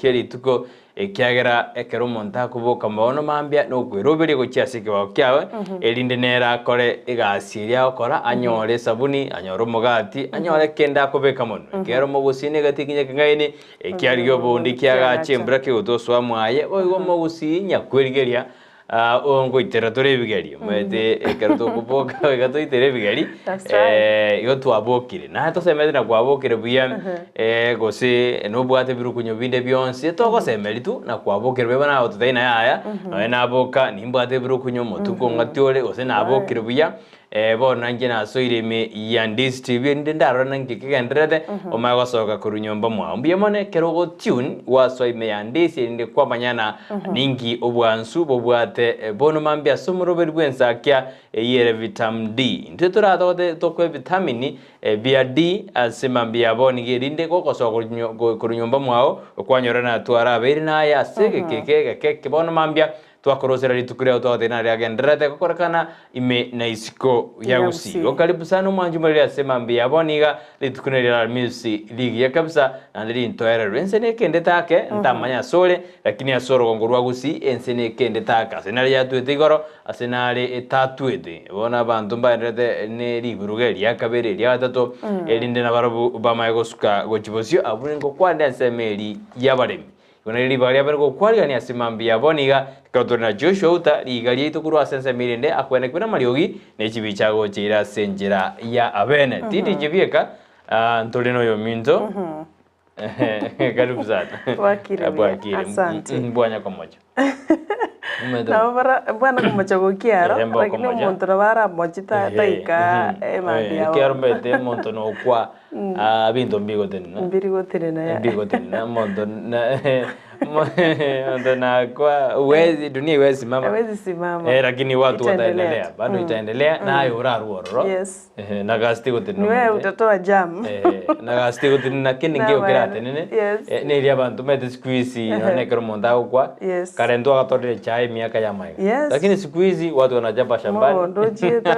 Kia rituko, ekiagera ekero omonto akoboka mono mambia nokweroberia gochia ase ekebao kiaye, erinde nere akore egasi eria agokora, anyore esabuni, anyore omogati, anyore kende akobeka monwe. Ekero omogusii nigo atikinye ekeng'aini, ekiarigia obondi kiagacha embura kegotosoa mwaye, boigo omogusii nyakwerigeria Ah, oo ngoitera tore ebigeri omanyete ekero tokoboka iga toitere ebigeri That's right. eh, igo twabokire naye tosemete na kwabokire buya eh, gose nobwate ebirukunyo binde bionsi togosemeria tu na kwabokire buya buna agototebia naye aya nonye naboka nimbwate ebirukunyo omotuko ong'ati ore gose nabokire buya Eh, bono inche nasoire ime ya Ndisi TV erinde ndarore naki kegendererete, omanye gosoka korwa nyomba mwao. Mbuya mono ekero ogotune gwasoa ime ya Ndisi erinde kwamanyana ninki obwansu bobwate eh, bono mambia ase omoroberi bw'ensakia eyio ere Vitamin D. Intwe toratogote tokwe vitamini eh, bia D ase mambia ya bono iga erinde gogosoka korwa nyo- korwa nyomba mwao okwanyora natwarabeire naye ase egeka eke egeke eke bono mambia Twakorosera rituko riao twagotebia nari agendererete gokorekana ime na isiko ya Gusii. Igo karibu sana omwanchi moreri ase mambia ya bono iga, rituko neri ria Alhamisi rigiya kabisa naende rintoererwe. Ense nekendete ake, ntamanya asore, lakini ase orogongo rwa Gusii ense nekendete ake. Ase nare yatwete igoro, ase nare etatwete. Bono abanto mbaendererete ne riburuga eria kabere, eria gatato, erinde nabarabwo bamanye gosuka gochia bosio, abwo ningokwanera ensemo eria y'abaremi. Igo nario ribaga riabere gokwarigania ase mambia abo niga ekero tore na Joshua Uta, riiga riaito korwa ase ensemo erinde akwenekwe namariogi ne chibicha agocheire ase enchera ya abene. Tindi inche bieka, ah, ntore noyominto. Karibu sana. Bwakire buya. Bwakire. Asante. Mm, Bwanya komocha. Omanyete Nabo bara bwana komocha gokiaro, Ehe, lakini mbokomocha. omonto nabo aramoche ta- taika emambia Ekiagera yabo. omanyete omonto nokwa ah, binto mbigotenena. Mbiri gotenena ya. Mbigotenena omonto na omonto nakwa huwezi dunia iwezi simama. Hawezi simama. Eh, lakini watu Itaendelea wataendelea tu. bado itaendelea naye orarwe ororo. Yes. Ehe, na gasi tigotenena Ni wewe omanyete. utatoa jam. Eh, na gasi tigotenena kende nkeiyo Nabaene. keratenene. Yes. Eh, neri abanto omanyete siku hizi nonye ekero omonto agokwa Yes. kare ntwagatorire echae emiaka ya amaega. Yes. Lakini siku hizi watu wanachapa shambani. Mogondo ochiete.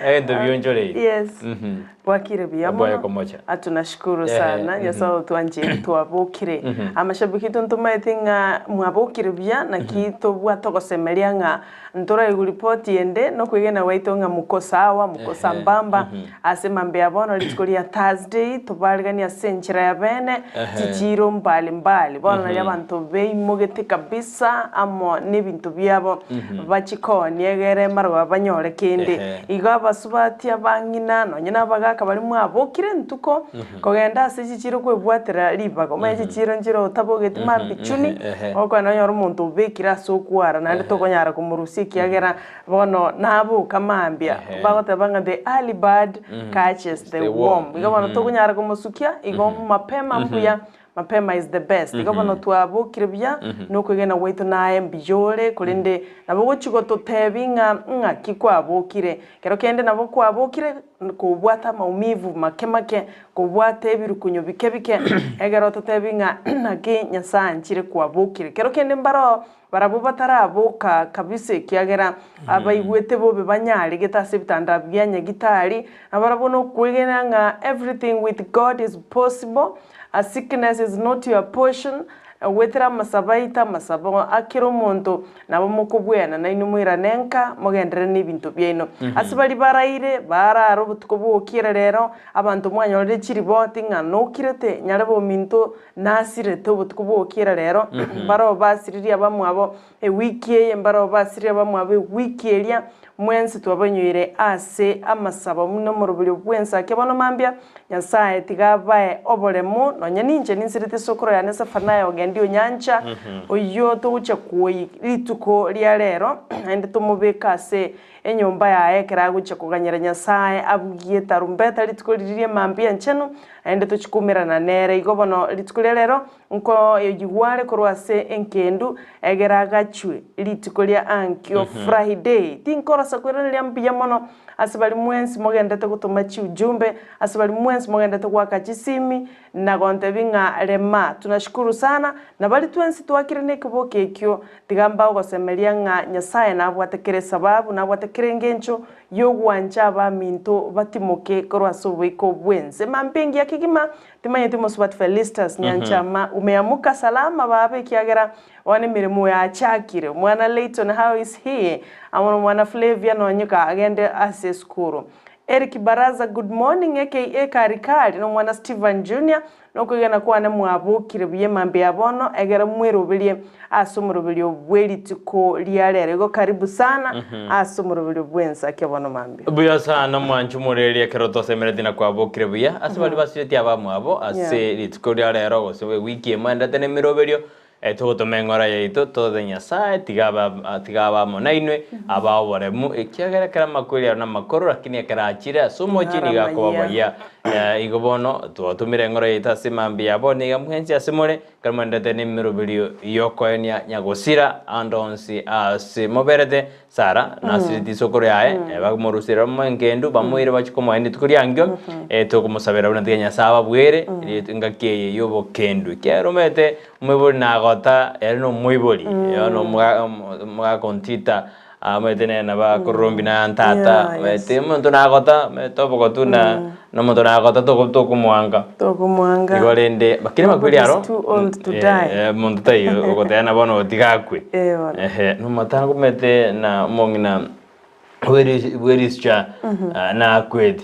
Ebinto bionchoreire. Yes. Mhm. Bwakire buya Bwaye mono. komocha. Ah, tunashukuru Ehe, sana mhm. Nyasaye otwanchire twabokire. Amashabiki ntomaete ng'a mwabokire buya naki tobwate ogosemeria ng'a Ntoraigwe ripoti ende nokwegena gwaito ng'a moko sawa, moko sambamba ase mambia bono rituko ria Thursday tobariganie ase enchera ya bene chichiiro mbali mbali. Bono nario abanto beimogete kabisa amo nebinto biabo bachie koonia egere maroba banyore kende. Igo abasubati, abang'ina, nonye na abagaka baria mwabokire ntuko kogenda ase chichiiro kwebwatera ribaga. Omanye chichiiro nchire otabogeti mambia chuni, Okogenda onyore omonto obekire ase okwara naende tokonyara komorusia ekiagera bono naboka mambia. Bagoteba ng'a the early bird catches the worm. Igo bono tokonyara komosukia igo mapema mbuya, mapema is the best. Igo bono twabokire buya nokwegena gwaito naye mbuya ore korende nabo ogochia gototebia ng'a ng'aki kwabokire. Kero kende nabo kwabokire kobwate amaumivu make make Kobwate ebirukunyo bike bike, ekero ototebi ng'a naki Nyasae anchire kwabokire. Kero kende mbaroo barabwo bataraboka kabisa ekiagera abaigwete bobe banyaregete ase ebitanda bia nyagitari, na barabwo nokwegena ng'a everything with God is possible, a sickness is not your portion, Goetera amasabo aito, amasabo a kera omonto, nabo mokobweana nainwe moirane nka, mogenderere nebinto biaino. Ase baria baraire, barare obotuko bw'ogokiera rero, abanto mwanyorire chiriboti ng'a nokirete, nyarebe ominto nasirete obotuko bw'ogokiera rero, mbaroo basiririe abamwabo ewiki eye, mbaroo basiririe abamwabo ewiki eria, mwensi twabanyoire ase amasabo buna omoroberio bw'ensake bono mambia, Nyasae tiga abae oboremu, nonya ninche ninsirete esokoro yane Sefania ogendi o nyancha, oyio togochia kuoyia rituko ria rero, naende tomobeke ase enyomba yaye ekero agochia koganyera Nyasae abugie etarumbeta rituko riria ri'emambia enchenu, naende tochie koumerana nere. Igo bono rituko ria rero nkoyigwa are korwa ase enkendu, egere agachwe rituko ria ankio Friday. Tinkorosa koiraneria mbuya mono Ase baria mwensi mogenderete gotoma chiujumbe, ase baria mwensi mogenderete goaka chisimi, na gontebia ng'a rema. Tunashukuru sana, na baria twensi twakire nekeboki ekio, tiga mbae ogosemeria ng'a Nyasaye nabwate kera esababu, nabwate kera engencho. y'ogwancha abaminto batimoke korwa ase oboiko bw'ense. Mambia engiya kegima, timanyeti mosubati Felistus Nyanchama umeamuka salama baba ekiagera bono emeremo yachakire. Omwana Layton how is he? Amo nomwana Flavia nonye kagende ase esukuru. Eric Baraza good morning aka Karikari nomwana Steven Junior Nokwegena kwane mwabokire buya emambia ya bono, egere mweroberie ase omoroberio bwe rituko ria rero. Igo karibu sana ase omoroberio bw'ensa kia bono mambia. Buya sana mwanche omoreria ekero tosemeretie na kwabokire buya ase baria basiretie abamwabo ase Yeah. rituko ria rero gose ewiki emoendete na emeroberio eh, togotoma eng'ora yaito tote Nyasaye tiga abe tiga abe amo nainwe abae oboremu ekiagera ekero amakweri aro namakoro lakini ekero achire ase omochie nigo Nigo akoba aramanyia. buya. Igo bono twatomire eng'ora yaito ase mambia ya bono iga mwensi ase more, ekero mwerendete nemeroberio y'okoenia nyagosira ande onsi ase moberete. Sara nasireti isokoro yaye, bamorusia omoengendu, bamoire bachie komoenia rituko riankio, tokomosabera buna tiga Nyasae ababwere engaki eye y'obokendu. Ekiagera omanyete omoibori nagota ere nomoibori, bono omogaka ontita Omanyete nere nabo akororombi na tata, Yeah, yes. omanyete omonto nagota, omanyete obogotu na na omonto nagota toko tokomoanga. Tokomoanga. Igo rende lakini amakweri Nobody is aro, too old to die. omonto taiyo ogoteba na bono tiga akwe. Eh, bono. Ehe, nomotango omanyete na omong'ina bwe bwerisicha nakwete.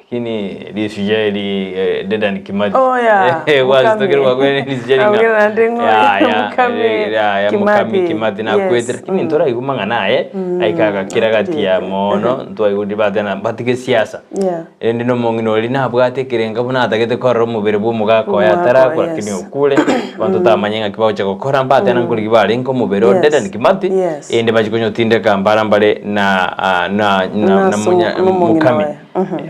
Lakini risuja eri Dedan Kimathi. Oh, yeah. Gwasitokire Mukami. gwakwene risuja ringa. Abwire naende ng'o- Ya, ya, Mukami ya, ya, Mukami Kimathi. Kimathi nakwete Yes. lakini ntoraigwa mang'ana aye aika agakira gati ya mono ntwaigure batena batige siasa. Yeah. Rende na omong'ina oria nabwate ekerenga buna atagete korora omobere bwa omogaka oye Omogaka oye, atarakwa lakini yes. okure abanto tamanya ng'aki bagocha gokora mbatena nkorigi barenge omobere o Yes. Dedan Kimathi Yes. erinde bachie konyotindeka mbara mbare na ah, na na na Nase monya- nomong'ina Mukami. oye.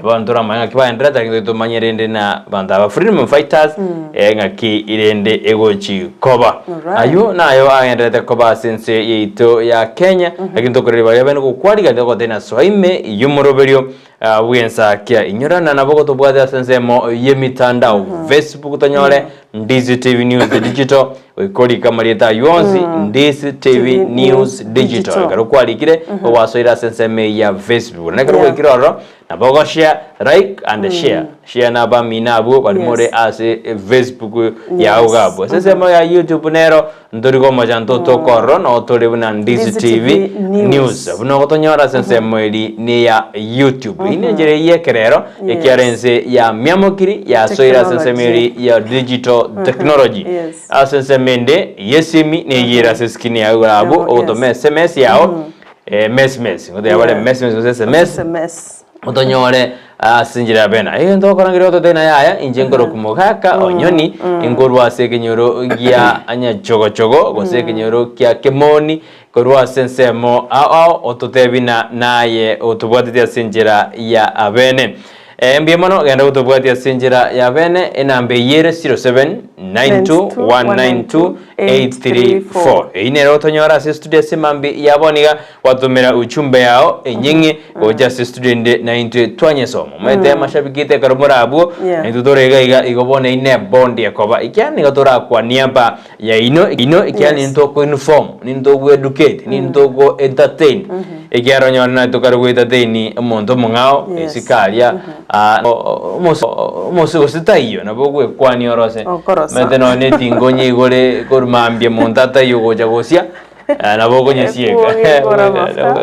Bono toramanye ng'aki baenderete lakini toigwe tomanye rende na abanto aba freedom fighters ng'aki rende egochi koba. Alright. Aywo nayo agenderete koba ase ense yaito ya Kenya, lakini tokoreria baria bene gokwarigania togotebia na soa ime y'omoroberio ah, bw'ensakia. Inyorana nabo gotobwate ase ensemo y'emitandao, Facebook tonyore Ndizi TV News Digital, goika orike amarieta aywo onsi, Ndizi TV TV News News Digital. Digital. Ekero kwarikire, ogwasoire ase ensemo eye ya Facebook. Na ekero Yeah. gwaikire ororo, nabo ogoshare, like and share. Share na abamino abwo bari Yes. more ase Facebook yao Yes. iga abwo. Ase ensemo ya YouTube nero, ntori komocha ntotoka ororo, noo tore buna Ndizi Ndizi TV TV News. News. Buna ogotonyora ase ensemo eri neya YouTube. Eyio nenchera eyio y'ekerero, Yes. ekiara ense ya miamokiri yasoire ase ensemo eri ya digital technology. Yes. Ase ensemo ende y'esimi nigo ere ase eskrini yago igoro abwo, Yabo, ogotoma yes. SMS yao, mesmes, ngoteba bare Yeah. mesmes gose SMS, SMS. otonyore ase enchera ya bene. Egento ogokora nkeri gototebia naye yaya, inche nkorokwa mogaka onyoni, nkorwa ase ekenyoro gia nyachogochogo, gose ekenyoro kia kemoni, korwa ase ensemo ao ao, ototebie na naye otobwateti ase enchera ya abene. Mbuya mono, genda gotobwatia ase enchera ya bene, enamba eyio ere 0792192834. Eyio nere otonyora ase estudio ase mambia ya bono iga, gwatomera uchumbe yao enyeng'e gocha ase estudio ende na intwe twanyesoma. Omanyete amashabiki aito ekero more abwo, Yeah. na intwe tore iga iga, igo bono eyio ne bond ekoba. Ekiagera nigo torakwa niaba yaino ino ekiagera Yes. ninto oko inform, ninto ogo educate, ninto ogo entertain. Ekiagera onyore naye tokare go entertain omonto omong'ao Yes. esiko aria ah, o- o- omoso omoso gose taiyo nabo ogwekwania orose. Okorosa. Omanyete nonye na etingonya igore korwa mambia monto ataiyo gocha gosia nabo okonyesieka. Ekuoge ekora amafuta.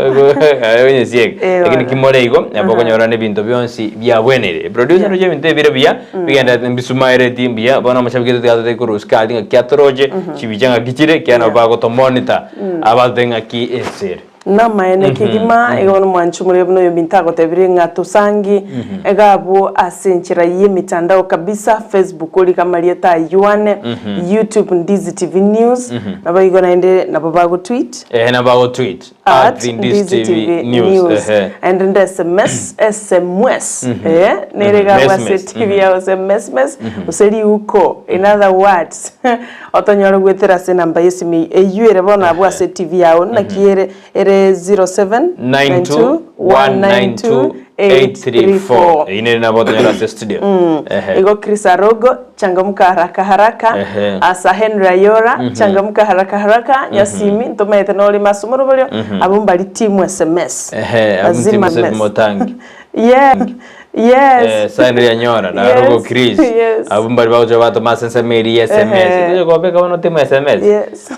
Okonyesieka. Eh, Lakini bono. kimore igo nabo okonyora na ebinto bionsi biabwenire. Producer Yeah. roche ebinto ebire buya bigendererete mbisumaereti mbuya bono amashabiki aito tiga totari korwa sukari ng'aki atoroche chibicha ng'aki chire ekiagera nabo Yeah. bagotomonitor abatotebie ng'aki ense ere. Namaene kegima, igo bono mwanche omorero buna oyominto agotebirie ng'a tosangi iga abwo ase enchera y'emitandao kabisa, Facebook orike amarieta aywo ane, YouTube Ndizi TV News, naboigo naende nabo bagotweet. Ehe nabo bagotweet At at Ndizi Ndizi TV TV News News. ehe. Naende nde SMS, SMS, eh, nere iga abwo ase Mesmes, TV yao gose mesmes, gose riuko, in other words. Otonyore goetera ase enamba y'esimi eyio ere bono abwo ase TV yao naki ere ere 07 92 192 834. 834. Eyio nere nabo otonyora ase studio. Ehe. Igo Chris Arogo, changamka haraka haraka. Ehe. Asa Henry Ayora, changamka haraka haraka. Nyasimi, ntomaete norime ase omoroberio, abwo mbari team SMS. Ehe, abwo Lazima team mess. motangi. Yeah. Yes. Eh, Sandra Yanyora na Arogo Yes. Chris. Yes. Abwo mbari bagocha batoma ase ensemo eria ya SMS. Ehe. Toche kobeka bono timu SMS. Yes.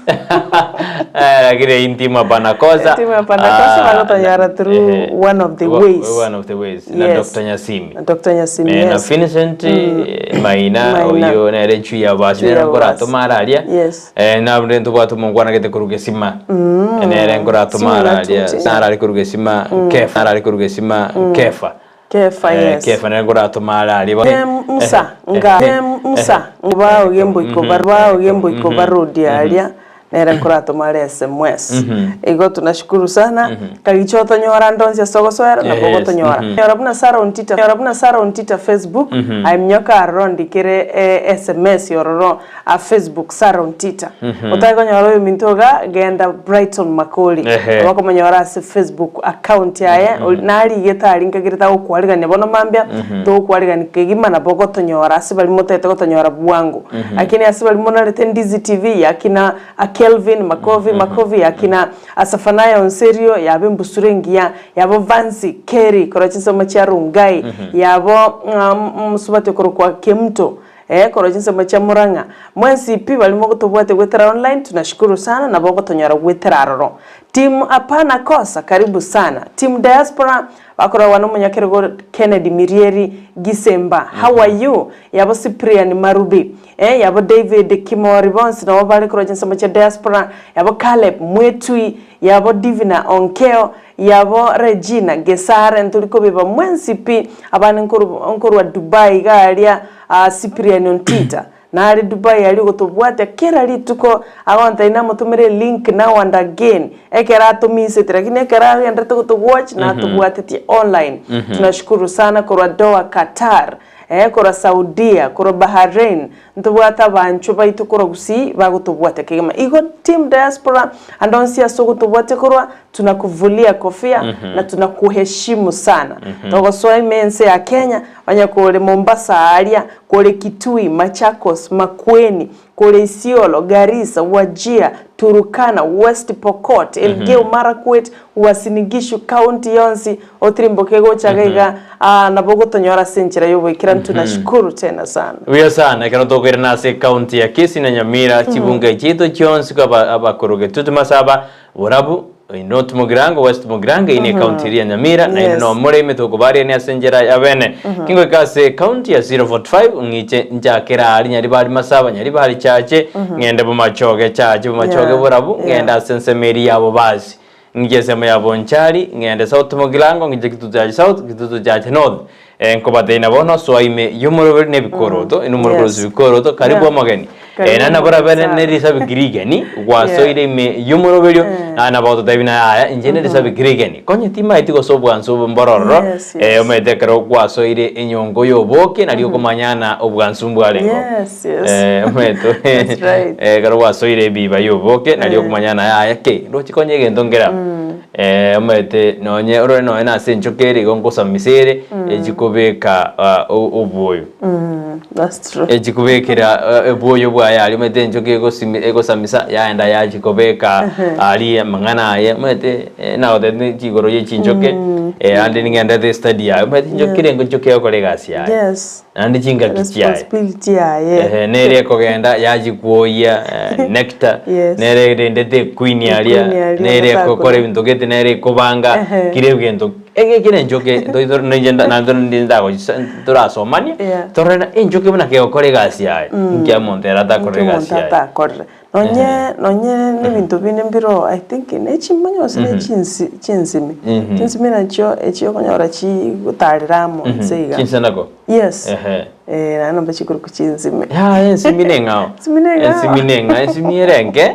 Eh, lakini hii timu hapana kosa. Timu hapana kosa, Ah, bagotonyora through ehe. one of the ways. One of the ways. Na Yes. Dr. Nyasimi. Na Dr. Nyasimi, Eh, na yes. Vincent eh, Maina Maina. oyo nere chui ya basi Chui ya nere basi. nkoratoma araria Yes. Eh, nabure ntobwate omongwana gete korwa gesima Eh, nere nkoratoma Sima araria natuti. narari korwa gesima kefa narari korwa gesima kefa Kefa, Eh, yes. kefa nere nkoratoma araria Bo- Ne Musa nga ne Musa ngba ogembo iko barwa ogembo iko barodi aria nere nkoratoma are SMS igo tunashukuru sana kagicha otonyora ndonsi ase ogosoera nabo Yes, ogotonyora nyora buna Sarah Ontita nyora buna Sarah Ontita Facebook aye minyoka aroro ndikere eh, SMS yororo a Facebook Sarah Ontita otari konyora oyominto iga genda Brighton Makori Ehe. obakomonyora ase Facebook account yaye ori- narigete aria nkagere tagokwarigania bono mambia togokwarigania kegima nabo ogotonyora ase baria motagete gotonyora bwango lakini ase baria monarete Ndizi TV yakina a Kelvin Makovi Makovi yakina a Safanaya Onserio yaba embusuro engiya yabo Vancy Kerry korwa chinsemo chia Rongai yabo mosubati okorokwa Kemuto Ee, korwa chinsemo chia Murang'a, mwensi pi baria mogotobwatia goetera online, tunashukuru sana nabo ogotonyora goetera aroro. Team Hapana Kosa, karibu sana. Team Diaspora, bakoragwa na omonyakerogo Kennedy Mirieri Gisemba, how are you? Yabo Cyprian Marubi, eh, yabo David Kimori bonsi nabo bare korwa chinsemo chia Diaspora, yabo Caleb Mwetui, yabo Divina Onkeo, Yabo Regina Gesare ntori kobeba mwensi pi abande nkorwa Dubai iga aria aa Cyprian Ontita nare Dubai aria ogotobwatia kera rituko agontebia namotomere elink now and again ekero atomisete lakini ekero agenderete gotowatch natobwatetie online tunashukuru sana korwa Doha Qatar eh korwa Saudia korwa Bahrain Ntobwate abanchwa baito korwa Gusii bagotobwatia kegima. Igo team diaspora ande onsi ase ogotobwatia korwa tunakuvulia kofia na tunakuheshimu sana. Togosoa ime ense ya Kenya onye kore Mombasa aaria, kore Kitui, Machakos, Makueni, kore Isiolo, Garissa, Wajir, Turukana, West Pokot, Elgeyo Marakwet, Uasin Gishu county yonsi Otirimboke gocha iga iga, aa, nabo ogotonyora ase enchera y'oboikeranu. Tunashukuru tena sana. Buya sana ekero tokoirana ase ecounty ya Kisii na Nyamira chibunge chiaito chionsi kwa aba- abakorogetu timasaba borabu North Mugirango West Mugirango eye ne ecounty eria ya Nyamira naende Yes. nomore ime tokobariania ase enchera ya bene kingoika ase ecounty ya 045 ng'iche nchakere aria Nyaribari Masaba Nyaribari Chache ng'ende Bomachoge Chache Bomachoge Yeah, borabu yeah. ng'ende ase ensemo eria ya Bobasi Ng'iche ensemo ya Bonchari, ng'ende South Mugirango, ng'iche Kitutu Chache South, Kitutu Chache North. Eh, nkobatebia bono soa ime y'omoroberi na ebikoroto, inwe more Yes. korosia ebikoroto, karibu Yeah. omogeni. Karibu Eh, naende omogeni nabo sana. ne risabi rigeni, gwasoire ime y'omoroberio, naende nabo ogototebia naye aya, inche ne risabi rigeni. Konye timaeti gose obwansu obo mbororo, Yes, eh, yes. omanyete ekero gwasoire enyongo y'oboke, nario okomanyana obwansu mbwarengeo. Yes, yes. Eh, omanyete That's right. eh, ekero gwasoire ebiba y'oboke, nario okomanyana yaya ki, ndoche konya egento nkere aba. Eh, omanyete nonye orore nonye na ase enchoka ere igo nkosamisa ere, echikobeka ah, o- obwoyo. That's true. Echikobekera obwoyo bwaye aria omanyete enchoka egosimi egosamisa yaenda yachikobeka aria amang'ana aye omanyete eh, nagotebia chigoro ya chinchoke eh, ande ning'endete estudy yaye omanyete enchoka ere enchoka egokora egasi yaye. Yes. Naende chingaki chiaye. Responsibility yaye. Ehe, nere ekogenda yachikwoyia eh, nectar Yes. nere erendete equeen aria Equeen aria, nere otasakuna. ekokora ebinto gete nere ekobanga Ehe. kire egento ege kere enchoke torasomanie Yeah. torore na enchoke buna kegokora egasi yaye nkia omonto ere atakore Inki egasi omonto yaye atakorire. Nonye nonye nebinto binde mbiroo I think ne chimanya gose ne chinsi chinsimi. Chinsimi nachio echi okonyora chigotarera amo inse iga. Chinsanako Yes. Ehe. Eh, naende nomba chikorokwa chinsimi. Yaya ensimi neng'ao. Ensimi neng'ao. Ensimi neng'ao, ensimi ere enke,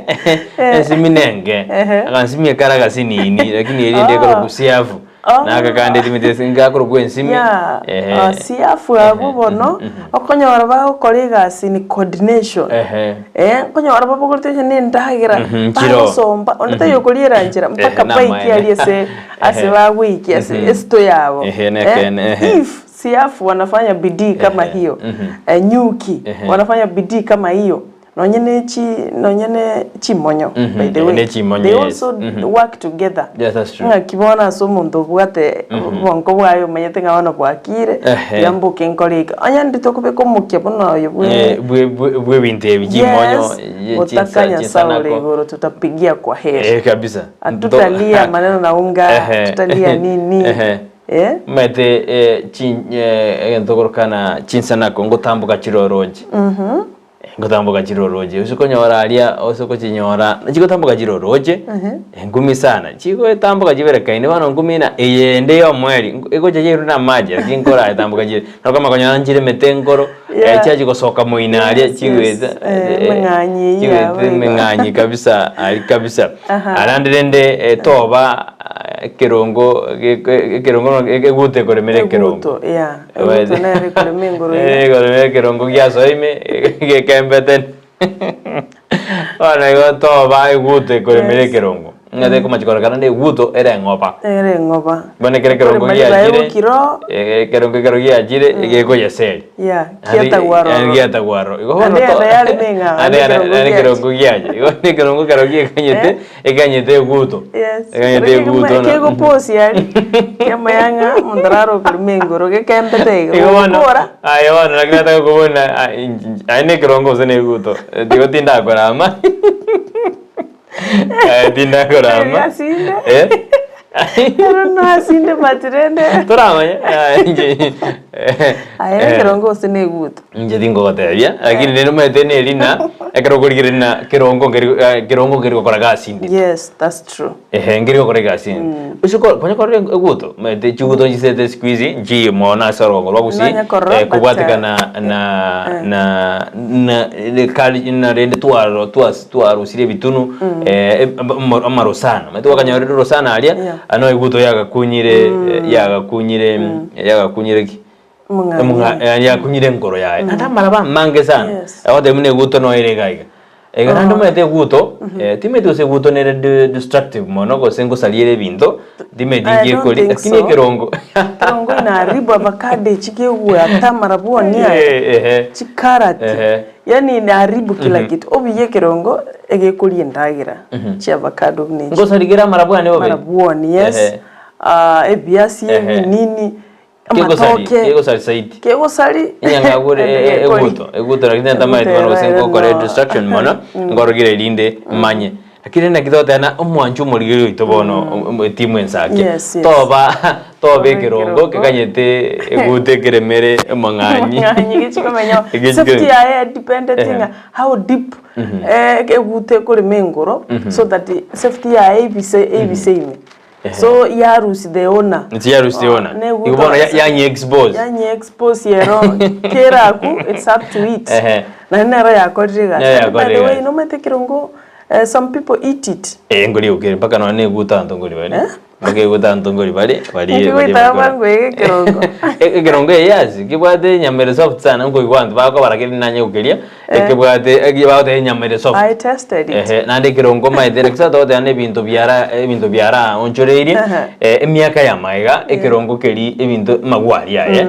ensimi nenge. Ehe. Agansimi ekare agasinini, lakini eri ende Oh. ekorokwa siafu. Oh. Naka kande timete ase ngakorokwa ensimi. Yeah. Ehe. Ah, siafu abwo bono okonyora bagokora egasi ni coordination. Ehe. Eh, okonyora babogorete onye na endagera Nchiro. bagosomba onde taiyo okoriera nchera mpaka namaene. baikie aria ase ase Ehe. bagoikia ase esito yabo. Ehe, nekeene, ehe. If siafu wanafanya bidii kama Ehe, hiyo eh, nyuki wanafanya bidii kama hiyo nonye ne chi nonye ne chimonyo by the Eh, way ne chimonyo, they yes. also work together Yes, that's true. ng'aki bono ase omonto obwate obonko bwaye omanyete ng'a bono bwakire Ehe. tiga mboke nkore eke onye ndi tokobeka omokia buna oyo bwe Eh, bwe- bwe- bw'ebinto ebi chimonyo yes ye- otaka chinsa- nyasaye ore chinsanako. igoro tutapigia kwa heri Eh, kabisa hatutalia maneno na unga Ehe. tutalia nini Ehe. eh Omanyete eh, chin- eh, egento korokana chinsanako ngotamboka chiroroche Ngotamboka chiroroche, ase okonyora aria ase okochinyora, chigotamboka chiroroche, engumi sana, chigotamboka chiberekaine bono ngumi na eyende ya omweri, egocha yairwa na amache lakini nkoratamboka chire, nokoma konyora nchire emete enkoro, Yeah. chiachi gosoka moino aria Yes, chigoeta yes. Eh, emeng'anyi eyio chigoeta yabo igo. emeng'anyi kabisa aria kabisa. Aha. Arande rende toba ekerongo ekerongo egute ekoremera ekerongo. Eguto, yeah. Eguto nere ekorema engoro eye. Ekorema ekerongo giasoa ime gekembete. Bono igo toba eguto ekoremera Yes. ekerongo. Ng'a tekomachi kororekana na eguto ere eng'oba. Ere eng'oba. Bono ekero ekerongo Ekorema ribaga giachire, egokiro. ekerongo ekero giachire, egekoyeseri. Yeah, kiatagwa aroro. Giatagwa aroro. Igo bono Naende to- ere yarema eng'ao, Naende naende ere- ekerongo naende giacha. ekerongo giacha. Igo ekerongo ekero giekanyete, Ekanyete eguto. Yes. Ekanyete eguto. na- Kegoposia aria. Kiamanya ng'a omonto arare okorema engoro gekembete iga. Igo bono, Gokora. aye bono lakini nataka kobona ah, inch- aye na ekerongo gose na eguto. Eh, Tigo tindakorama. Aye tindakorama. Asinde. Eh? I don't know asinde but rende. Toramanya. Ah, inche- eh, Aye eh. ekerongo gose na eguto. Inche tingogotebia, lakini rende omanyete neri ng'a ekero okorigereria ng'a kerongo nkeri eh, kerongo nkeri gokora gasi ende. Yes, that's true. Ehe, nkeri gokora egasi ende. Ase ko konya korora eguto, omanyete chiguto nchisete siku hizi nchiyo mono ase orogongo rwa Gusii, Nonya korora, eh, but, kobwatekana na na na kari na rende twaro twas twarosirie ebitunu eh, amarosana. Omanyete gwakanyorire orosana aria, Yeah. ano eguto yagakunyire yagakunyire yagakunyire ki? Omong'anyi. Omong'a- eh, yakunyire enkoro yaye naende amaraba amange sana Yes. agotebi buna eguto noyo ere iga iga iga naende omanyete eguto eh, timanyeti gose eguto nere de- destructive mono gose ngosaria ere ebinto timanyeti I inki don't ekori think lakini so. ekerongo Ekerongo inaharibu avocado echi kegwata amarabwoni aya. Eh, ehe. Chikarati. Ehe. Yaani inaharibu kila kitu. Obuya ekerongo egekoria endagera chia avocado buna echi. Ngosarigere amarabwani bobe Amarabwoni, yes. Ehe. Ah, ebiasi Ehe. ebinini. Kegosari, Amatoke. kegosari saiti. Kegosari. Inyanga agure Egekori. eguto, eguto lakini ntamanyeti bono gose Eguto ngokora ero destruction mono, ngorogire erinde manye. Lakini naki togoteba omwancho omorigeri oito bono etimu ensake. Yes, yes. Toba toba ekerongo. ekerongo keganyete eguto ekeremere omong'anyi. Omong'anyi gechikomenya. Gechikomenya. Safety yaye dependent Ehe. ng'a how deep eh, eguto ekorema engoro so that safety yaye ebise ebise ime. So yarusi the owner. Nti yarusi the owner. Ne Igo bono ya- yanyi expose. Yanyi expose yero keraku it's up to it. Ehe. Na nero yakorire egasi. Nero And By yakorire the way, egasi. nomanyete ekerongo eh, some people eat it. Eh ngori okere mpaka nonya na eguta anto ngori bare. Mpaka eguta anto ngori bare barie Naki barie goetaba bakore. bwango iga ekerongo. Ekerongo eye yasi kebwate enyama ere soft sana nkoigwa abanto bakobara keri nanye gokeria Ekebwate eki bagoteba enyama ere soft. I tested it. Ehe, naende ekerongo omanyete ere gose togoteba na ebinto biara ebinto biara onchoreirie Ehe. eh, emiaka ya magega ekerongo keria ebinto amagwari aye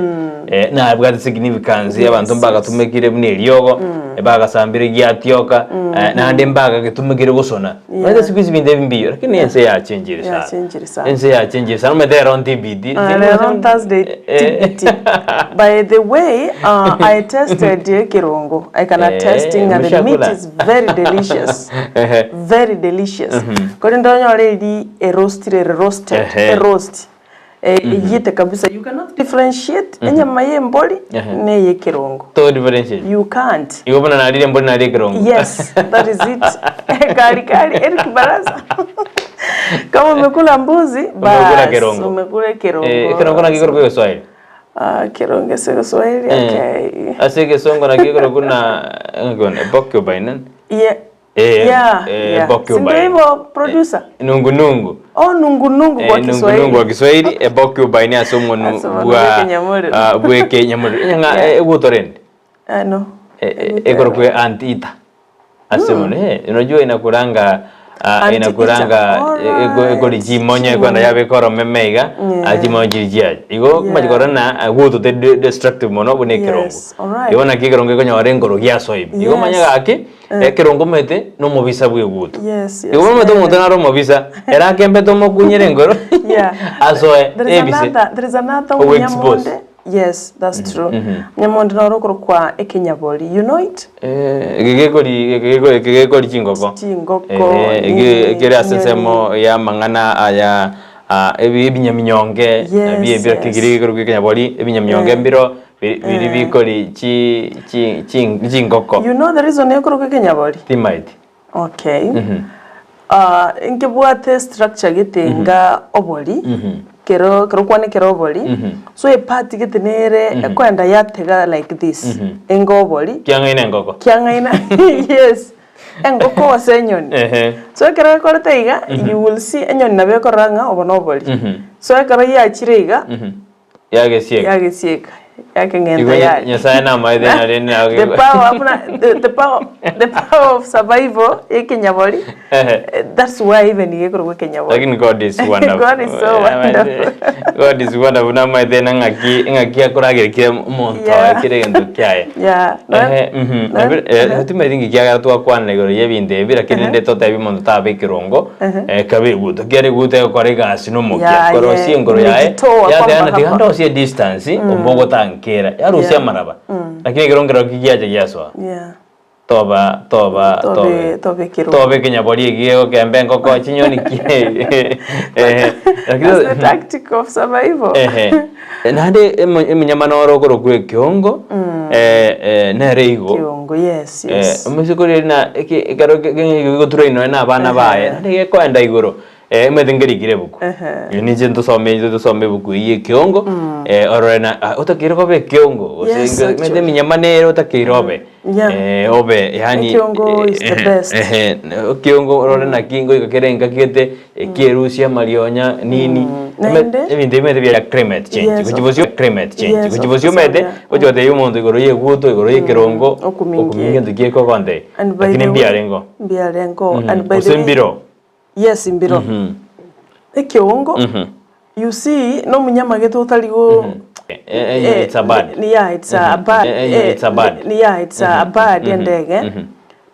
eh, nabwate significance abanto Yes, mbagatumekire buna eriogo bagasambire giatioka eh, naende mbagagetumekire gosona. Omanyete siku hizi ebinto ebi mbiyo lakini ense yachenjire sana. Yachenjire sana. Ense yachenjire sana omanyete ero ntibiti. Uh, lero on Thursday TBT. By the way, uh, I tested ekerongo. I can attest Eh, nga the meat mushakula. is very delicious. Ehe. Very delicious. Kore ndonyore eri erostire roasted, Ehe. eroast. Eh, eyete kabisa. You cannot differentiate enyama y'embori Ehe. neye ekerongo. To differentiate. You can't. Igo buna narire embori narire ekerongo. Yes, that is it. Kali kali, Eric Barasa. Kama umekula mbuzi, Umekula bas, kerongo. umekula kerongo. Eh, ekerongo naki ekorokwa egeswahili? Ah, kerongo ase Kiswahili, Eh, okay. Ase egesongo naki ekorokwa na ng'aki bono, porcupine. Yeah. Eh, Yeah, eh, yeah. porcupine. Si ndio hivyo producer? Nungu nungu. Oh, nungu nungu kwa Eh, nungu Kiswahili. nungu kwa Kiswahili e porcupine ase omonu Ase omonu bwa bw'ekenyamorero. ah, bw'ekenyamorero. Enyang'a Yeah. egotorende. Eh, no. Ekorokwa anteater. Ase mono eh, unajua inakuranga ah, Anteater. inakuranga Alright. ekori chimonyo ekwenda yabeka oromeme iga Yeah. ah, chimonyo chiri chiaye. Igo Yeah. machi korona gwotote destructive mono buna ekerongo. Yes, alright. Igo naki ekerongo ekonyora enkoro giasoa ime. Igo Yes. manya gaki ekerongo omanyete na omobisa bwa eguto. Yes, yes. Igo omanyete omonto nare omobisa, ere akembete omokunyere enkoro Yeah. asoe There is ebise. another, there is another Ogo expose. Munyamonde. Yes, that's true. Munyamonde noro okorokwa ekenyabori. You know it? Eh, eke gekori eke geko- eke gekori chingoko. Chingoko, Eh, eke nini, ekere ase chinyoni. ensemo ya amang'ana aya ah, ebi ebinyaminyonge Yes, ebi ebiro yes. kegiri gekorokwa ekenyabori ebinyaminyonge mbiro biri biri bikori chi chi chi chingoko. You know the reason ekorokwa ekenyabori? Timaeti. Okay. Ah, nkebwate structure gete nga obori, kero kero kwane kero obori, so epart gete nere ekoenda yatega like this, enga obori, Kiang'aina engoko. kiang'aina yes, engoko gose enyoni. Ehe. So ekero ekorete iga, you will see enyoni nabo ekorora ng'a obo nobori. So ekero yachire iga, Yagesieka. Yagesieka, yakeng'enta Igo yari. Nyasaye namaete ng'a rende nabo The power buna the, the power the power of survival ekenyabori Ehe. eh, that's why even gekorokwa ekenyabori. Lakini God is wonderful. God is so wonderful. God is wonderful namaete na ng'aki ng'aki akoragerekia omonto Yeah. kere egento kiaye. Yeah. Ehe, mhm. No- Nabi- eh, timaeti ng'iki kiagera twakwanera igoro y'ebinto ebi lakini rende totebi omonto tabe ekerongo eh, kabe eguto kiare eguto egokora egasi nomokia Yeah, korosia yeah. engoro yaye Imejitoa yateba kwamba ng'a tiga hapa. ndosie distance ombe ogotankera yarusia Yeah. amaraba lakini ekero nkerokio giacha giasoa Yeah. toba toba Tobe tobe tobe ekerongo. tobe ekenyabori eki gegokemba engoko chinyoni ki eh, lakini That's the tactic of survival. Ehe. Naende emo- eminyama noro okorokwa ekiongo eh, eh, nere igo Kiongo, yes, Eh, yes. omoiseke oria na eke- ekero ge- ge- gegotura nonya na abana baye naende gekoenda igoro eh, omanyete nkerikire ebuku Ehe. ninche ntosome inche tosome ebuku eywo ekiongo eh, orore na ah, otakeire koba ekiongo gose Yes, inge- omanyete actually. eminyama nere otakeire obe Yeah. Eh, obe yaani Ekiongo is the ehe, best. ehe, ekiongo orore naki ngoika kere engaki gete ekierusia amarionya nini Naende? Ebinto ebi omanyete bia climate change Yes, gochi of bosio climate change Yes, gochi of bosio course, omanyete yeah. gochi gotebia omonto igoro ya eguto igoro ya ekerongo Okumingia. okumingia egento ki ekogontebia And by lakini the way, mbiarengo mbiarengo. And by gose the way, mbiro Yes, mbiro. Ekiongo, you see, nomunyamagete otari go Eh, eh, it's a bird. Yeah, it's a bird. Eh, eh, it's a bird. Yeah, it's a bird endege.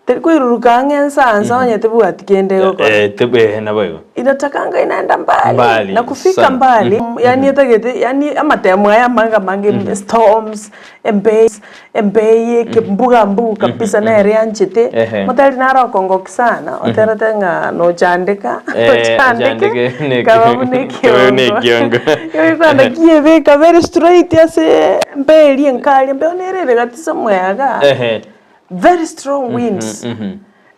Teri koiruruka ang'e ensa ansa onye tebwati kende egokora. Eh, tebe eh, nabo igo. Inatakanga inaenda mbali, Mbali, na kufika sana. mbali yani etagete yani amatemo aya amange amange storms embe embeye kembuga mbugu kabisa nere yanchete Ehe. motari naro okongoki sana oterete ng'a nochandeka Eh, ochandeke ochandeke ne- kaba buna kaba buna ekiongo ekiongo. igoikwana kiebeka very straight ase embe eria enkari embeo nere ere gati somewhere igaa Ehe. very strong winds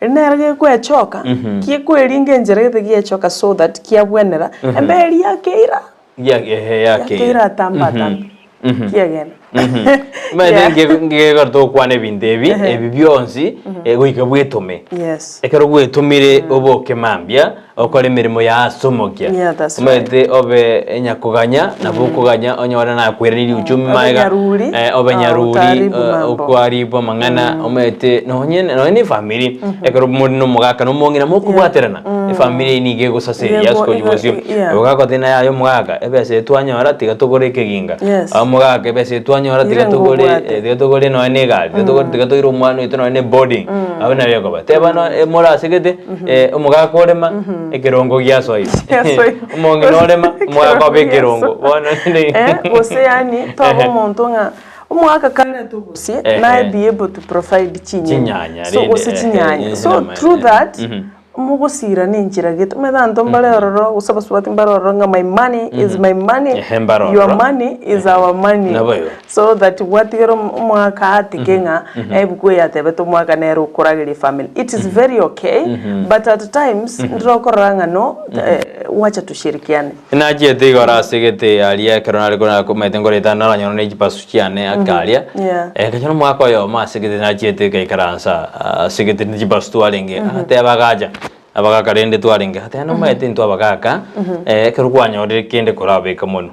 Eri nere gekwechoka kikweringa enchera gete giechoka so that kiabwenera embe eria yakeira Ya- ehe, yakeira. yakeira atambe atambe kiagenda Omanyete Yeah. nge- ngekero togokwana ebinto ebi, ebi bionsi, eh, goika bwetome. Yes. Ekero gwetomire oboke mambia, okore emeremo ya ase omokia. Yeah, that's Omanyete obe enyakoganya, nabo okoganya onyore nakwerereria uchumi Obe magega, nyaruri, eh, obe ah, nyaruri, otaharibu eh, mambo. okwaribu amang'ana, omanyete nonye nonye na efamiri, ekero more na omogaka na omong'ina mokobwaterana, efamiri eyio nigo egosaseria Igo- ase igo- kobosio. yeah. Ogakotebi naye aye omogaka, ebesa eye twanyora tiga togore ekeginga, Yes. aye omogaka ebesa eye twanyora tiga Ire togore ngobwate. eh, tiga togore nonya na egari, tiga togore tiga toire omwana oito nonya na eboarding, abwo nabo ekoba. Teba no morasegete, omogaka orema, ekerongo giasoire. Giasoire. Omong'ina orema, omogaka obe Ekerongo ekerongo. Bono Eh, gose yaani tobe omonto ng'a omogaka karete obosie, Ehe. naye be able to provide chinyeni. Chinyanya So rende, gose ehe, chinyanya. ehe, So namanya, through ehe. that, Mhm. Mogosira nenchera gete, omanyete abanto mbare ororo, gose abasubati mbare ororo ng'a my money is my money, Ehe, mbare your ororo. money is our money. Naboigo. So that gwatigera omo- omwaka atike ng'a ebuku eye yatebete omwaka nere okorageria efamily. It is very okay, but at times ndire okorora ng'a no, wacha tushirikiane. Nachiete igoro ase egete aria ekero nare kora komanyete nkoreta naranyora ne chipasu chiane ake aria, Yeah. nkanyora omwaka oyomo ase egete nachiete nkaikaransa ase egete ne chipasu twarenge, agateba agacha, abagaka rende twarenge, agateba nomanyete intwe abagaka ekero kwanyorire kende korabeka monwe.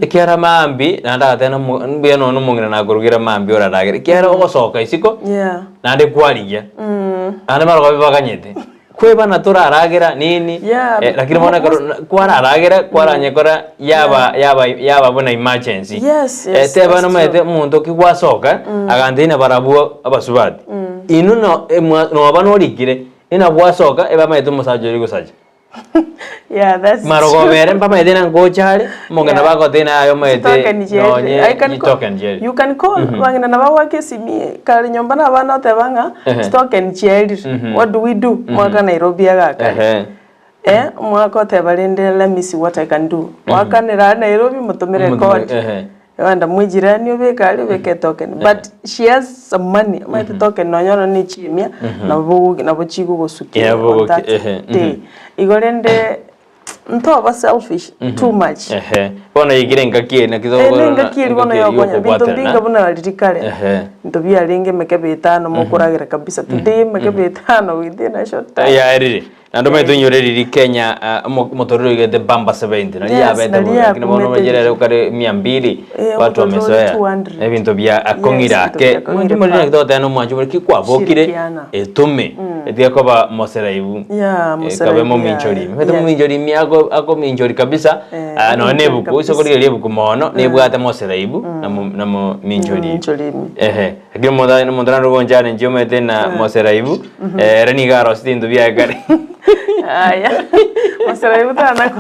Ekiagera maambia, naende agateba na omo mbuya nonye na omong'ina nakorugera maambia oraragere, ekiagera ogosoka isiko, Yeah. naende kwarigia, naende barobwo baganyete. Kwebana toraragera nini Yeah, eh, lakini bono ekero most- kwararagera kwaranyekora yaba yaba yaba buna emergency. Yes, Eh, yes, teba that's nomanyete true. omonto ki gwasoka agantebi na barabwo abasubati. Inwe no emwa noba norikire ina gwasoka ebamaete omosacha oria gosacha. Yeah, that's true. Marogobere mbamaete na ngocha are, omong'ina Yeah. bagotebia naye omanyete Chitoken chiaye. nonye I can call- chitoken chiaye. You can call bang'ina nabo bagoaka esimi kare nyomba na abana oteba ng'a Ehe. chitoken chiaerire what do we do mwaka Nairobi agakare Ehe. eh omwaka oteba rende let me see what I can do wakanera aa Nairobi motomere Motomere, kodi ehe. Ogenda mw'ejirani obeke aria obeke etoken but she has some money omanyete etoken nonya oro ne chimia nabo bogoki nabo chigogosukia Yeah, on bogoki, that ehe, day. Igo rende ntoba selfish too much. Ehe. Bono yaikire engaki eye naki Eh, tokorora na engaki eria bono engaki eria yokonya binto yokobwaterana. mbinga buna riria kare Ehe. binto biarenge emekebe etano mokoragera kabisa today emekebe etano within a short time. Yaerire. Naende omanyete oinyore riria Kenya ah, omo- omotorero oigete bamba 70 nari Yes, yabete nari bobe lakini bono yakumete omanyete rero riria. kare mia mbili Eh, watu omotorero wamezoea 200. ebinto bia akong'ire Yes, ebinto ake biakong'ire mwancho morire pa. naki togoteba na omwancho more ki kwabokire Shirikiana. etome etiga koba moseraibu Yeah, Eh, moseraibu, kabe mominchori yeah. omanyete Yes. mominchori imi ako akominchori kabisa Eh, ah, nonya na akominchori ebuku ase kabisa. okorigereria ebuku mono nebwate moseraibu na mo- na mominchori Mominchori ime. Ehe. Lakini omonto aye omonto naende ogonchana inche omanyete na moseraibu, ere nigo arosete ebinto biaye kare. Aya, moseraibu tana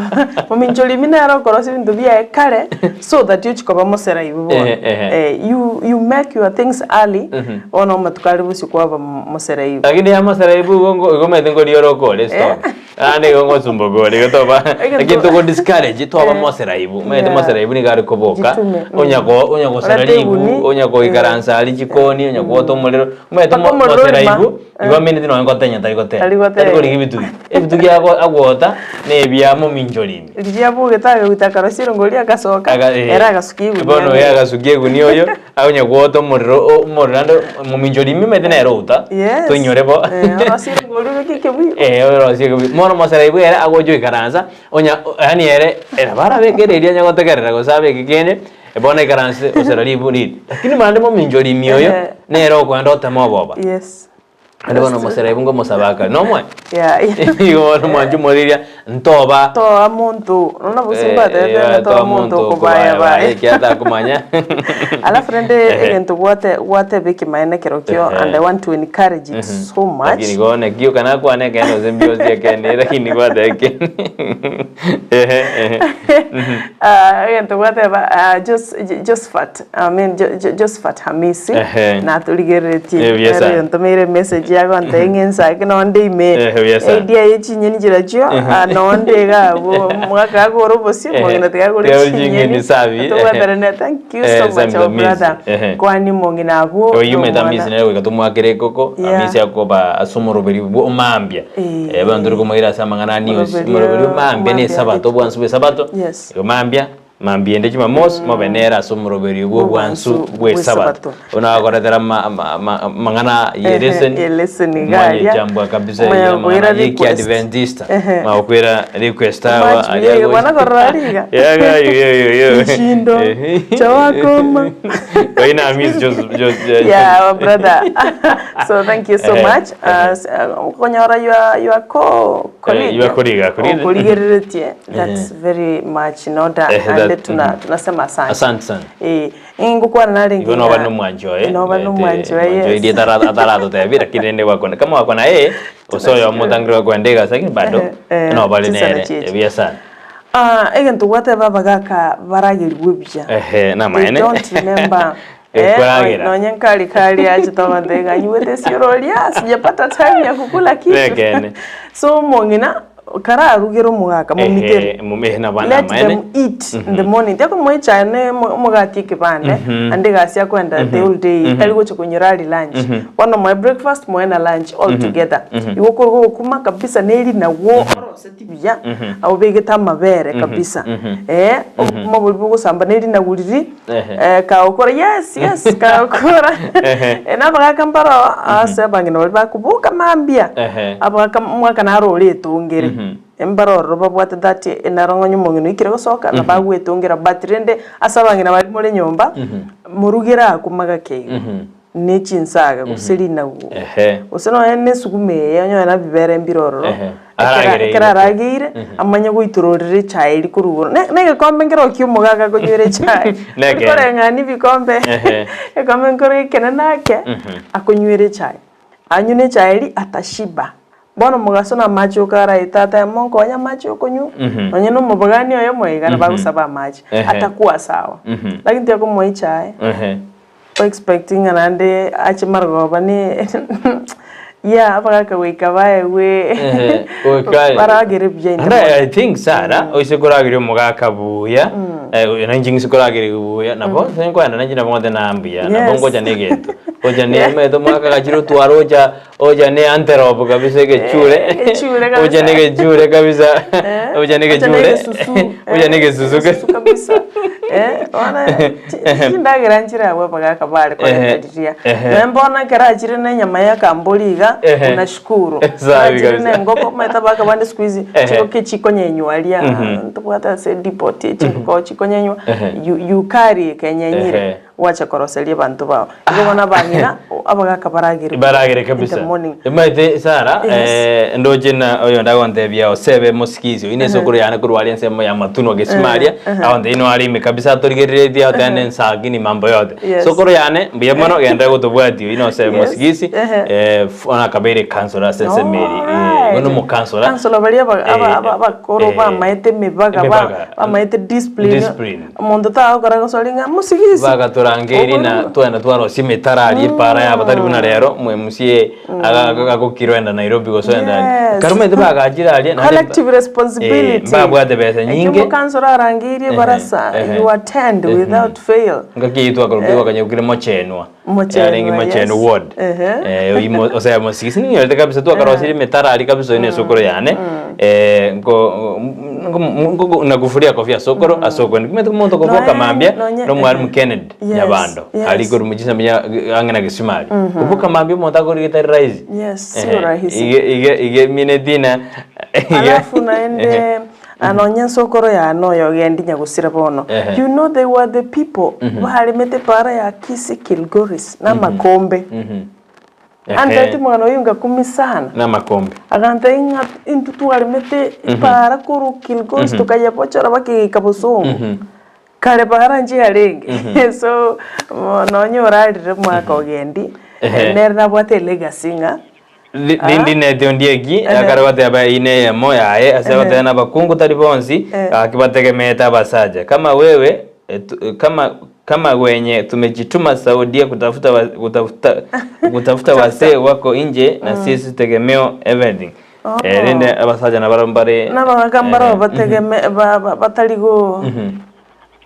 mominchorimi nere okorosia ebinto biaye kare so that ochia koba moseraibu bono. Ehe, ehe. Eh, you you make your things early, bono amatuko are bosio kwaba moseraibu. Lakini ya moseraibu igo ngo igo omanyete nkoria ore okore stop. Naende igo ngosumboka ore igo toba Egento- lakini togo discourage twaba Eh. moseraibu. Omanyete Yeah. moseraibu nigo are koboka, Jitume, mm. onya ko onya gosera Orete ribu, eguni, onya goikaransa aria jikoni, onya gwota omorero, omanyete Mpaka mo omorero orima. moseraibu igo amineti nonye ngotenya tari gotenya. Tari gotenya. Tari korigia ebitugi. Ebitugi ago agwota na ebia mominchori ime. Riria abogete agagoita akarosia erongo riria agasoka, Aga- eh. ere agasukia egunia Bono oyo agasukia egunia oyo, aonye gwota omorero o- omorero naende mominchori ime omanyete nere outa, Yes. toinyore bo. Eh, orosie erongo riria obeke ekebuyu. Eh, orosie ekebuyu. Bono moseraibu ere agocha oikaransa, onya yaani ere, nabo arabeke eredio onye gotegerera gose abeke kende, bono aikaranse osera ribu riri. Lakini naende mominchori ime oyo, Ehe. nere okoenda otema oboba. Yes. Naende bono omoseraibu ngomosaba akare, nomoe? Yeah, yeah. Igo bono mwanche omoriria, ntoba Toa monto, nonya gose Eh, mbwatete eh, ng'a toa monto okobaya baya. ekiagera takomanya. Alafu rende Ehe. egento gwate gwateba ekemanene kerokio Ehe. and I want to encourage it so much. Lakini bono ekio kana akwane ekeene gose mbiosi ekeene lakini gwateba ekeene. Ehe, ehe. Ah, egento gwateba ah, Jos- Jo- Josephat I mean, Jo- Jo- Josephat Hamisi Ehe. naturigereretie Eh, buya sana. Ere ontomeire emessage yagontebia ng'a ensake nonde ime Eh, buya sana. idea ye chinyeni chirachio ah, nonde iga abwo omogaka agore obosio Ehe. omong'ina tiga agore Tiga agore chinyeni chinyeni safi. tobwaterane thank you Eh, so much Sammy our Hamisi. brother Ehe. kwani omong'ina abwo Oyio omanyete nomwana. Hamisi nere goika tomwakere ekoko, Yeah. Hamisi akoba ase omoroberi bwo omambia. Eh. Eh, bono tori komoira ase amang'ana a news, Omoroberi omoroberi omambia na omambia esabato, obwansu bwa esabato. Yes. Igo mambia, Mambia ende Jumamosi mobe nere ase omoroberio bw'obwansu bw'Esabato. Buna agokoretera amang'ana ye lesson, Ye lesson iga mwanye aria. chambua kabisa Omanya ya amang'ana gokoira ye request. Kiadventista. Ehe. Magokwera request awa Match buya, bwana korora riga. Yaga yo yo yo yo. Kishindo cha wakoma. Oina miss Joseph Joseph. Yeah, our brother. so thank you so Ehe, much. Uh, s- uh, konyora your your co colleague. your colleague, akorigeretie. Okorigereretie. That's very much in order Eh, and that- tuna tunasema asante. Asante sana. Eh, ingokwana narenge. Igo noba nomwanchi oye. Noba nomwanchi oye. Mwanchi oye Yes. ataratotebia lakini rende gwakona kama wakona yeye gose oyomo otangire gokwenda egasi lakini bado Eh, eh, nobare chisana nere chiachi. ebuya sana. Ah, egento gwateba abagaka baragerigwe buya. Ehe, They namaene. don't remember. Eh, Ekoragera. nonye nkari kari ache togontebia ng'a nyuete esiororia sijapata time ya kukula kitu. Nekene. So omong'ina kararugere omogaka momitere. Ehe, momitere nabo Let namaene. them eat in the morning. Tiakomoa echae ne omogati ekebande, ande egasi akoenda the whole day, tari gocha konyora arie lunch. Bono moe breakfast moe na lunch all together. Igo okoruga obokima kabisa ne rinagu oroseti buya, obegete amabere kabisa. Eh, obokima boria bogosamba ne rinagu riria, kagokora yes yes kagokora na abagaka mbaro ase abang'ina baria bakoboka mambia, abagaka omogaka naro ore etongere, mbaro ororo babwate that naro ng'a onye omong'ina oikire gosoka nabo agwetongera but rende ase abang'ina baria more nyomba, morugere akwo magaka igo, ne chinsaga gose rinagu, gose nonye na esuguma eye onyore na bibere mbire ororo. Aragere Ekero arageire, amanye goitororera echae eria korwa igoro. Ne- Negekombe nkero kia omogaka akonywera echae. Nekeene. Koreng'ania ebikombe, Ehe. egekombe nkoro ekenene ake, akonywera echae. Anywe na echae eria atashiba. Bono omogaso na amache oka araete atebe monkonye amache okonywa, nonye na omobogani oyomo iga nabo agosaba amache, Ehe. atakuwa sawa. Lakini tiakomoa echae. Ehe. O expect ng'a naende ache marogoba ne yeah abagaka goika baegwe Ehe, goika baragere buya in the And I, I morning. think Sarah, oise korageria omogaka buya, eh, na inche ng'ise korageria buya, nabo mm. nkoenda na inche nabo ngote na mbuya, nabo Yes. ngocha na egento. Ocha ne omanyete omogaka gachire otwara ocha ocha ne antelope kabisa egechure. Eh, egechure kabisa. Ocha ne egechure kabisa. Eh, Ocha ne ocha na egechure. egesusu, Ocha ne eh, egesusu. egesusu kabisa. Eh, bono chindagera nchire abwo abagaka bare koreta riria. Nonya mbono ekero achire na enyama ya akambori iga, unashukuru. Safi Achire kabisa. na engoko, omanyete abagaka bande siku hizi, chingoko echikonyenywa aria, ntobwate ase edepot chingoko chikonyenywa, you you carry ekenyenyire. Gwacha koroseria abanto bao. Igo bono abang'ina, abagaka baragere buya Baragere in the kabisa. morning. Omanyete Sarah, Yes. eh, ndoche na oyonde agontebia osebe mosikisi oyio nesokoro yane korwa aria ensemo ya matunwa gesima aria agontebia ino arime kabisa atorigereretie agoteba ne ensaki ni mambo yote. Yes. Sokoro yane mbuya mono genderera gotobwatia oyio na osebe Yes. mosikisi Ehe. eh, bono akabeire ekansora ase ensemo eria. Eh, Alright. bono omokansora. Kansora baria aba- aba- Eh, aba- abakoro eh, bamaete emibaga, ba- emibaga. bamaete discipline. Discipline. Omonto tagokora gosori ng'a mosigisi. Bagatorangeria na Okoigwa. twagenda twarosia emetaro aria epara yabo tari buna rero mwe MCA aga- agokira oenda Nairobi gose oenda Yes. Kare omanyete bagachire aria naende Collective responsibility. Eh, mbabwate besa Ekio nyinge. omokansoro arangeirie Ehe, barasa, ehe. you attend without fail. Ngaki eyio twakorokire twakanyekire mochenwa. Mochenwa, Yarenge mochenwa yes. ward. Ehe. Eh, oyio osea mosigisi ninyorete kabisa twakarosirie emetaro aria kabisa oyio na esokoro yane. Eh, nko nko nakufuria kofia sokoro ase okwendi. Omanyete omonto okoboka Noe- mambia nonye- na omwalimu Kennedy Yes, Nyabando yes. aria korwa mochie nya ang'e na Gesima aria. Koboka mambia omonto akorigete tari rahisi. Yes, sio Ehe, rahisi. ige ige ige mineti na Alafu naende nonye ensokoro yane oyo ogendi nyagusira bono. Ehe. You know they were the people baremete para ya Kisii Kilgoris na amakombe. Antebetie omogano oyio ngakumi sana. Na amakombe. Agantebia ng'a intwe twaremete epaara korwa Kilgoris tokayebochora mpaka egaika Bosongo. Kare paara inche yarenge. So nonye orarire omwaka ogendi, nere nabwate elegacy ng'a Rindi neti ondieki akare goteba eyio neyemo yaye ase goteba na abakungu tari bonsi gaki bategemeete abasacha kama wewe kama kama wenye tumejituma Saudia kutafuta wa, kutafuta kutafuta wasee wako nje na sisi tegemeo everything Oh. Eh, rende abasacha nabarabwo mbare Nabagaka mbarabwo bategeme ba- ba- batari go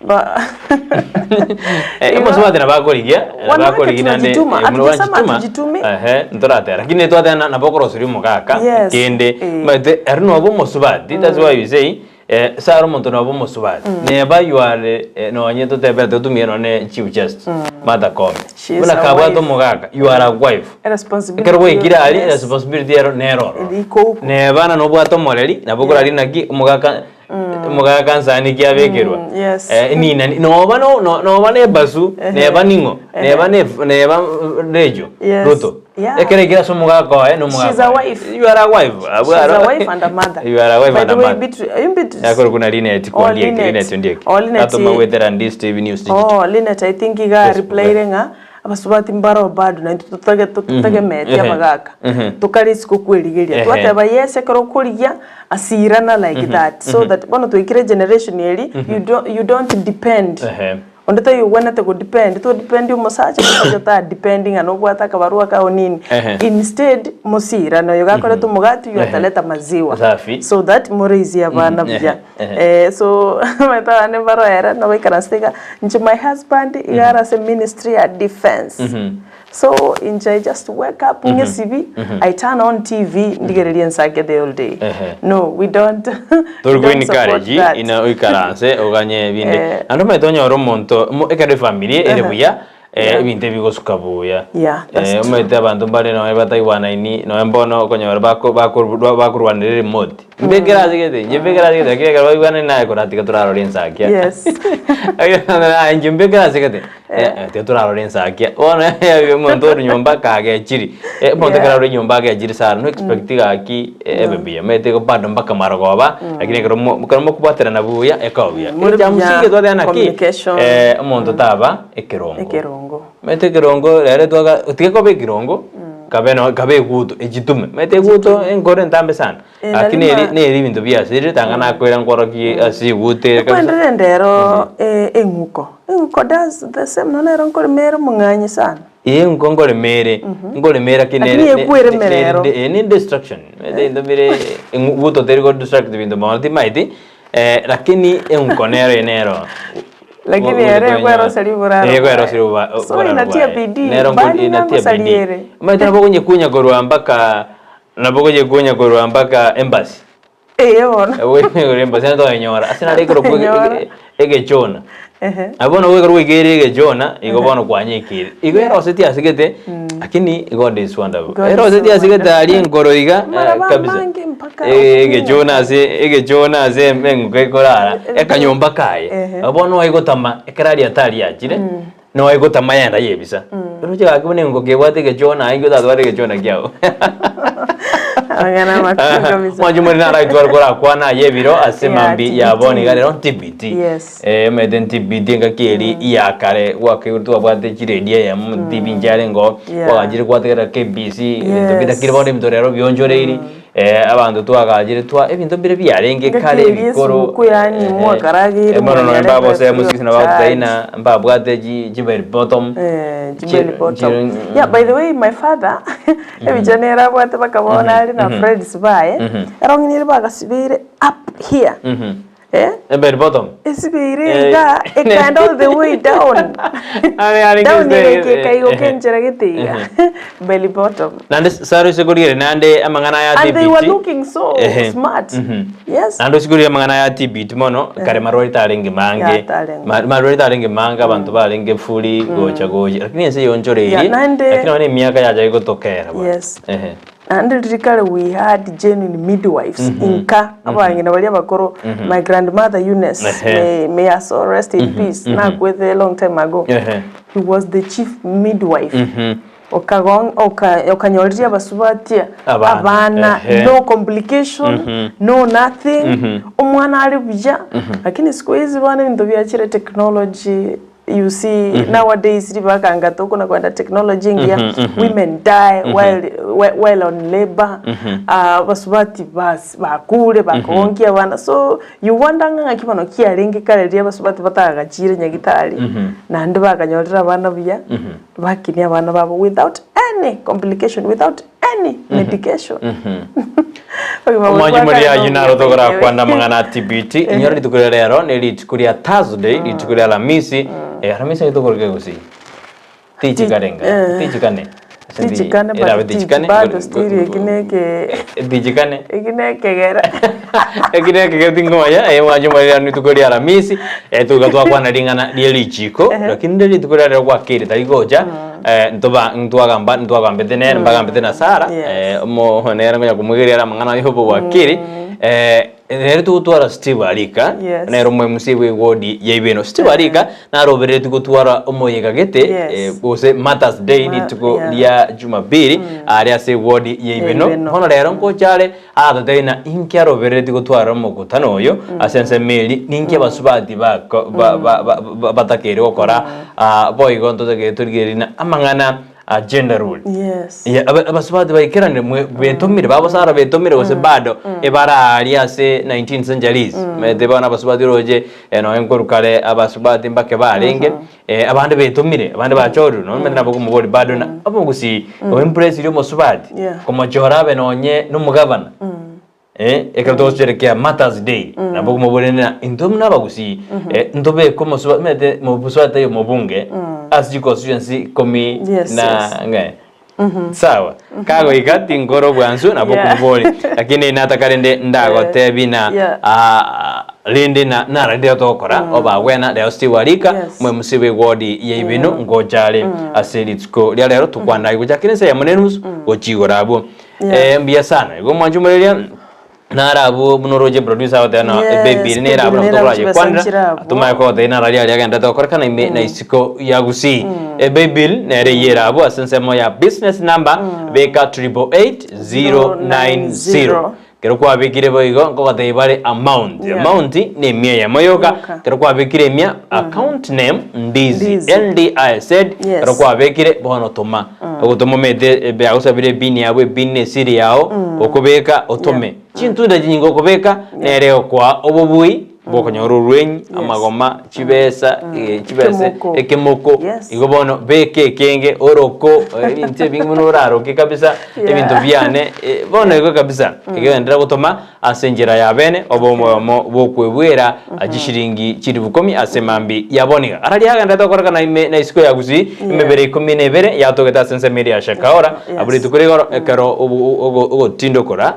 ba Eh, omosubati nabo akorigia Wanawake bakorigia naende tunajituma, eh, buna hatujasema banchituma, hatujitumi. ehe ntoratera lakini twateba na- nabo okoroseria omogaka Yes, kende eh. omanyete ere noba omosubati that's why you say eh, ase are omonto noba omosubati neba you are eh, nonye totebete totumie nonye chief justice Martha Koome She is buna a kabwate wife. omogaka you are a wife Responsibility ekero gwaikire aria yes. responsibility ero nero ororo Iko huko. neba na nobwate omoreri nabo okoraria naki omogaka omogaka nsani ki abekerwa Mm, yes. Eh, nina noba no no noba na ebasu neba ning'o neba ne neba rejo Yes. Ruto Yeah. ekero ekero ase omogaka oye na omogaka She's a oye. wife. you are a wife Abwo She's a aro- wife and a mother. you are a wife By and the a way, mother Beatrice, you Beatrice. Yakoro kuna Linet Oh, kondieki Linet. Linet ondieki Oh, Linet. atoma gwetera Ndis TV News Digital Oh, Linet, I think iga Facebook, replyire ng'a abasubati mbaro bado naintwe totage totegemetie abagaka. Tokare isiko kwerigeria. Ehe. Twateba yes ekero okorigia asirana like that so that bono twaikire generation eri you don't, you don't depend Ehe. Onde taiyo ogwenerete go depend, to depend omosacha, omosacha ta depend ng'a nobwate akabarua kao nini. Ehe. Instead, mosirane oyo gakoreta omogati oywo ataleta maziwa. Safi. So that moraisie abana buya. Ehe. Eh, so omanyete abande mbaroere nabaikaransete iga, inche my husband iga are ase ministry ya defence. So inche I just wake up ng'esibi, I turn on TV ndigererie ensake the whole day. Ehe. No, we don't, we Tori don't go support encourage that. ina oikaranse oganye ebinde. Eh. Naende omanyete onyore omonto mo ekero efamiri ere buya eh, Yeah. ebinto ebigosuka buya. Yeah, that's Eh, true. omanyete abanto mbare nonye bataigwanaini nonye mbono okonyora bako bako bakorwanera eremote. Mbekere ase gete, inche mbekere ase gete, lakini ekero baigwanani naye koratiga torarora ensakia. Yes. Aye inche mbekere ase gete, eh, eh, tiga torarora ensakia. Bono omonto ore nyomba kagechiri, eh, omonto ekero Yeah. ore nyomba agechiri sana, no expect gaki ebe buya. Omanyete igo bado mpaka marogoba, lakini ekero mo ekero mokobwaterana buya, ekoba buya. More Echa buya, msingi twateba naki, communication. eh, omonto taba ekerongo. Ekerongo. Omanyete ekerongo rero twaga tiga koba ekerongo, kabe no kabe eguto echitume. Omanyete eguto enkoro entambe sana, Eh, lakini nari eri ma- neri ebinto biasirire tanga nakoira nkworokie ase eguto ere kabisa. Ekwendire ndero eh, eng'uko. Eng'uko does the same nonya nero nkorema ere omong'anyi sana. Ee eng'uko nkorema ere, nkorema ere lakini Lakini nere ekweremera ero. ne ne destruction. Omanyete ebinto bire eguto teri go distract binto mono timaeti, lakini eng'uko nero eye nero. Lakini ere ekweroseria oboraro Eh, ekweroseria bwaye. oba- So oboraro inatia bwaye. bidii, Nero nko- bani inatia nangosaria bidii. ere. Omanyete nabo okonyekunya korwa mpaka nabo okonyekunya korwa mpaka embassy. Eye bono. Nabo okonyekunya korwa embassy naende toyenyora. Ase nare ekero kwa- Toyenyora. ege- egechona. Ehe. Nabo bono ekero gwaikeire egechona, igo bono kwanyekeire. Igo erosetie ase gete, lakini God is wonderful. God is Erosetie ase gete wonderful. aria enkoro iga, eh, Amaraba kabisa. amange mpaka Eh, egechona ase egechona ase eng'uko ekorara, ekanyomba kaye. Ehe. Bono oigotama ekero aria atari achire, noigotama yenda yebisa. Oroche gaki buna eng'uko kebwate egechona aye inki otatware egechona kiago. Amang'ana amakuru kabisa. Mwanche more naraitware korakwana aye ebiro ase Yeah, mambi ya TBT. bono iga rero TBT. Yes. Eh, omanyete TBT engaki eri ya kare gwakaigure twabwate chiredio eyemo TV nchiarenge oo, Yeah. kwagachire gwategerera KBC, ebinto binde Yes. lakini bono ebinto rero bionchoreiri, eh, abanto twagachire twa ebinto mbire biarenge Engaki kare eria ebikoro esuguku yaani eh, mwakarageire eh, bono nonya mwanyarete mbabosea free of mosigisi nabo charge. bagotaina mbabwate chi chibell bottom. Eh, Chi- chibell bottom. chi- Yeah, by the way, my father, ebicha nere abwate bakabona are na friends baye, erong'i nere bagasibeire up here. Eh? Ebell bottom. Esibeire Eh. iga, ekaenda all the way down. Are are Down ng'iste- egeka ekaigo eh, kenchera gete iga. Belly bottom. Naende saro ase korigereria naende amang'ana aya And they were TBT. looking so Ehe. smart. Mhm. Yes. Naende ase korigereria amang'ana aya TBT mono, kare marwari tarenge mange. Yeah, tarenge. Ma- Marwari tarenge mange abanto barenge furi gocha gocha. Lakini ense yonchoreirie. Yeah, naende- Lakini nonye emiaka yacha egotokera bwana. Yes. Ehe. Naende riria kare we had genuine midwives inka abang'ina baria abakoro my grandmother Eunice Ehe. may, may her soul rest in peace nakwete a long time ago Ehe. he was the chief midwife Okagong- oka- okanyoririe abasubatia Abana, abana ehe. no complication no nothing omwana are buya lakini siku hizi bono ebinto biachire technology You see nowadays ribakanga tokona kwenda technology engiya women die while, while, while on labor ah, basubati bas bakure bakogonkia abana so you wonder ng'a ng'aki bono kiarenge kare riria abasubati batagachire nyagitari naende bakanyorire abana buya bakinia abana babo without any complication without any medication Obogima bwa Omwanchi kare moria ayio nobuya naro by the togorakwana way. amang'ana a TBT. Inyora rituko ria rero ne rituko ria Thursday, rituko ria Alamisi. Eh, Alamisi naki tokoroka gose? Tichikarenga. eh. Tichikane. Ase ndi- Tichikane but erabe tich tichikane. bado still eki neke Eh, Tichikane. eki nekegera Eki nekegera tingomanya, eh, mwanchi moria rituko ria Alamisi, eh, toga twakwana ring'ana rie richiko, lakini rire rituko ria rero gwakire tari gocha. Eh, ntoba ntwagamba ntwagambete nere mbagambete na Sara Yes. eh, omo nere ngonya komoigereria are amang'ana aye obowakiri eh, nere togotwara Steve Arika Yes. nere omo MC bwe ward ya Ibeno Steve Arika naroberetie gotwara omoyega gete Yes. eh, gose Martyrs Day Ma- rituko yeah. ria Jumapili aria ase ward ya Ibeno Ibeno. bono rero nkocha are aratotebie ng'a inki aroberetie gotwara omokutano oyo ase ensemo eria ninki abasubati bako ba- ba- ba- ba- batakeire gokora Ah, boigo ntotagete torigererie ng'a amang'ana. Gender role. Yes. Yeah, abasubati baikeranire mwe betomire babosara betomire gose bado ebararia ase 19 centuries maete bono abasubati oroche nonya nkorwa kare abasubati mbake barenge abande betomire abande bachorirwe nonya omanyete nabo okomobori bado na omogusii oimpressirie omosubati Yeah. komochora abe nonye na omogavana Ekero togosherekea Martyrs Day, nabo okomoboria ng'a intwe buna abagusii, ntobeke omosuba omanyete mosubati taiyo omobunge ase chiconstituency ikomi Yes, na yes. ng'e sawa kagoika tinkore obwansu nabo Yeah. okomoboria lakini nataka rende ndagotebi na Yeah. rende na nararire togokora obagwena rero Steve Warika Yes. omwemusi bwe ward ya Ibeno ngocha are ase rituko ria rero tokwana gochakera ense eyemo na enusu gochia igoro abwo. Yeah. Eh, mbuya sana. Igo mwanche omoreria nare abwo buna oroche producer agoteba na Yes, ebaby ere nere abwo baby nabo nere tokorache abwo kwanera chibesa nchire abwo. tumanye kogotebia naro aria aria agendete gokorekana ime na isiko ya Gusii. Ebaby nere eyio ere abwo ase ensemo ya business number beka 888090. Kero kwabekire boigo nkogotebia bare amount. Yeah. Amount ne emia eyemo yoka. Yoka. Kero kwabekire emia account name Ndizi. Ndizi. NDIZ. Yes. Kero kwabekire bono toma. Ogotoma omanyete ebe agosabire epin yabo epin ne esiri yao okobeka otome. Chintunda chinyinge okobeka nere egokoa obobui bwokonyora orwenyi, amagoma, chibesa, chibesa, Ekemoko. ekemoko. Yes. Igo bono beka ekenge oroko ebinto ebinge buna oraroke kabisa Yeah. ebinto biane bono igo kabisa egenderera gotoma ase enchera ya bene obe omoyomo bw'okwebwera chishiringi chilifu ikomi ase mambi ya boniga. Ara riagenderete gokorekana ime na isiko ya Gusii emebere ikomi na ebere yatogete ase ensemo eria ya Shakaora Yes. abwo rituko rigoro ekero ogotindokora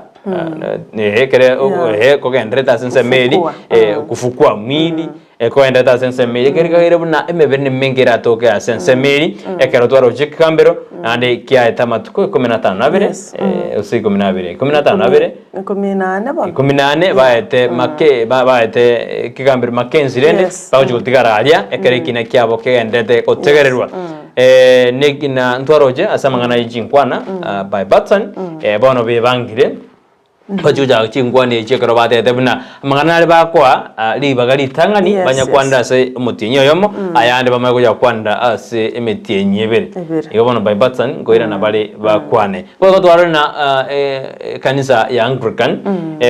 ekere Yeah. kogenderete ase ensemo eria Kufukua. kufukua mwili Ekoenderete ase ensemo eye, ekero ekageire buna emebere nemenge eratoke ase ensemo eri, ekero twaroche ekegambero, naende kiaete amatuko ikomi na atano na abere, Yes. gose ikomi na abere, ikomi na atano na abere, Ikomi na ane bono. ikomi na ane baete make ba- baete ekegambero Mackenzie rende, Yes. bagochia gotigara aria, ekero ekina kiabo kegenderete gotegererwa. Nekina ntwaroche ase amang'ana ye chinkwana, by Batson, bono bebangire. Bachigochaka chinkwana echio ekero batebete buna amang'ana aria bakoa ribaga ritang'ani Yes, banyakwanera yes. ase omotienyi oyomo, ayande bamanye gocha gokwanera ase emetienyi ebere. Ebere. Igo bono by Batson nkoirana bare bakwane. Boigo twarore na ekanisa ya Anglican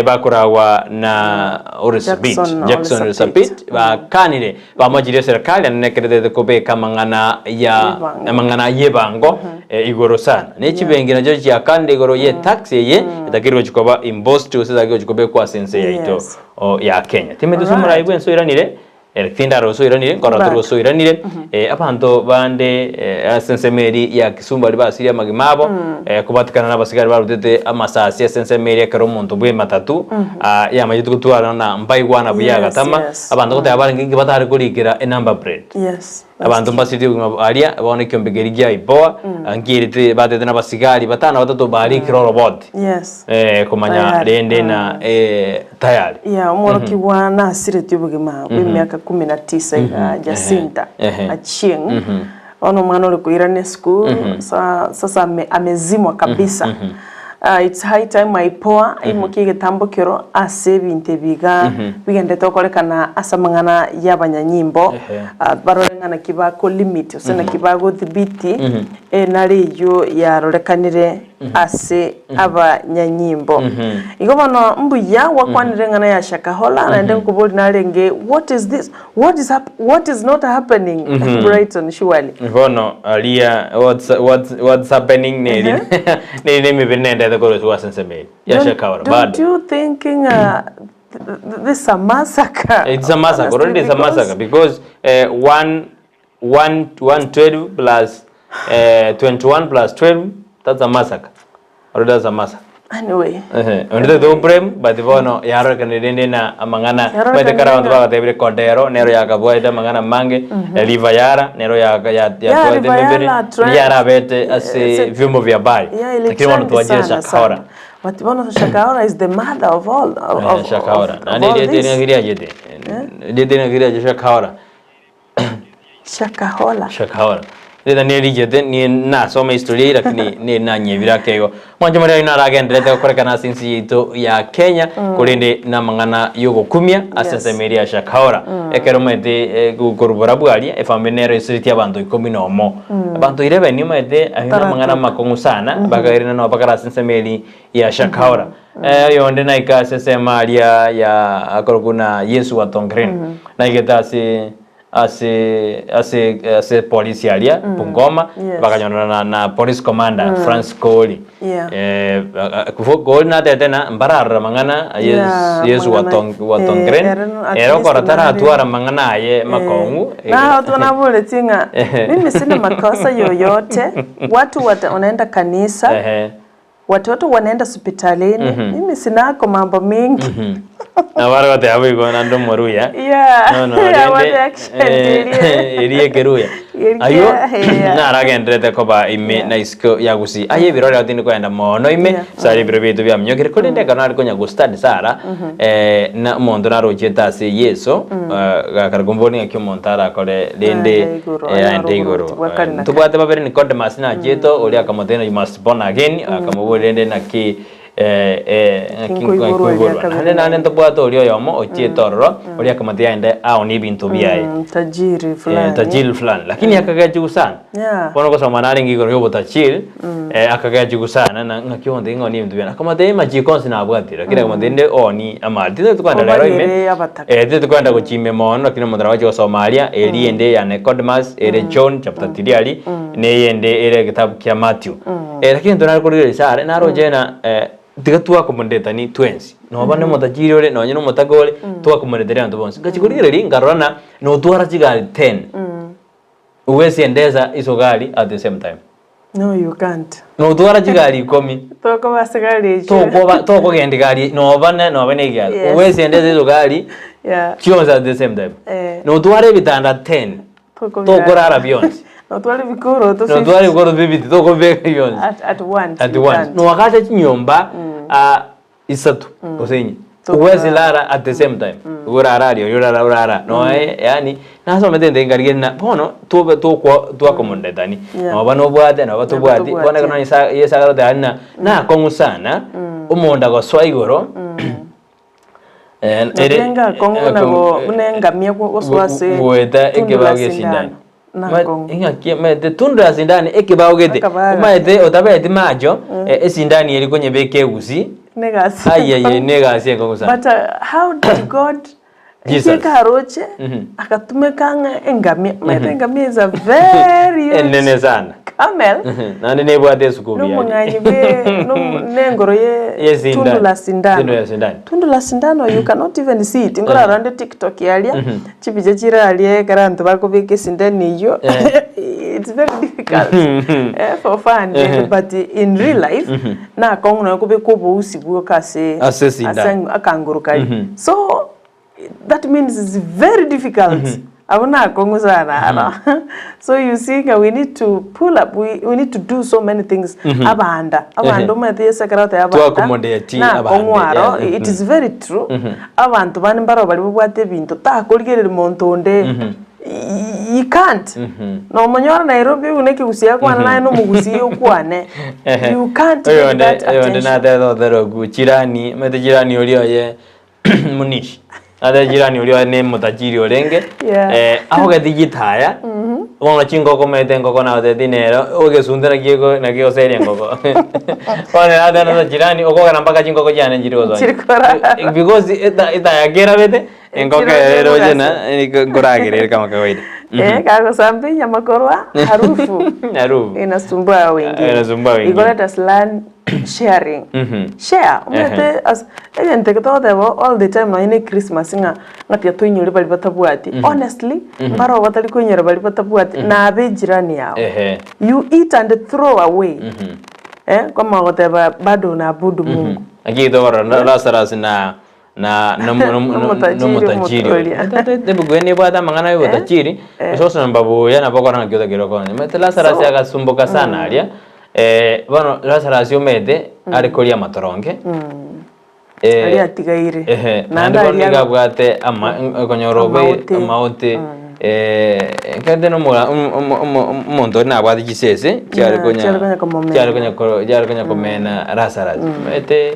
bakoragwa na Oresabit, Jackson Jackson Oresabit. Oresabit bakanire Bamochirie eserekari naende nekeretete kobeka amang'ana ya Ebango. amang'ana y'ebango igoro sana. Ne chibenki nachio chiakanire igoro ye tax eye etakiri gochi koba imposed gose etakiri gochi kobekwa ase ense yaito Yes. o ya Kenya. Timanyeti ase Alright. omorai bwense oiranire tindara gose oiranire nkorora tore Back. gose oiranire abanto bande ase ensemo eria ya Kisumu baria basirie amagima abo kobatikana na abasigari barutete amasasi ase ensemo eria ekero omonto bwe ematatu yamanyete gotwarana na mbaigwana buya Yes, agatama yes. Abanto goteba barenge inki batare korikera enumber plate. Yes. Abanto mbasirie obogima aria bono ekiombe keria gia IPOA nkierete batete na abasigari batano batato barikire oroboti Yes. komanya Tayari. rende na tayari. Yeah, omworokigwa nasiretie obogima bwa emiaka kumi na tisa iga Jacinta Ehe. Achieng. Bono omwana ore koirana esukuru sa sasa ame amezimwa kabisa. It's high time IPOA aimokie egetambo kero ase ebinto ebi iga bigenderete gokorekana ase amang'ana y'abanyanyimbo barore ng'a naki bako limit gose naki bagothibiti enare eyio yarorekanire ase abanyanyimbo. Igo bono mbuya gwakwanire eng'ana ya Shakahola naende nkoboria narenge what is this what is hap what is not happening Brighton surely. Bono aria what's, what's, what's happening neri neri nemebere nendete korosiwa ase ensemo eye ya Don't, Shakahola don't bado you think ng'a th- th- this a massacre? It's a massacre. Already it's a massacre because one, one, 112 plus 21 plus 12, that's a massacre. Already that's a massacre. Anyway. Ehe, onde to blame but bono yarorekanire rende na amang'ana Yarorekanire maete kare abanto ng'a- bagatebire Kodero nero yakabwaete amang'ana amange River Yara nero ya- ya- Yeah, yatwaete River emebere Yara trend. yarabete ase Ase- vyombo vya habari Yeah, ili lakini bono trend twachire sana Shakahola sana. But bono Shakahola is the mother of all of, Eh, of, Shakahola of, of nani all riete this. riachete riete riachete Shakahola Shakahola. Shakahola. Rita nerichete nie nasoma history lakini ne nanyebire ake igo. Mwanche moria oino aragenderete gokorekana ase ense yaito ya Kenya korende namang'ana yogokumia ase Yes. ensemo eria ya Shakahola. Ekero omanyete korwa barabwo aria efamiri nero esereti abanto ikomi na omo. Abanto 11 omanyete ayio namang'ana amakong'u sana bakairana nabo bakare ase ensemo eria ya Shakahola. Oyonde naike ase ensemo aria ya akorokwa buna Yesu wa Tongeren naigete ase ase ase ase polisi aria Bungoma Yes. bakanyorana na, na police commander Francis Kooli Yeah. eh, Kooli natete na mbararora mang'ana Yesu, Yeah, Yesu mang'ana- wa eh, Tongren ere no- at ere least okora nare- taratwara mang'ana aye makong'u Na watu wanaboletie ng'a mimi sina makosa yoyote watu wata, wanaenda kanisa Ehe. Watoto wanaenda hospitalini mimi sinako mambo mingi Nabo are goteba boigo naende omoruya. Yeah. No, no, Yeah, rende, what accent eh, eria. eria ekeruya. Eria, Aywo yeah. naragenderete koba ime na isiko ya gusii. Aye ebiro rero tindi kogenda mono ime, Yeah. sare ebiro biaito biaminyokire, korende ekero nare konya gostudy sara, eh, na omonto narochiete ase Yeso, eh, gakare kombori ng'aki omonto arakore rende Aende igoro, eh, anyore aende igoro. oboruoti bwa kare na kare. Ntobwate babere Nicodemus nachiete, oria akamotebia you must born again, akamoboria rende naki ng'aki Nkoiborwa eria nkoiborwa. kabere Naende naende naende. ntobwate oria oyomo ochiete ororo, oria akamotebia aende aonie ebinto biaye. Tajiri Eh, fulani. tajiri fulani. Lakini akagechigwa sana. Yeah. Bono gosoma narenge igoro ya obotajiri, akagechigwa sana na ng'aki ogontebia ng'a onie ebinto biane. Akamotebia amachiko onsi nabwatire, lakini akamotebia rende oonie amari. Titari kogenda rero ime, Obarere abataka. titari kogenda gochia ime mono, lakini omonto nabo agochia gosoma aria, eria ende ya Nicodemus, ere John chapter 3 aria, na eyende ere egetabu kia Matthew. Lakini intwe nare korigereria ase are, naroche ng'a tiga twakomondetani twensi, noba na omotajiri ore, nonye na omotaka ore, twakomondetani abanto bonsi. Ngachia korigereria nkarora ng'a notwara chigari ten, huwezi endesa hizo gari at the same time. No you can't. Notwara chigari ikomi, Tokoba ase gari echio. tokoba tokogendia gari noba ne noba na egiari, Yes. huwezi endesa hizo gari Yeah. chionsi at the same time. Eh. Notwara ebitanda ten, Tokorara bionsi. Notware ebikoroto Notware ebikoroto bibiti tokobeka bionsi. At, at once. At you once. can't. Nowakacha chinyomba ah, isato gose inye. Tokorara. Huwezi lala at the same time. Urara aria oria orara orara. Noe yani nasomete ente nkarigereria na bono tobe tokwa twakomondetani. Yeah. Noba nobwate noba Noba tobwati. tobwati. Bono ekero Nyasaye Yeso agaroteba ng'a nakong'u sana omonto agosoa igoro. Naende akong'u buna go- buna engamia go- gosoa ase goeta tundu ekebao la gia sindano. esindani Nakong'u. ing'aki omanyete tundu la sindani ekebao gete Akabaga. omanyete otabeti macho esindani eri konyebeka egusi Negasi aiyaiya negasi enkong'u sana But how did God Jesus. ekieka aroche akatumeka ng'a engamia omanyete engamia is a very huge enene sana camel naende nebwate esukuru yaye. Nomong'anyi bwe nom- nengoro ye Ye sindano. tundu la sindano. Tundu la sindano. Tundu la sindano you cannot even see it. Nkorora onde TikTok yaria chipicha chire aria ekero abanto bakobeka esindano eyio it's very difficult eh, for fun but in real life nakong'u nonya kobeka obousi bwoka ase Ase esindano. ase akanguru karia. So That means it's very difficult. Abwo nakong'u sana aro. So you see ng'a we need to pull up, we, we need to do so many things. Abanda, abanda omanyete Yeso ekero agoteba abanda, Twakomodeti nakong'u abande, aro, yeah. it is very true. Abanto bande mbaro baria babwate ebinto, takorigereria monto onde, you can't. Nomonyore Nairobi buna ekegusii akwane naye nomogusii okwane. You can't get Oyonde that oyonde attention. natete gotera okwo jirani, omanyete jirani oria oye Munishi. Ase jirani oria oye ne motajiri orenge, Yeah. eh, agogeti gitaya, bono chingoko omanyete engoko nagotebeti nere ogesunte naki ego naki egoseria engoko. Bono ere ateba nase jirani okogera mpaka chingoko chiane nchiri gosoa. Nchiri korara. Because eta etaya kerabete, engoko Chiro ere eroche chigokasa. na nkoragera ere kama kawaida. Eh, kagosamba enyama korwa harufu Harufu. inasumbua wengine. Inasumbua wengine. Igo let us learn sharing. Share, omanyete as egento eke togoteba all the time nonye na echristmas ng'a ng'a tiga toinyore baria batabwati. Honestly, mbaro batari koinyora baria batabwati, nabe ejirani yao. Ehe. You eat and throw away. Eh, kwamanya goteba bado unaabudu Mungu. Lakini tokorora Lazarus na na Nomotajiri nomotajiri omotoria. Ebuku eye nebwate amang'ana ya obotajiri, gose gosoma buya nabo okora ng'aki otagere okonye. Omanyete Lazarus So- agasumboka sana aria, bono Lazarus omanyete are koria amatoronge, Aria atigaire. ehe, Naende naende bono aria nigo abwate ama okonyora obe Amaote. amaote. Ekero nomora omonto oria nabwate chisese chiare Yeah, chiare konya konya komomena. chiare konya ko chiare konya komena Lazarus. Omanyete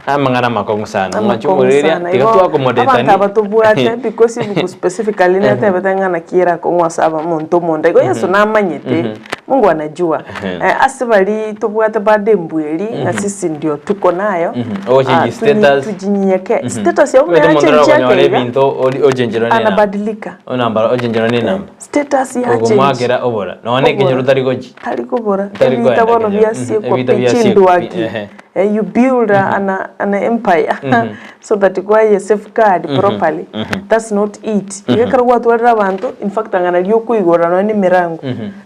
amang'ana amakong'u sana, ng'ache Amakong'u omoreria sana. tiga Igo twakomodetani. abanto aba tobwate because ebuku specifically netebete ng'a naki erakong'u ase aba omonto omonda. Igo Yeso namanyete, Mungu anajua. Ase baria tobwate bado embweri ng'a sisi ndio tuko nayo, Ogochenji status. tujinyenyekee. Status yabo Omanyete omonto yachenchia orokonyora ake iga, ebinto ori ochencherwa ne enamba. anabadilika. Onamba ochencherwa ne enamba. Status yachenji. Ogomoakera obora. Nonya na ekenyoro Obora. tari gochi. Tari kobora. Tari Ebita koenda bono ekenyoro. biasiekwa Ebita pi biasiekwa pi, chindwaki. ehe. You build an, an empire so that kwaye safeguard properly. That's not it. Iga ekero gwatwarire abanto, in fact ang'a nario okoigora nonya na emerango.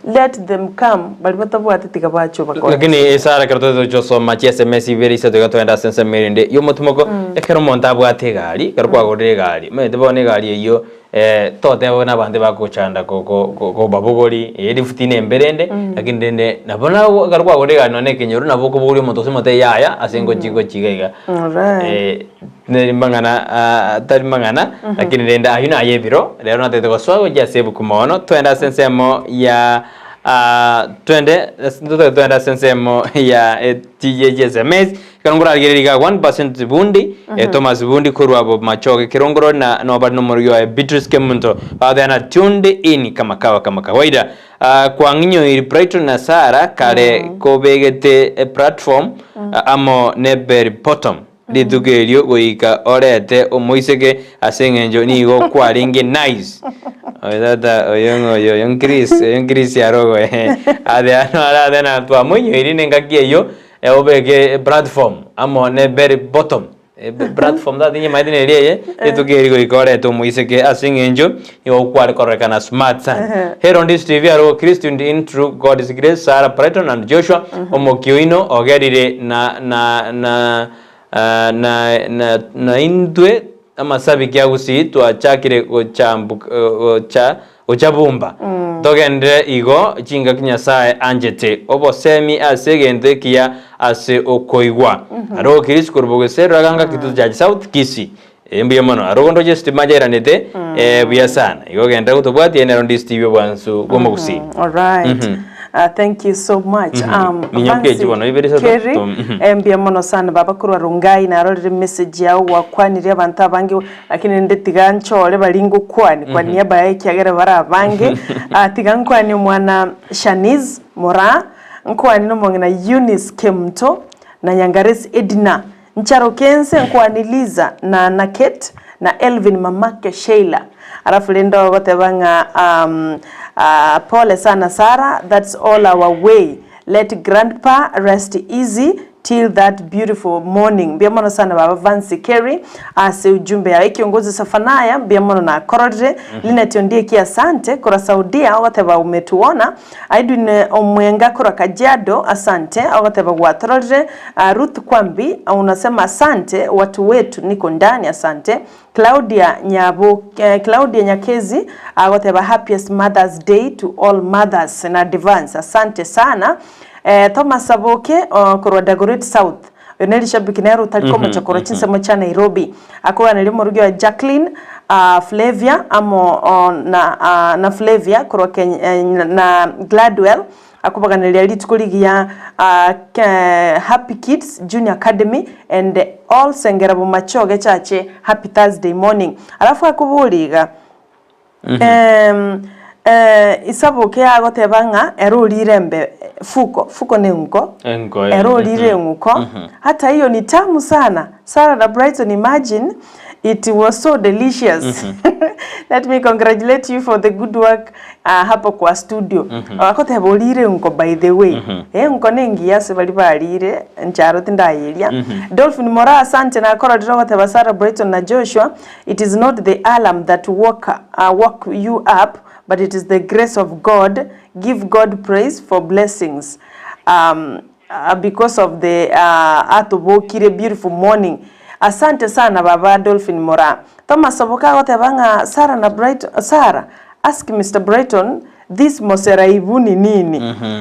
Let them come, baria batabwati tiga bache obakonye. Lakini esara ekero togocha gosoma chi sms ibere isato iga togende ase ensemo erinde y'omotimoko, ekero omonto abwate egari, ekero kwagorire egari, omanyete bono egari eyio Toteba buna abanto bagochanda kobabogori, elifuti nembe rende, lakini rende nabo nabo ekero kwagorire egari nonye na ekenyoro nabo okobogoria omonto gose omotebi yaya ase ngochi gochi iga iga. Neri mang'ana tari mang'ana, lakini rende aywo naye ebiro, rero natagete gosoa gochia ase ebuku mono, twende ase ensemo ya twende twende ase ensemo ya chi sms. Ekero nkorarigereria iga 1% Bundi, Thomas Bundi korwa Bomachoge Kerongorori na nobare nomorogi oye Beatrice Kemunto bagoteana tuned in kama kawa kama kawaida. Ah, kwang'inyoiri Brighton na Sarah kare kobegete eplatform amo ne bell bottom rituko erio goika orete omoiseke ase eng'encho nigo kwarenge nice. Oyo tata oyo ng'a oyo oyo Chris oyo Chris arogo ade ano arate na twamoinyoiri na engaki eyio Obeke eplatform amo ne bell bottom. Eplatform tata tinyemaete neri eye, rituko eri goika orete omoiseke ase eng'encho nigo kware kororekana smart sana. Here on this TV aro Chris tuned in through God's grace Sarah Brighton and Joshua omokioino ogerire na na na na na na intwe amasabiki a Gusii twachakire gochambuka gocha Gochabumba. Togenderere igo chingaki Nyasae anchete obosemi ase egento ekiya ase okoigwa. Aro Chris korwa Bogeseri raganga Kitutu Church South Kisii. Eh, mbuya mono. Aro kondoche sitima jairanete eh, buya sana. Igo genderera gotobwatia nero ndi Steve obwansu bw'omogusii. Alright. Thank you so much. Minyoka Fancy echi bono, ibere isato, Kerry, tom- mbuya mono sana baba korwa Rongai narorire message yao gwakwanirie abanto abange Lakini rende tiga nchore baria ngokwania kwa niaba yaye ekiagera bare abange. Ah, tiga nkwanie omwana Shanice Moraa, nkwanie nomong'ina Eunice Kemunto, na Nyangaresi Edna. Ncharoke ense nkwanie Liza na Naket na Elvin mamake Sheila. Alafu rende ogoteba ng'a um, ah, pole sana Sarah, that's all our way. Let grandpa rest easy till that beautiful morning. Mbuya mono sana baba Vancy Kerry ase ujumbe yaye. Kiongozi Safanaya mbuya mono nakororire. Linet Ondieki asante. Korwa Saudia ogoteba umetuona. Edwin Omwenga korwa Kajiado asante ogoteba gwatororire. Ruth Kwambi unasema asante watu wetu niko ndani asante. Claudia Nyabo, Claudia Nyakezi agoteba happiest mother's day to all mothers in advance asante sana. Thomas Saboke korwa Dagoretti South oyo nere rishabiki nere otari komocha korwa chinsemo chia Nairobi akoganeria omorugi oye Jacqueline Flavia amo na na Flavia korwa Kenya na Gladwell Akobaganeria rituko rigiya Happy Kids Junior Academy and all Sengera Bomachoge Chache happy Thursday morning. Alafu akoboria iga Isaboke agoteba ng'a ere orire embe fuko, fuko ne eng'uko, Eng'uko, eh. ere orire eng'uko, hata hiyo ni tamu sana. Sarah na Brighton imagine it was so delicious. Let me congratulate you for the good work hapo kwa studio. Agoteba orire enko by the way. Enko nengiya ase baria barire ncharo tindayeria. Dolphin Moraa asante nakororire ogoteba Sarah Brighton na Joshua it is not the alarm that woke, woke you up but it is the grace of God. Give God praise for blessings. Because of the atobokire beautiful morning asante sana baba Dolphin Moraa. Thomas Oboka agoteba ng'a Sarah na Brighton Sarah ask Mister Brighton This moseraibu ni nini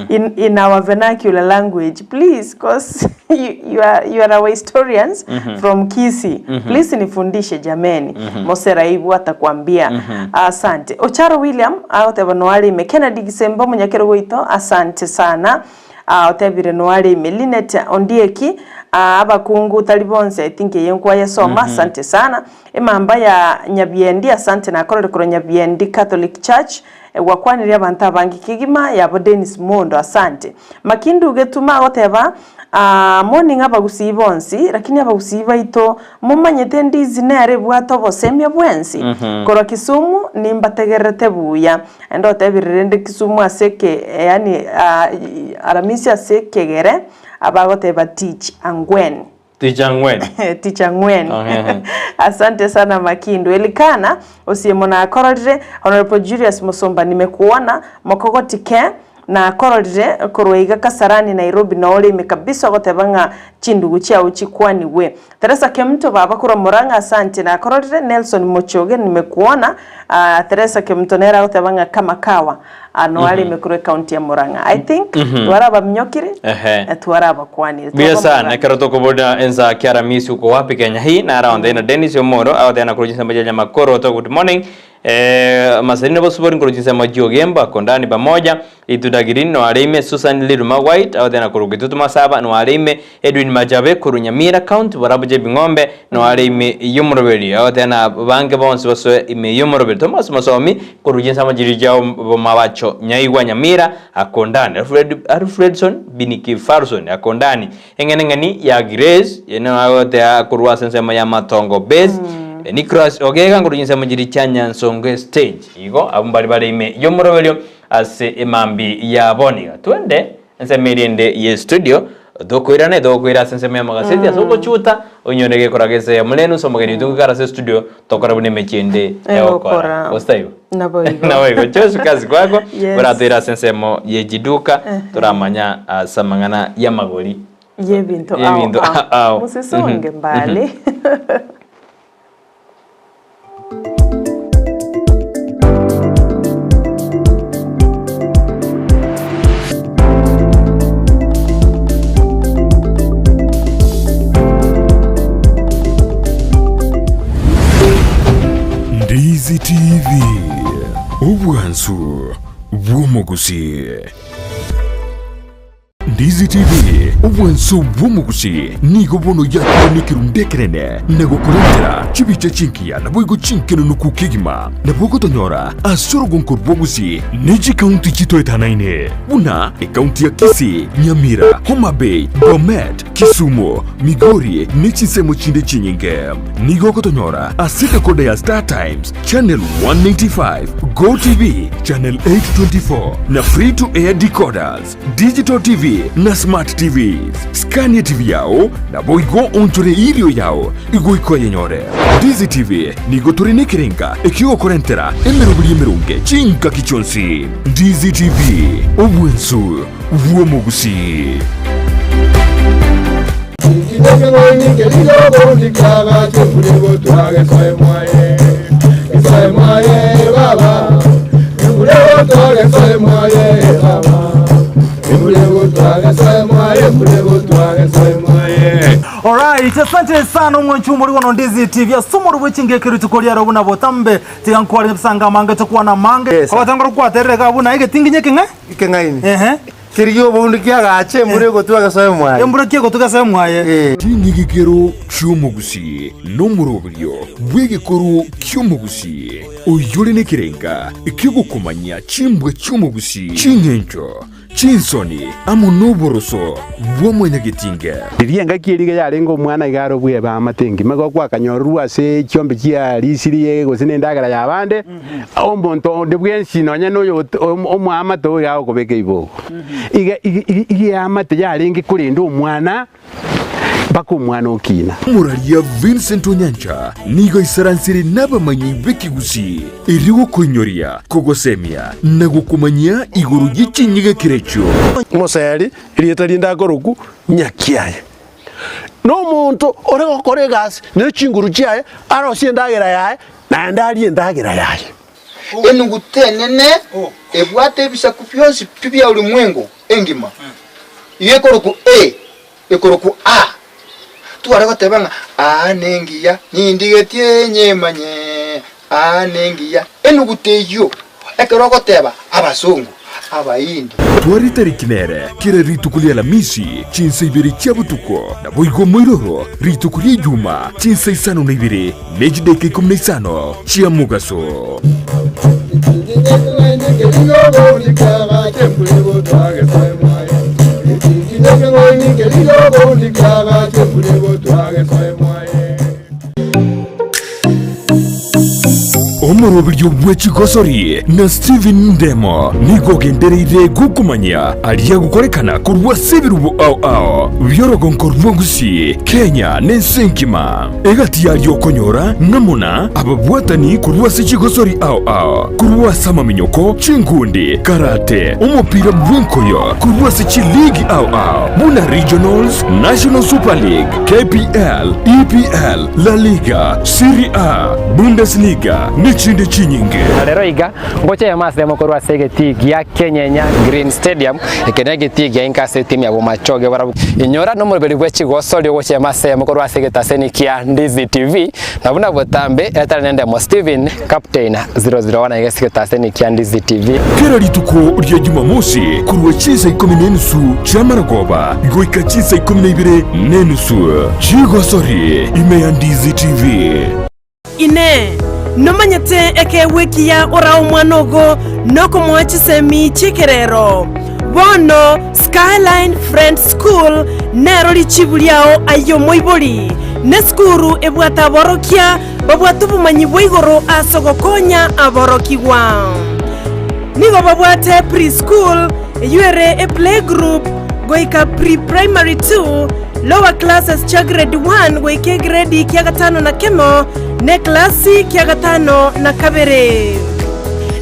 in, in our vernacular language please cause you, you are, you are our historians from Kisii please nifundishe jameni moseraibu atakwambia asante Ocharo William agoteba noarime Kennedy Gisemba omonyakero goito asante sana Ah, otebire noarime Linet Ondieki ah, abakungu tari bonsi I think eye nkwayesoma asante sana Emamba ya Nyabiendi asante nakorire korwa Nyabiendi Catholic Church Gwakwanirie abanto abange kegima yabo Dennis Mondo asante. Makindu getuma agoteba aah morning abagusii bonsi lakini abagusii baito momanyete ndizi nere ebwate obosemia bwensi? Korwa Kisumu nimbategererete buya. Naende otebire rende Kisumu ase eke yaani Aramisi ase ekegere abagoteba teach Angwen. Teacher Ng'wen. Teacher Ng'wen. Ong'ehe. Asante sana Makindu. Elikana, Osiemo nakororire, Honorable Julius Musumba nimekuona, Mokogoti ke nakororire korwa iga Kasarani Nairobi noo ime kabisa ogoteba ng'a chindugu chiao chikwanigwe. Teresa Kemunto baba korwa Murang'a asante nakororire, Nelson Mochoge nimekuona, ah, Teresa Kemunto nere agoteba ng'a kama kawa. Ano are ime korwa ecounty ya Murang'a. I think twarabaminyokire, Ehe. na twarabakwanire. Buya sana Twabamurang'a. ekero tokoboria ensa kiaramisi uko wapi Kenya hii nara onde na Dennis Omoro agoteba na korwa chinsemo chia Nyamakoro to good morning eh Maserine bosubori nkorwa chinsemo chia Ogembo akondani pamoja Ituda Green noare ime Susan Liruma White agoteba na korwa Kitutu Masaba noare ime Edwin Machabe korwa Nyamira County borabu Chebing'ombe noare ime y'omoroberi agoteba na abange bonsi basoe ime y'omoroberi Thomas Mosomi korwa chinsemo chiria chia Bomabacho Nyaigwa Nyamira Akondani Alfred Alfredson Biniki Farson Akondani eng'eneng'eni ya Grace ene agoteba korwa ase ensemo ya Matongo Base Nicholas Ogega korwa chinsemo chiria chia Nyansongo Stage igo abwo mbare bare ime y'omoroberio ase emambi ya bono iga twende Ensemo eria ende ye studio, tokoirana etogokoira ase ensemo y'amagaseti ase ogochuta, onyore gekora gese omorenu ase omogeni oito goikara ase studio, tokore buna emechie ende egokora. Egokora. Gose taibo? Naboigo. Naboigo. Joshua kazi kwako, Yes. oratoire ase ensemo ye chiduka, toramanya ase amang'ana y'amagori. Y'ebinto ao Y'ebinto ao. ao. Mosisonge mbali. Ndizi TV, obwansu bw'omogusii. Ndizi TV, obwanso bw'omogusi, nigo bono yakorwa nekerundu ekenene na gokorentera chibicha chingiya naboigo chinkenenuku kegima. Nabo ogotonyora ase orogonko rw'obogusi ne chikaunti chitoetanaine buna ekaunti ya Kisii, Nyamira, Homa Bay, Bomet, Kisumu, Migori ne chinsemo chinde chinyinge. Nigo ogotonyora ase decoder ya Star Times, Channel 195, Go TV, Channel 824 na Free to Air decoders. Digital TV na Smart TVs. Skania TV yao naboigo onchore irio yao igoika oyenyore. Ndizi TV nigo tore nekerenga ekiogokorentera emeroberi emeronge chingaki chionsi. Ndizi TV, obwensu bw'omogusii. Alright, asante sana omwanchi omori bono Ndizi TV ase omoro bwe chingeke rituko riaro buna botambe tiga nkware ebisanga amange tokwana amange Yes. abatangora kwaterera iga buna egetinginye ekeng'e Ekeng'aini. ehe Kerigia oboundu kiagache embura egotwa gesoe mwaye. Embura ki egotwa gesoe mwaye. Eh. Chinyigikero chi'omogusii nomoroberio bw'egekoro ki'omogusii, oyore nekerenga ki'ogokomanya chimbwa chi'omogusii, ching'encho, chinsoni, amo noboroso bwa mwanyagetinge. Riria engaki eria iga yarenge omwana iga are obweba amate engima, igo gwakanyororwa ase chiombe chia risiri gose na endagera y'abande, omonto onde bwensi nonya na oyo omoamate oyo iga agokobeka ibogo. Iga iga iga eamate yarenge korenda omwana mpaka omwana okina. Omoraria Vincent Onyancha nigo aisaransire nabamanyi b'ekegusii erio gokoinyoria, kogosemia na gokomanyia igoro ye chinyigekero echio. Omoseri, erieta rinde akorokwa Nyakiaye, nomonto ore gokora egasi ne chinguru chiaye, arosie endagera yaye, naende arie endagera yaye. Enuguta enene ebwate ebisaku bionsi pi bia ulimwengu engima, iga ekorokwa A, ekorokwa A. Tware goteba ng'a aa nengiya, nindigetie nyemanye, aa nengiya. Enuguta eyio, ekero ogoteba abasongo, abaindi. Tware etariki nere kera rituko ria Alamisi chinsa ibere chia botuko, naboigo omoiroro rituko ria Ijuma chinsa isano na ibere ne chidaeka ikomi na isano chia mogaso. Omoroberio bwe chigosori na Stephen Ndemo nigo ogendereire gokomanyia aria agokorekana korwa ase ebirubo ao ao bi'orogonko rwa Gusii, Kenya na ense engima. Egati yaria okonyora ng'amo na ababwatani korwa ase chigosori ao ao, korwa ase amaminyoko, chinkundi, karate, omopira bw'enkoyo, korwa ase chiligi ao ao buna Regionals, National Super League, KPL, EPL, La Liga, Serie A, Bundesliga, nechinde chinyinge. Na rero iga, ngocha eyemo ase eyemo korwa ase egetii gia Kenyenya Green Stadium, eke negetii gia inka ase etimu ya Bomachoge barabwo. Inyora nomoroberi bwe chigosori ogocha eyemo ase eyemo korwa ase egetaseni kia Ndizi TV, na buna botambe etari nendemo Steven Captain 001 iga ase egetaseni kia Ndizi TV. Kera rituko ria Jumamosi korwa chinsa ikomi na enusu chi'amaragoba goika chinsa ikomi na ibere na enusu chigosori ime ya Ndizi TV. Inee! Nomanyete ekeegwa ekiya orae omwana ogo nokomoa chisemi chi'ekerero? Bono Skyline Friends School nero richibu riao aye omoibori. Nesukuru ebwate aborokia babwate obomanyi bwa igoro ase ogokonya aborokigwa. Nigo babwate pre-school, eyio ere eplaygroup goika pre-primary 2, lower classes chia grade 1 goika egredi kia gatano na kemo, na eklasi kia gatano na kabere.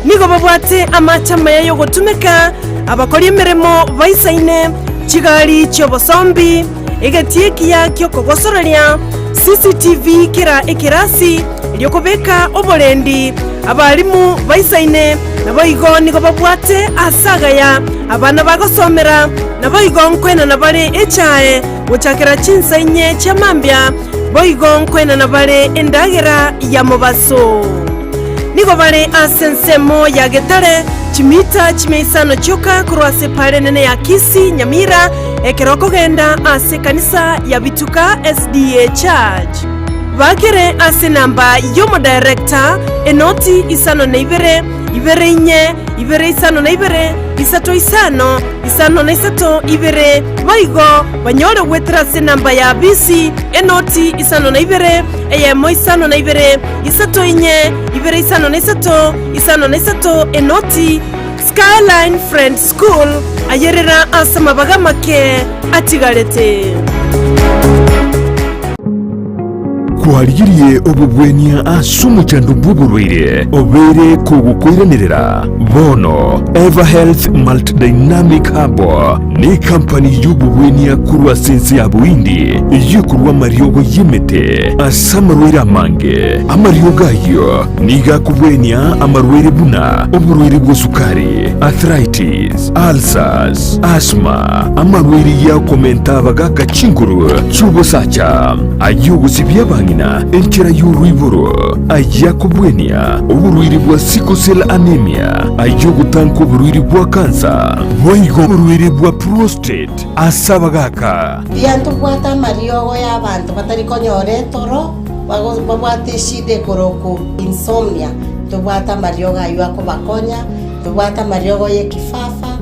Nigo babwate amache amaya y'ogotumeka, abakori emeremo baisaine, chigari chi'obosombi, Egetii ekiya gi'okogosoreria, CCTV kera ekerasi, erio kobeka oborendi abalimu baisaine, naboigo nigo babwate aase agaya abana bagosomera, naboigo nkoenana bare echae gochakera chinsa inye chia mambia, boigo nkoenana bare endagera ya mobaso. Nigo bare ase ensemo ya Getare, chimita chimia isano chioka korwa ase epaara enene ya Kisii, Nyamira, Ekero okogenda ase ekanisa ya Bituka SDA Church, bakere ase enamba y'omodirector enoti 52 2 4 2 52 3 5 5 3 2, boigo banyore goetera ase enamba ya bisi enoti 52 1 52 3 4 2 53 5 3 enoti. Skyline Friends School, ayerera ase amabaga amake atigarete. Kwarigirie obobwenia ase omochando bw'oborwaire obeire kogokoiranerera? Bono Everhealth Multidynamic Herbal nekampani y'obobwenia korwa ase ense ya Bohindi eyio ekorwa amariogo y'emete ase amarwaire amange. Amariogo ayio Nigo akobwenia amarwaire buna oborwaire bwa sukari, arthritis, ulcers, asthma, amarwaire y'okomenta abagaka chinguru chi'obosacha, ay'ogosibia abang'ina enchera y'oroiboro, ay'akobwenia oborwaire bwa sickle cell anemia, ay'ogotanka oborwaire bwa kansa, boigo oborwaire bwa prostate ase abagaka. Mbuya ntobwate amariogo y'abanto batari konyora etoro. Babwate eshida ekorokwa insomnia, tobwate amariogo ayio akobakonya, tobwate amariogo y'ekifafa,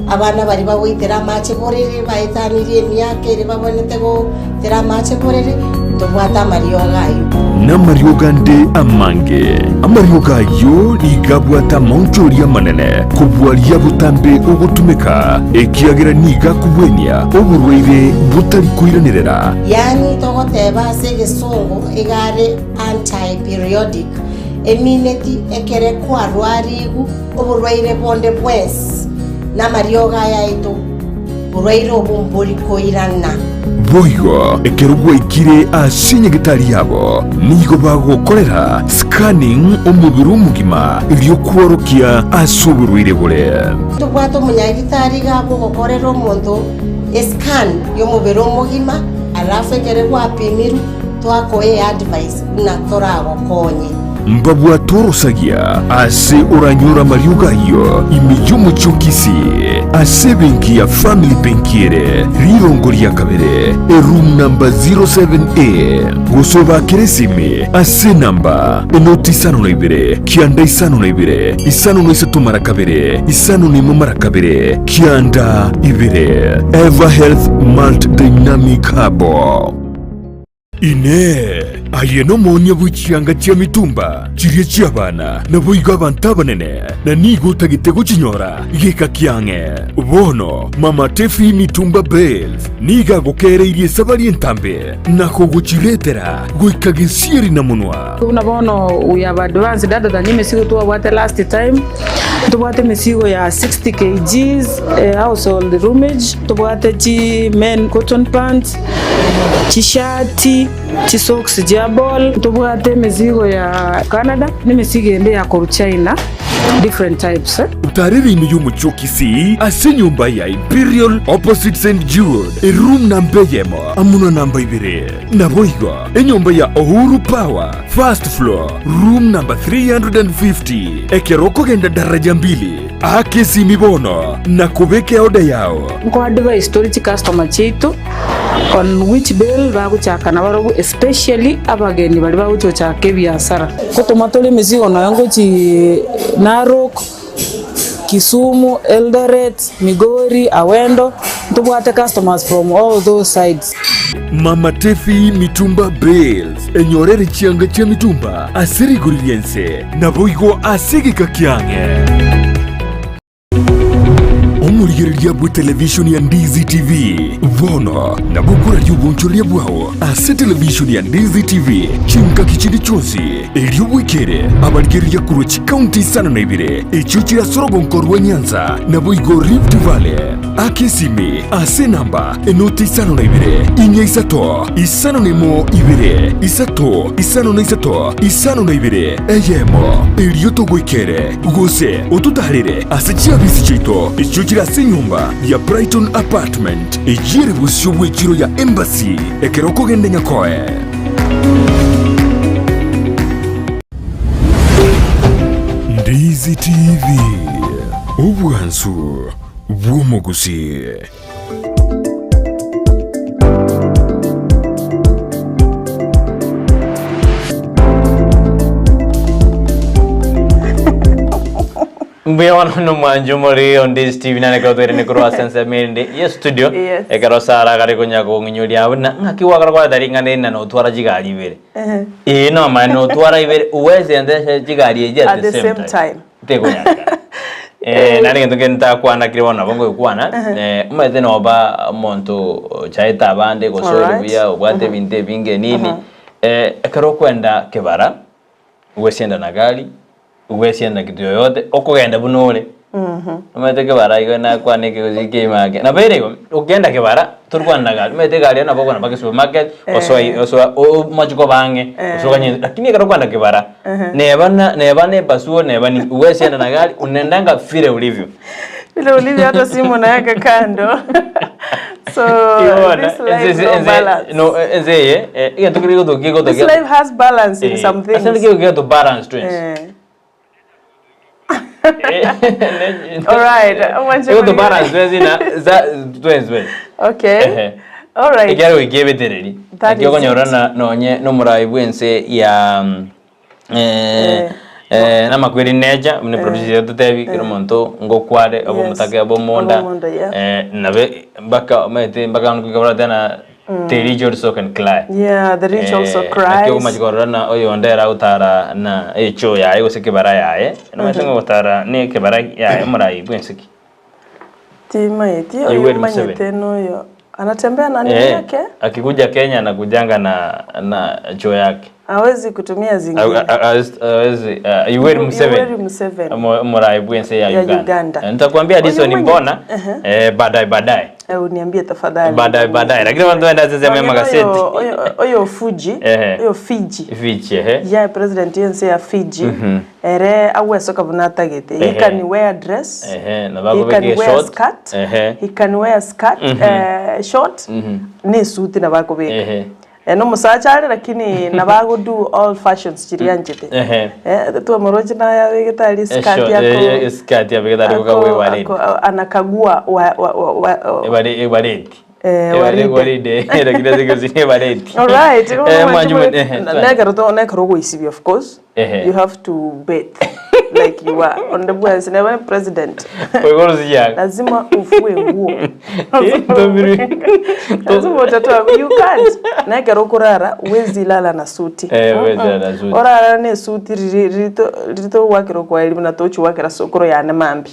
abana baria bagoitera amache borere baetanirie emiaka ere babwenerete goitera amache borere, tobwate amariogo ayio. Namariogo ande amange. Amariogo ayio nigo abwate amaonchori amanene kobua aria botambe ogotumeka, ekiagera nigo akobwenia oborwaire botari koiranerera. Yaani togoteba ase egesongo iga are anti-periodic, emineti ekere kwarwarigu oborwaire bonde bwensi namariogo aya aito, borwaire obo mbori koirana. Boigo ekero gwaikire ase nyagetari yabo, nigo bagokorera scanning omobere omogima erio kworokia ase oborwaire bore. Tobwate omonyagitari iga bw'ogokorera omonto escan y'omobere omogima, alafu ekere gwapimirwe twakoa eadvice buna toragokonye. Mbabwate orosagia ase oranyore amariogo ayio ime y'omochie o Kisii, ase ebenki ya Family Bank ere rirongo ria kabere, eroom number 07A, gose obakere esimi ase enamba enoti 52 9 52 53 mara kabere 51 mara kabere 92. Ever Health Malt Dynamic Herbal. Inee! Aye nomoonia bwe chianga chia mitumba chiria chi'abana, naboigo abanto abanene, na nigo otagete gochinyora geka kiang'e? Bono Mama Tefi Mitumba Bales nigo agokeereirie esabari entambe na kogochiretera goika gesieri na monwa. Buna bono we have advanced other than emesigo twabwate last time, ntobwate emesigo ya 60 kgs household roomage, ntobwate chi men cotton pants, chishati, chisocks chia ball, ntobwate emesigo ya Canada na emesigo ende ya korwa China different types. Otarere ime y'omochie o Kisii ase enyomba ya Imperial opposite St Jude, eroom namba eyemo amo na namba ibere. Naboigo enyomba ya Uhuru Power, first floor, room number 350. Ekero okogenda daraja mbili, aka esimi bono na kobeka eoda yao. Nko advise tore chicustomer chiaito on which bale bagochaka nabarobwo especially abageni baria bagochi gochaka ebiasara. Ngotoma tore emesigo nonya ngochi Narok, Kisumu, Eldoret, Migori, Awendo, ntobwate customers from all those sides. Mama Tefi Mitumba Bales, enyorere chianga chia mitumba ase rigori ri'ense, naboigo ase egeka kiang'e. Omorigereria bwe televishoni ya Ndizi TV bono nabo okoraria obonchoreria bwao ase televishoni ya Ndizi TV chingaki chinde chionsi, erio bwekere abarigereria korwa chikaunti isano na ibere echio chire ase orogonko rwa Nyanza naboigo Rift Valley. Aka esimi ase enamba enoti 52 4 5 01 2 3 53 52 eyemo, erio togoikere gose ototaarere ase chiabisi chiaito echio chire ase enyomba ya Brighton Apartment eyio ere bosio bw'echiro ya Embassy ekero okogenda Nyakoe. Ndizi TV, obwansu bw'omogusii. Mbuya bono nomwancho omoriri onde Steve nare ekero twairane korwa ase ensemo erinde ye studio Yes. ekero Sarah akare konya kong'inyoria buna ng'aki gwakora kwareta ring'ana eri na notwara chigari ibere ee nomanye notwara ibere huwezi endesha chigari echi at the same time tekonyarekana Eh, naende egento kende ntakwana kere bono nabo ngogekwana eh, omanyete noba omonto ochaete abande gose ore Alright. buya obwate ebinto ebinge nini eh, ekero okwenda kebara ogwesienda na gari ogwesienda kitu yoyote okogenda buna ore omanyete kebara igo nakwana ekegosi kiaimake nabo ere igo okogenda kebara Torikwana na gari, omanyete egari eye nabo okogenda mpaka esupermarket, osoa i- osoa o- omache koba ang'e, gose oganye lakini ekero okoenda kibara, neba na neba na epasuo neba nini, huwezi enda na gari, unaendanga vile ulivyo. Vile ulivyo hata simu unaweka kando. So Igo this bono, life ense- no ense- balance. no, ense eye, eh, egento keria gegotokia This gegotokia life has balance in some ase things. naki geto balance twens. Eh. All right. Ego balance twens na za twens twens. Okay. Ehe. All right. Ekiagera goika ebetereri. That Naki is okonyora it. na nonye nomorai bwense ya eh, eh, namakweri necha buna producer ototebi kera omonto ngokware abe Yes. omotake abe omonda Abe omonda, yeah. eh, nabe mpaka omanyete mpaka abanto goika barate na The rich also can cry. Yeah, the rich also Naki cries. okomachi korora na oyonde ere agotara na echo yaye gose ekebara yaye, nomanyete ng'a ogotara na ekebara yaye omorai bwensi ki? Timaeti oyo Yoweri omanyete Museveni. noyo anatembea na nini Eh, yake akikuja Kenya anakujanga na na choo yake. Hawezi kutumia zingine. Hawezi Yoweri Museveni. Yoweri Museveni. Omorai bw'ense ya Ya Uganda. Uganda. Nitakwambia Dison Oyo mbona Ehe. baadaye baadaye. Uniambie tafadhali. Baadaye baadaye. Lakini abantu baenda sasa Oyo- magazeti. Oyo oyo Fuji, Ehe. oyo Fiji. Fiji ehe. Ya president yense ya Fiji. Ere agwesoka buna atagete. He Ehe. can wear dress. Ehe, na He bakobeka can wear short. skirt. Ehe. He can wear skirt, short. Ne suit na bakobeka. Ehe. Nomosacha are lakini nabo ago do all fashions chiria anchete. Ehe. Twamoroche naye abegete aria Esho- skirt eh, yako skirt yabegete aria ako- kokawa ewaridi. ako- anakagua wa, wa, wa, wa, Ewaridi. waride. Ewaride. Lakini ase gose ewaridi. Alright. Mwanyu Nekero to nekero ogoisibia of course. Ehe. You have to bathe like you are on the bwensi neba president. Oigoro siyaka. Lazima ufue nguo. Ntomiri. Lazima utatoa you can't. Nekero okorara huwezi lala na suti. Huwezi lala na suti. Orara ne suti riri rito rito wakero kwaeri buna tochiwakera sokoro yane mambi.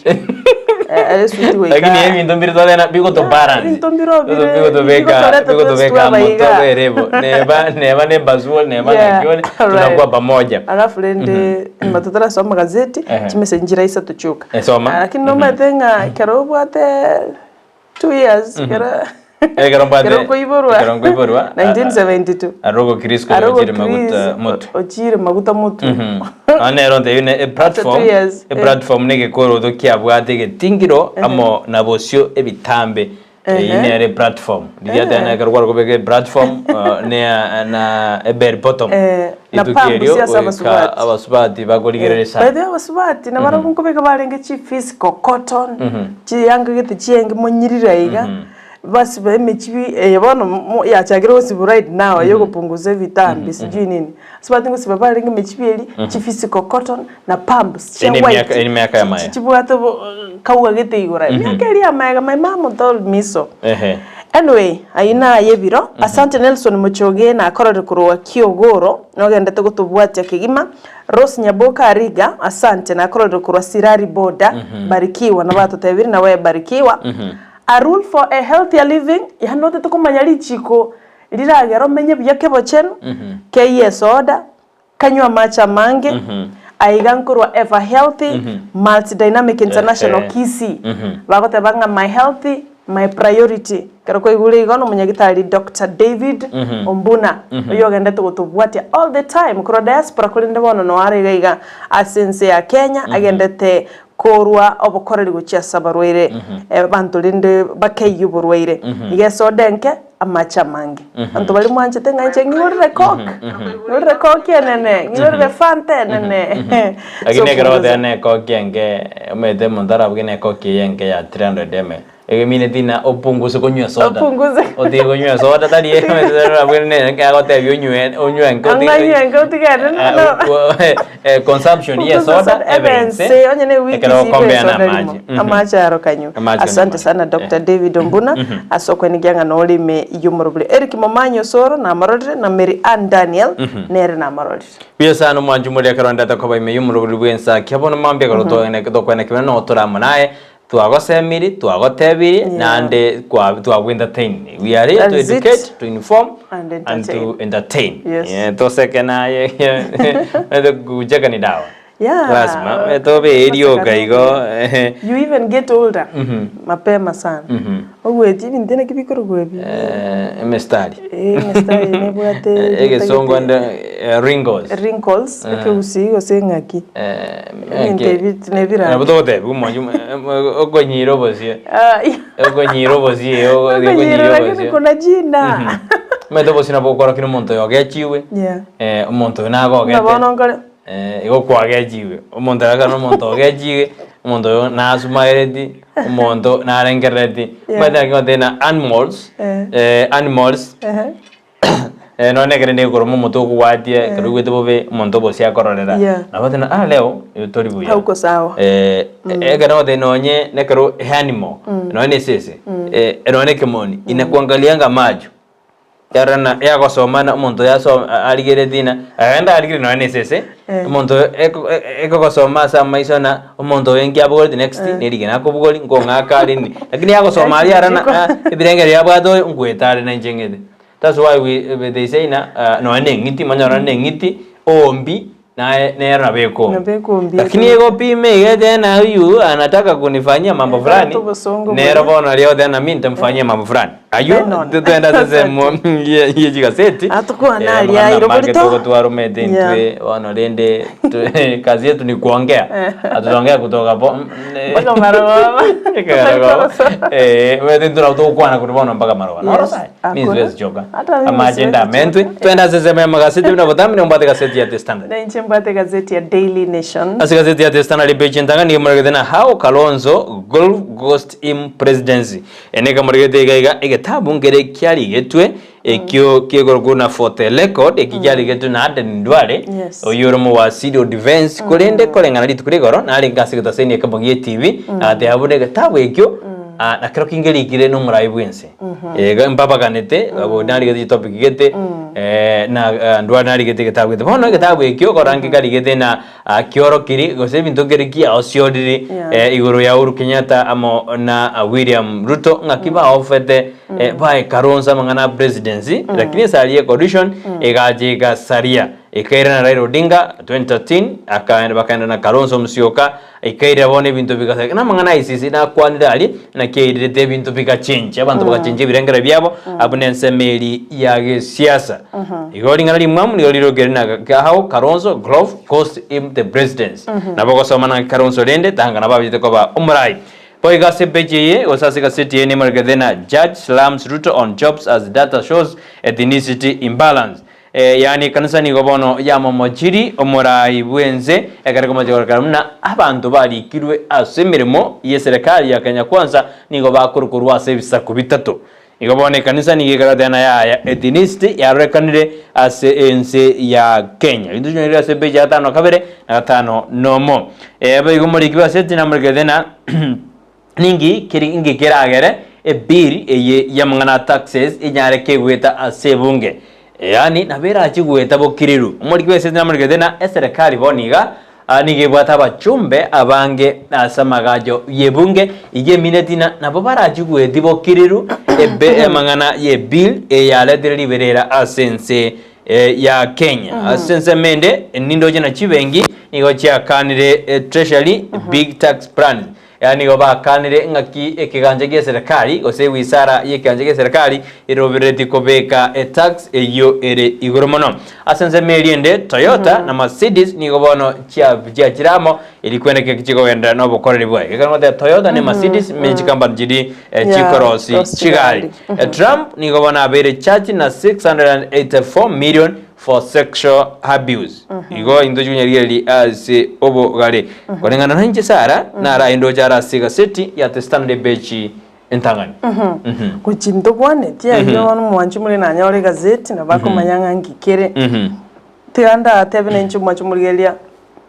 Esuti goika. Lakini ebinto mbire twatena bigoto balance. Ebinto mbire obire, Bigotobeka bigotoreta bigotobeka twesi moto twabaiga. erebo. Neba neba ne bazuo neba Yeah, nakione alright. tunakuwa pamoja. Alafu rende nyuma totarasoma gazeti Ehe. chimessage nchire isato chioka. Soma. Lakini nomanyete ng'a ekero obwate 2 years ekero Ekero mbwate ekero nkoiborwa ekero nkoiborwa 1972 arogo Chris Arogo ochire maguta Chris motu. ochire maguta motu. Ano ero ntebi ne platform 2 years, e platform ne gekoroto kiabwate getingiro amo na bosio ebitambe. Eyi nere platform riria tena ekero kwarokobeka platform ne na e bell bottom. Na Rituko pambu erio sia ase goika abasubati. Abasubati bakorigereria By the way, abasubati nabarabwo nkobeka barenge chi physical cotton chiyanga gete chienge monyirire iga basiba emechibi eye bono yachakire gosiba right now yogopunguza ebitambi sijui nini asubati ngosiba barenge emechibi eri chi physical cotton na pumps chia Ene white. ene miaka ya maya. Chibwate kauga gete igora miaka eri ya maega. My mom told me so. Anyway, aina yebiro. Asante Nelson Muchoge na akorore kurwa Kiogoro nogendete gutubwatia kigima. Rose Nyaboka Ariga, asante na akorore kurwa Sirari Boda. Barikiwa na batutebiri na we barikiwa. A rule for a healthier living yanotete kumanya richiko riragera omenye buya kebochenu keiye soda kanywa macha mange aiga nkorwa Ever Healthy Multidynamic International Kisii bagoteba ng'a my healthy my priority kero kwaigure igo no munyagitari Dr David Ombuna oyo ogendete gutubwatia all the time korwa diaspora korende bono no are iga iga ase ense ya Kenya agendete korwa obokoreri gochia ase abarwaire banto rende bakeiyo oborwaire iga esoda enke amache amange banto bari mwanchete ng'a inche ng'igorere Coke, ng'igorere Coke enene, ng'igorere Fanta enene. Lakini So, ekero punguza. goteba na ekoki enke omanyete omonto arabuge na ekoki eye enke ya 300 ml egemineti na opunguse konywa soda. Opunguze. Otige konywa soda tari arabuge ne agotebia onywe onywe enke Ang'anywe enke otigere no. Consumption ye Punguza soda ebense ebense onye ne wiki ekero sibe okombea na soda amache. rimo amache aro kanywa. Amache Asante sana Dr David Ombuna ase okwenigia ng'a norime yomorobire. Eric Momanyo Soro namarorire na Mary Ann Daniel nere namarorire. Buya sana omwanchi moria ekero ndete koba ime y'omorobori bwensa kiabono mambia ekero tokwene kibere no toramo naye twagosemiri twagotebiri nande twago entertain. We are here to That's it. educate, to inform And and to entertain. entertain. Yes. Yeah, toseke naye kucheka ni dawa. Yeah. Lazima tobe erioka igo. You even get older mapema sana ogweti ebinto naki bikorogwa ebi. Emestari. Emestari nebwate egesongo ande wrinkles. Wrinkles ekegusii gose ng'aki ebinto ebi nebiraba. Nabo togotebia omonyo okonyira obosie. Okonyira obosie. Okonyira, Okonyira lakini obosie. kuna jina. Omanyete obosie nabo okorokia omonto oyo ogechiwe omonto oyo nagogete. Buna bono nkore Igo kwagechiwe omonto oyo akare omonto ogechiwe omonto oyo nasumaereti omonto narengerereti. Omanyete naki ngoteba na animals animals nonye ekere nekoroma omote okobwatia ekero oigwete bobe omonto obosie akororera nabo tena ah leo tori buya. Hauko sawa. Ekero ngoteba nonye nekero animal nonye na esese nonye ekemoni inakuangalianga macho yarana yagosomana omonto yasoma arigeretie na agenda arigere nonye na esese omonto ekogosoma ase amaiso na omonto oyo nkiabogoreti next nerigena akobogori nkong'aka areni lakini yagosoma aria arana ebirengererio yabwate oyo nkweta are na inche ng'ete. That's why we they say ng'a nonya na eng'iti manya nonya na eng'iti oombi naye nero nabo ekoombi. Nabo ekoombi Lakini egopima iga etebe na huyu anataka kunifanyia mambo Ekero fulani, tobosongo nero boria. bono aria ogoteba na mi nitamfanyia mambo fulani. Aywo Benon. totwende ase ensemo ye ye chigaseti, Atukwana eh, aria amang'ana aire amange oborito. togotwaromete Yeah. intwe bono rende tu- kazi yetu ni kuongea, hatutaongea kutoka bo Mpaka marogoba. Ekero eh, omanyete intwe nabo togokwana korwa bono mpaka marogoba. Noro Yes, sae, mi hakuna. siwezi choka. Hata mimi Amache siwezi ndamentwe, choka. twende ase ensemo ya magaseti buna botambe nigo mbwate egazeti ya The Standard. Na inche mbwate egazeti ya Daily Nation. Ase egazeti ya The Standard page entang'ani nigo emoregete na How Kalonzo Golf Ghost Him Presidency. Ene ekamoregete iga iga egetabu nkere kiarigetwe ekio kekorokwa na For the Record eki kiarigetwe na Aden Duale Yes. oyio ore omowasiri o defense korende koreng'ana rituko ria igoro narenge ase egetaseni ekemo gie TV agateba buna egetabu ekio ah, nakero kingerikire na omorai bwense Iga mbabaganete abwo narigete chitopic gete na Duale narigete egetabu gete. Bono egetabu ekio okorange karigete na Kiorokiri gose ebinto nkere kiaosiorire Yeah. igoro ya Uhuru Kenyatta amo na William Ruto ng'aki baofete bae Kalonzo amang'ana a presidency lakini esari ye coalition egacha egasaria ekairana Raila Odinga 2013 akaenda bakaenda na Kalonzo Musyoka ekairera bono ebinto bigasareka na amang'ana a ICC nakwanire aria naki airirete ebinto bigachenji abanto bagachenjia ebirengero biabo abwo na ensemo eria ya gesiasa. Igo ring'ana rimwamu nigo rirokire na how Kalonzo Glove cost him the presidency. Nabo ogosoma na Kalonzo rende tanga nabo abachete koba omorai. Boigo ase epeji eye gose ase egaseti eye nemorekete na Judge slams Ruto on jobs as data shows ethnicity imbalance. Eh, yaani ekanisa nigo bono yamomochiri omorai bw'ense ekero komocha gorekana buna abanto barikirwe ase emeremo y'eserekari ya Kenya Kwanza nigo bakorukorwa ase ebisaku bitato. Igo bono ekanisa nigo ekeretena yaya ethnicity yarorekanire ase ense ya Kenya. Ebinto chinyorire ase epeji ya gatano na kabere na gatano nomo. Eh, boigo omoriki bw'eseti namorekete na ninki keri inki keragere ebill eye y'amang'ana a taxes enyare kegoeta ase ebunge. Yaani nabo erache goeta bokiriru. Omoriki bw'eseti namorekete na eserekari bono iga Aa nigo ebwate abachumbe abange ase amagacho y'ebunge, iga emineti na nabo barachigweti bokiriru ebe amang'ana y'ebill eyaretire riberera ase ense ya Kenya. Ase ensemo ende, nindoche na chibenki nigo chiakanire Treasury big tax plans. Yaani nigo bakanire ng'aki ekegancha gi'eserekari gose ewizara y'ekegancha gi'eserekari eroberereti kobeka etax eyio ere igoro mono. Ase ensemo eria ende, Toyota na Mercedes nigo bono chiachire amo eri kweneka eki chikogenderera nobokoreri bwaye. Gekogera ngoteba Toyota ne Mercedes ne chikampani chiri chikorosi chigari. Trump nigo bono abeire charged na 684 million for sexual abuse. Igo intwe chikonyarigereria ase obogare. Koreng'ana na inche Sara, naro aye ndoche are ase egaseti ya The Standard epeji entang'ani. Gochi ntokwaneti ayio bono omwanchi more nanyore egazeti nabo akomanya ng'a nki kere. Tiga ndatebe nainche omwanchi omorigereria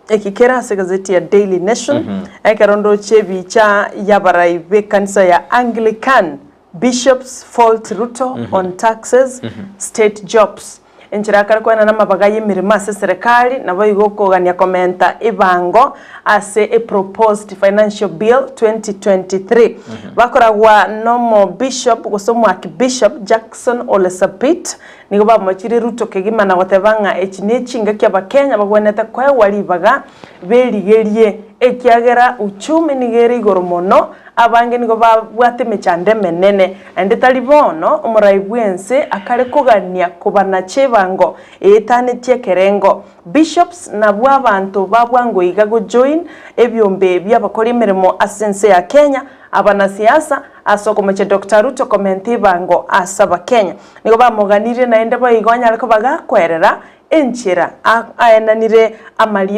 eki kere ase egazeti ya Daily Nation, ekero ndoche ebicha y'abarai b'ekanisa ya Anglican Bishops fault Ruto on taxes, state jobs. Enchera akare koenana amabaga y'emeremo ase eserekari naboigo okogania komenta ebango ase eproposed financial bill 2023. Bakoragwa nomo bishop gose omoarchbishop Jackson Ole Sapit nigo bamochire Ruto kegima na goteba ng'a echi nechingaki abakenya bagwenerete koegwa ribaga berigerie ekiagera uchumi nigo ere igoro mono Abange nigo babwate emechando emenene, naende tari bono omorai bw'ense akare kogania kobanacha ebango eetanetie ekerengo. Bishops nabwo abanto ba bwango iga gojoin ebiombe bi'abakori emeremo ase ense ya Kenya, abanasiasa, ase okomochia Doctor Ruto komenta ebango ase abakenya. Nigo bamoganirie naende boigo anyare koba gakoerera enchera aenanire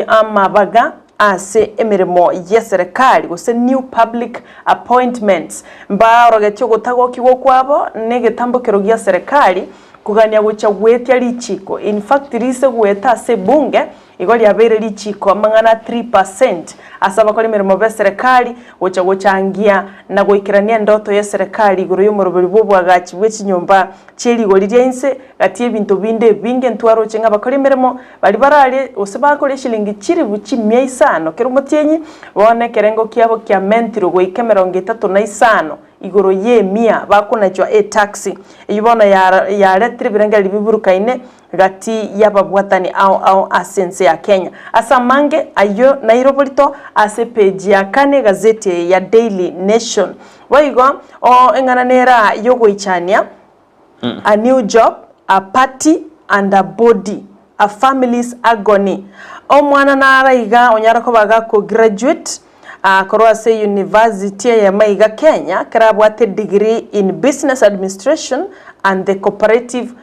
amabaga ase emeremo y'eserekari gose new public appointments mbaorogetie ogotagokigwa kwabo negetambokero gia serekari kogania gochia goetia richiko in fact rise goeta ase ebunge igo riabeire richiko amang'ana 3% ase abakora emeremo b'eserekari gocha gochangia na goikerania endoto y'eserekari igoro y'omoroberi bw'oboagachi bwe chinyomba. chierigori ria inse, gati y'ebinto binde ebinge ntwaroche ng'a abakori emeremo baria bararie gose bakore eshilingi chilifu chimia isano kera omotienyi, bono ekerengo kiabo kiamentirwe goika emerongo etato na isano igoro y'emia bakonachwa etaxi. Eyio bono yaretire ebirengererio biburukaine gati y'ababwatani ao ao ase ense ya Kenya. Ase amange ayio naire oborito ase epeji ya kane egazeti eye ya Daily Nation. Boigo oo eng'ana nere aa y'ogoichania, A new job, a party and a body, a family's agony. Omwana nare iga onyare koba gakograduate korwa ase university eyemo iga Kenya, ekero abwate degree in business administration and the cooperative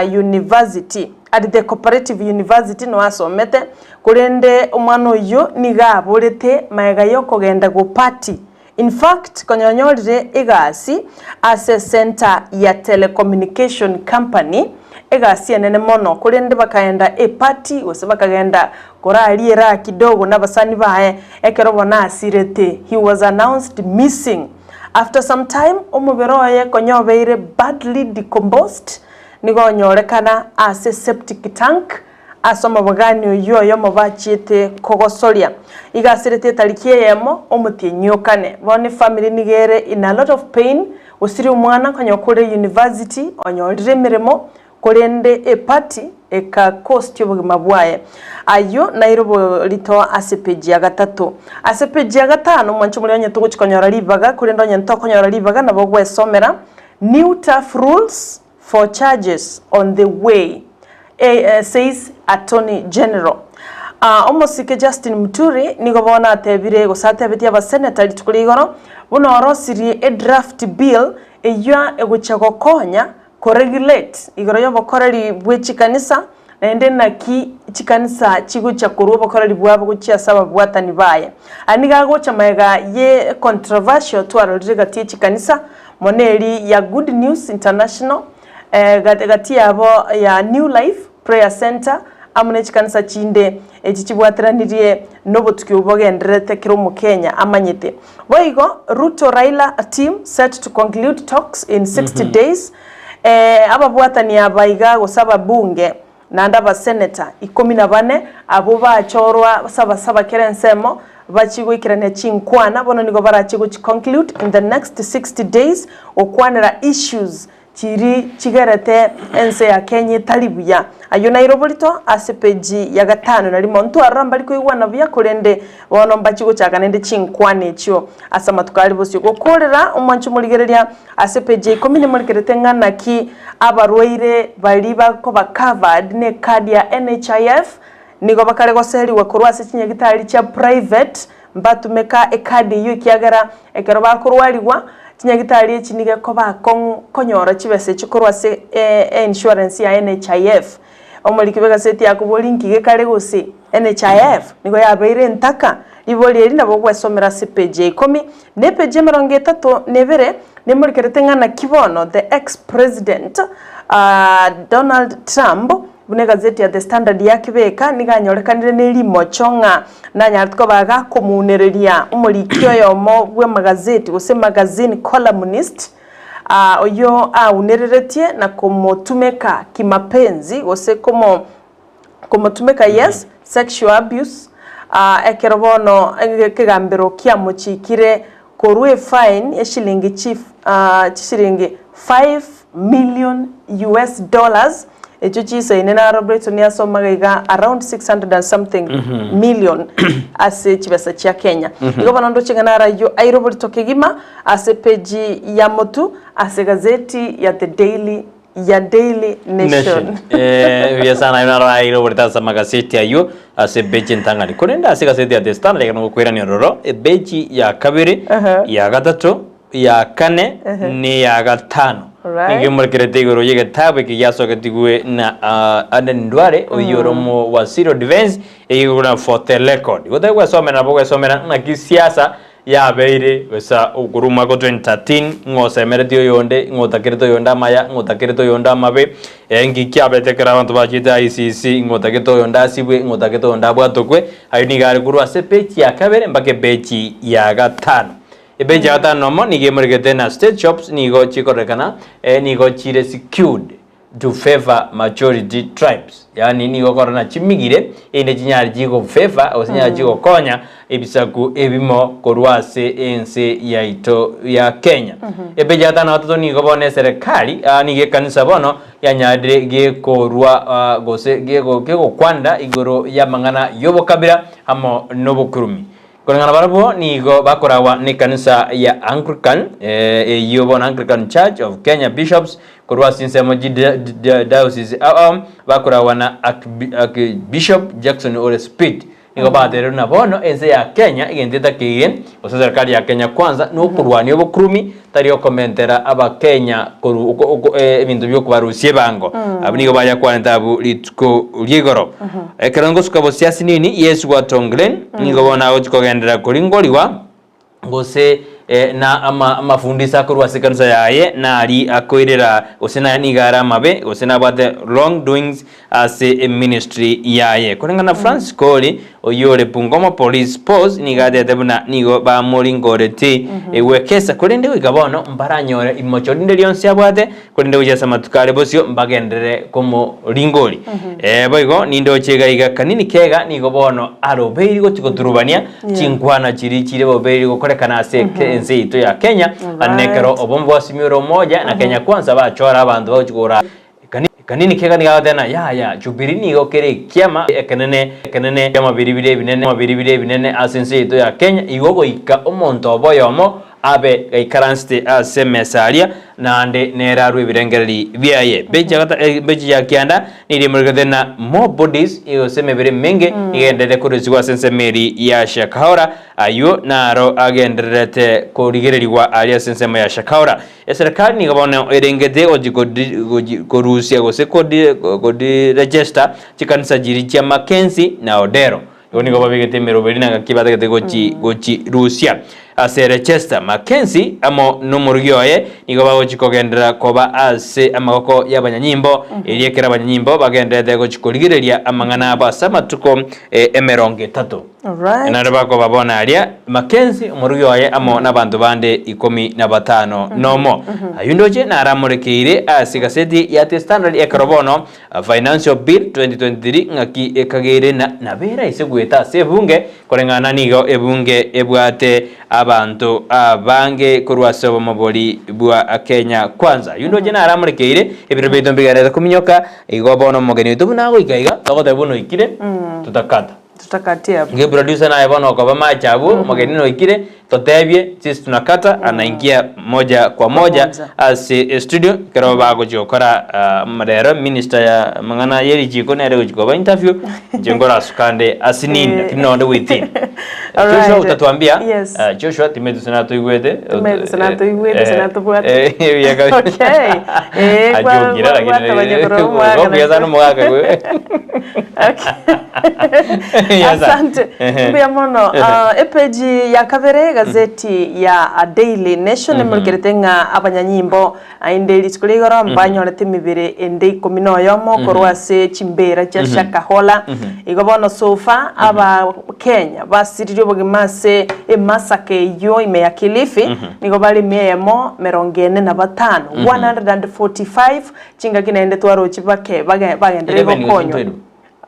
university, at the cooperative university nigo asomete, korende omwana oyio nigo aborete magega ya okogenda go party. In fact konya onyorire egasi ase centre ya telecommunication company, egasi enene mono, korende bakaenda eparty gose bakagenda koraria eraha kidogo nabasani baye, ekero bono asirete, he was announced missing. After some time omobere oye konya obeire badly decomposed, nigo onyorekana ase septic tank Ase omobogani oyio oyomo bachiete kogosoria, iga asirete etariki eyemo, omotienyi o kane. Bono efamiri nigo ere in a lot of pain, gosiria omwana konya okore university, onyorire emeremo, korende eparty eka cost obogima bwaye. Ayio naire oborito ase page ya gatato. Ase page ya gatano, mwanche moria onye togochi konyora ribaga, korende onye ntokonyora ribaga nabo ogwesomera, New tough rules for charges on the way, says Attorney General. Omosike Justin Muturi nigo bono atebire gose atebetie abaseneta rituko ria igoro buna orosirie edraft bill eyio egochia gokonya koregulate igoro y'obokoreri bwe chikanisa naende naki chikanisa chigochia korwa obokoreri bwabo gochia ase ababwatani baye. Aya nigo agocha magega ye controversial twarorire gati ye chikanisa mono eri ya Good News International gati yabo ya New Life Prayer Centre amo ne chikanisa chinde echi chibwateranirie nobotuki obo bogendererete kera omokenya amanyete. Boigo Ruto Raila team set to conclude talks in 60 days Ababwatani aba iga gose ababunge naende abaseneta ikomi na bane abwo bachorwa saba saba kera ensemo bachie goikerania chinkwana bono nigo barachie gochi conclude in the next 60 days gokwanera issues chiri chigerete ense ya Kenya etari buya. Ayio naire oborito ase page ya gatano na rimo ntwarora mbari koigwana buya korende bono mbachie gochaka naende chinkwana echio ase amatuko aria bosio. Gokorera omwancho morigereria Ase page ya ikomi nimorikerete ng'a naki abarwaire baria bakoba covered ne card ya NHIF nigo bakare goserigwa korwa ase chinyagitari chia private mbatumeka ecard eyio ekiagera ekero bakorwarigwa chinyagitari echi nigo ekoba akong'u konyora chibesa echio korwa ase einsurance ya NHIF. Omoriki bw'egaseti akoboria inki gekare gose NHIF nigo yabeire entaka? Ribori eri nabo ogwesomera ase epeji ya ikomi na epeji ya emerongo etato na ebere nemorikerete ng'a naki bono the ex president Donald Trump buna egazeti ya The Standard yakebeka nigo anyorekanire ne rimocho ng'a nanyarete koba gakomunereria omoriki oyomo bw'emagazeti gose magazine columnist Oyio aunereretie na komotumeka kimapenzi gose komo komotumeka yes sexual abuse ekero bono ekegambero kiamochikire korwa efine ya shilingi chi chishilingi 5 million US dollars echio chisaine naro Brighton asomaga iga around 600 and something million ase chibesa chia Kenya. Igo bono ndoche ng'a naro ayio aire oborito kegima Ase peji ya motu ase gazeti ya The Daily ya Daily Nation. Eh, buya sana aye naro aire oborito ase amagaseti ayio ase ebeji entang'ani korende ase egaseti ya The Standard ekero ngokoirania ororo ebeji ya kabere ya gatato ya kane ne ya gatano Alright. nigo emorekerete igoro y'egetabu eke giasoketigwe na ah, Aden Duale oyio ore omo waziri o defense eyio for the record gotari gwesomera nabo gwesomera ng'aki siasa Yabeire bosa okorwa omwaka o 2013, ng'a osemeretie oyonde, ng'a otakerete oyonde amaya, ng'a otakerete oyonde amabe, eh, nki kiabete ekero abanto bachiete ICC, ng'a otagete oyonde asibwe, ng'a otagete oyonde abwatokwe, ayio nigo are korwa ase epeji ya kabere mpaka epeji ya gatano. Epeji ya gatano nomo nigo emoregete na state shops nigo chikororekana eh, nigo chire secured to favor majority tribes yaani nigo okorora na chimigire erinde chinyare chigo favor gose chinyare chigokonya ebisaku ebimo korwa ase ense yaito ya Kenya. Epeji ya gatano na gatato nigo bono eserekari ah, nigo ekanisa bono yanyarire gekorwa ah, gose gego gegokwanera igoro y'amang'ana y'obokabira amo nobokurumi. Koreng'ana barabwo nigo bakoragwa n'ekanisa ya Anglican, eyio bono Anglican Church of Kenya Bishops, korwa ase ensemo chi diocese ao ao, bakoragwa na Archbishop Jackson Ole Spit. Nigo batebirie buna bono ense ya Kenya egento etakeire, gose serikali ya Kenya Kwanza, nokorwania obokurumi, tari okomentera abakenya koru ebinto biokobarusia ebango. Abwo nigo bayakwanete abwo rituko ria igoro. Ekero ngosuka bosio asinini, Yesu gwatongire, nigo bono agochia kogenderera koringorigwa, gose na amafundisho akorwa ase ekanisa yaye nari akoirera gose nigo are amabe gose nabwate wrong doings ase eministry yaye. Koreng'ana na Francis Kori oyio ore Bungoma Police Force nigo atete buna nigo bamoringoreti egwekesa korende goika bono mbaranyore imocho rinde rionsi abwate korende gochia ase amatuko are bosio mbagenderere komoringori. Boigo nindoche iga iga Kanini Kega nigo bono arobeiri gochia goturubania chinkwana chiria chire bobeiri gokorekana ase ense yaito ya Kenya nekero obomo bwa Azimio la Umoja na Kenya Kwanza bachora abanto bagochia kogora Kanini kega nigo agoteba ng'a yaya, Jubilee nigo kere ekiama ekenene ekenene ki'amabiri bire ebinene amabiri bire ebinene ase ense yaito ya Kenya, igo goika omonto obo oyomo abe gaikaransete ase emesa aria, naende nere arue ebirengereri biaye. Peji ya gata peji ya kianda nigo emorekete ng'a more bodies gose emebere emenge nigo egendererete korusigwa ase ensemo eria ya Shakahola, ayio naro agendererete korigererigwa aria ase ensemo ya Shakahola. Eserekari nigo bono erengete gochia korusia gose kodi-register chikanisa chiria chia Mackenzie na Odero. Igo nigo babegete emeroberi na ngaki batagete gochirusia ase register. Mackenzie amo nomorugi oye nigo bagochia kogenderera koba ase amagoko y'abanyanyimbo, erio ekero abanyanyimbo bagendererete gochia korigereria amang'ana abo ase amatuko emerongo etato. Naende bakoba bono aria Mackenzie, omorugi oye, amo nabanto bande ikomi na batano nomo. Ayio ndoche naramorekeire ase egaseti ya The Standard ekero bono Financial Bill 2023 ng'aki ekageire na nabera ase goeta ase ebunge koreng'ana nigo ebunge ebwate abanto abange korwa ase obomo bori bwa Kenya Kwanza. Ayio ndoche naramorekeire ebiro biaito mbigenderete kominyoka igo bono omogeni oito buna agoika iga togoteba buna oikire tutakata. Tutakatia Nge producer naye bono okoba mache abwo omogeni noikire totebie sisi tunakata anaingia moja kwa moja ase estudio ekero bagochia gokora ah, rero minister ya amang'ana ye richiko nere gochia koba interview inche nkorasuka nde asinini lakini nonde within Alright. Joshua utatuambia Yes. ah, Joshua timeti sinatoigwete Timeti sinatoigwete, sinatobwate. eh, eh, Okay. Eh, kwa- Ajokire, kwa- lakini gwatabanya korwa omwaka Gokuya sana omogaka gwe. Yes, Asante. Ehe. Mbuya mono. Ah, epeji ya kabere gazeti ya ah, Daily Nation emorikerete ng'a abanyanyimbo ainde rituko ria igoro mbanyorete emebere ende ikomi na oyomo korwa ase chimbera chia Shakahola. Igo bono so far aba Kenya basiririe obogima ase emasaka eyio ime ya Kilifi nigo bare emia eyemo merongo ene na batano, 145 Chingaki naende twaroche bake bage bagenderere 11 gose gokonywa. 12?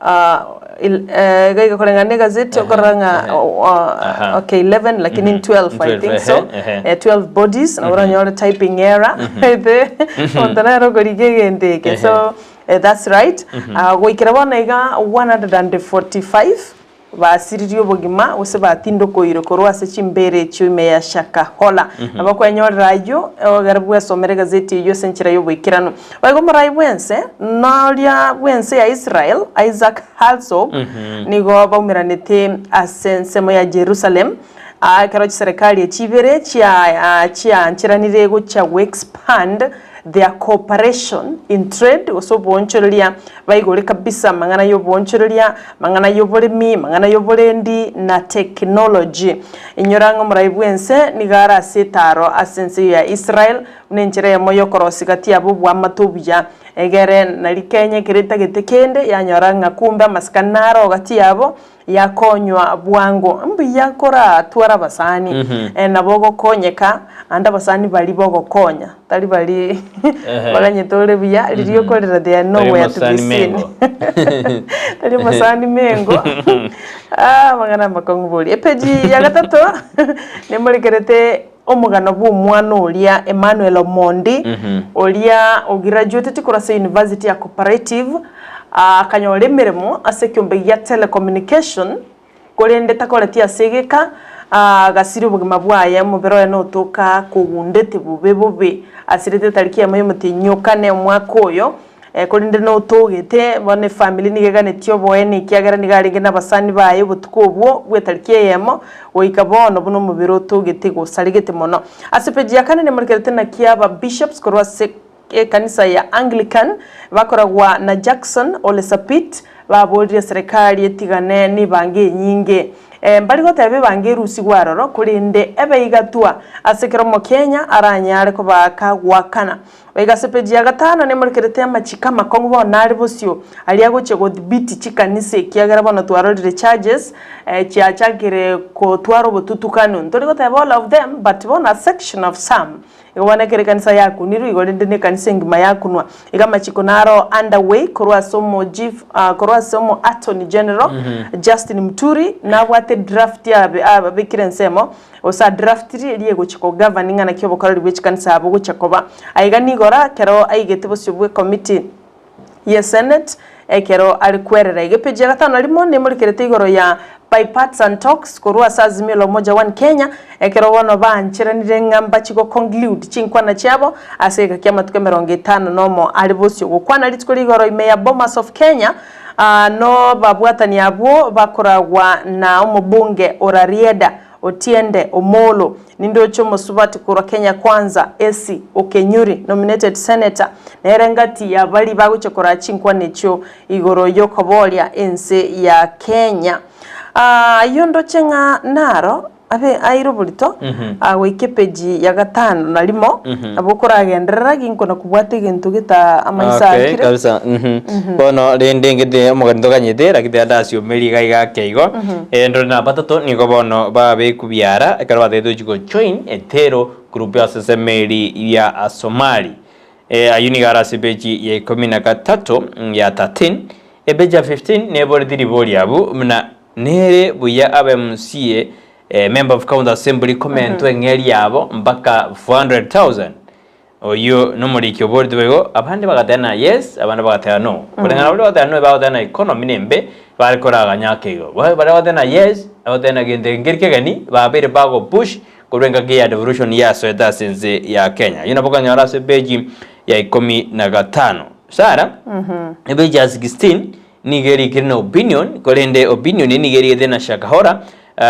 Ah, il- eh, iga iga koreng'ana na egazeti okorora ng'a ehe. o- o- Aha. okay 11 lakini 12 I 12, think ehe, so. ehe. Eh, 12 bodies nabo oranyore typing error ete monto nere okorigia egento eke Ehe. so eh, that's right. Ah, goikera bono iga 145 Basiririe obogima, gose batindokoirwe korwa ase chimbeera echio ime ya Shakahola. Nabo kwenyorera ayio, egere bwesomere egazeti eyio ase enchera y'oboikeranu. Boigo omorai bw'ense, noria bw'ense ya Israel, Isaac Herzog, nigo baumeranete ase ensemo ya Jerusalem, ekero chiserekari echi ibere chia chiancheranire gochia goexpand their cooperation in trade, gose oboonchoreria, baigore kabisa amang'ana y'oboonchoreria, amang'ana y'oboremi, amang'ana y'oborendi, na technology. Inyora ng'a omorai bw'ense nigo are ase etaaro ase ense eyio ya Israel, buna enchera eyemo y'okorosia gati yabo oboamate obuya, egere nari Kenya ekero etagete kende yanyora ng'a kumbe amasikani naro gati yabo. Yakonywa bwango. Mbuya koratware abasani nabo ogokonyeka, ande abasani baria bogokonya, tari baria baganyete ore buya, riria okorera they are Tari nowhere to be mosani seen. mengo. Tari mosani mengo. Amang'ana amakong'u bori. Epeji ya gatato, nemorekerete omogano bwa omwana oria Emmanuel Omondi, oria ograduateti korwa ase University ya Cooperative, akanyora emeremo ase ekeombe gia telecommunication, korende takoreti ase egeka, agasiria obogima bwaye, omobere oye notoka kogundete bobe bobe, asirete etariki eyemo y'omotienyi o kane omwaka oyo, Korende notogete, bono efamiri nigo eganetie oboene, ekiagera nigo arenge nabasani baye obotuko obwo bw'etariki eyemo, goika bono buna omobere otogete gosaregete mono. Ase peji ya kane nemorekerete naki aba bishops korwa ase ekanisa ya Anglican bakoragwa na Jackson Ole Sapit baborire eserekari etigane nebango enyinge. Mbari goteba ebango erusigwe aroro, korende ebe igatwa ase kera omokenya aranyare kobaaka goakana. Goika ase peji ya gatano nemorekerete amachiko amakong'u bono are bosio aria agochia gothibiti chikanisa ekiagera bono twarorire charges chiachakire kotwara obotutukanu. Ntori goteba all of them but bono a section of some. Igo bono ekero ekanisa yakunirwe igo rende ne ekanisa engima yakunwa. Igo amachiko naro under way korwa ase omo chief korwa ase omo attorney general Justin Muturi nabwate draft abekire ensemo Gose adraftiri eria egochia kogovern ing'ana ki obokoreri bwe chikanisa bogochia koba. Aiga nigoro ekero aigete bosio bwe committee ye senate ekero are kwerera iga. Epeji ya gatano na rimo nemorikerete igoro ya bipartisan talks korwa ase Azimio la Umoja One Kenya ekero bono baancheranire ng'a mbachi go conclude chinkwana chiabo ase egeka ki'amatuko emerongo etano nomo are bosio gokwana rituko rigoro ime ya Bomas of Kenya No babwatani abwo bakoragwa na omobunge o Rarieda, Otiende Omollo, nindoche omosubati korwa Kenya Kwanza, Essie Okenyuri, nominated senator, nere ngati ya baria bagochia koraa chinkwana echio igoro yokoboria ense ya Kenya. Ayio ndoche ng'a naro Abe aire oborito, agoika epeji ya gatano na rimo, nabo okoragenderera ginkona kobwata egento geta amaiso Okay, aakire. kabisa. Bono rende ngete omogeni toganyete lakini andasiomeri iga iga ake igo. Ndore na batato nigo bono babeku biara ekero batagete gochia go join etero group ase esemeri ya Somali. Ayio nigo are ase epeji ya ikomi na gatato ya 13. Epeji ya 15 neboreti ribori abwo buna Nere buya abe MCA, Member of County Assembly komentwa eng'eri yabo mpaka 400,000. Oyio nomoriki oboreti boigo, abande bagateba na yes, abande bagateba no. Koreng'ana baria bagateba no bagateba na economy nembe, bare koraganya ake igo. Baria bagateba na yes, bagateba na gento eke nkeri kegeni, babeire bago push korwa engaki ya devolution yasoete ase ense ya Kenya. Oyio nabo okonyora ase epeji ya ikomi na gatano. Sarah, epeji ya 16, Nigo erikire na opinion, korende opinion eye nigo erigete na Shakahora,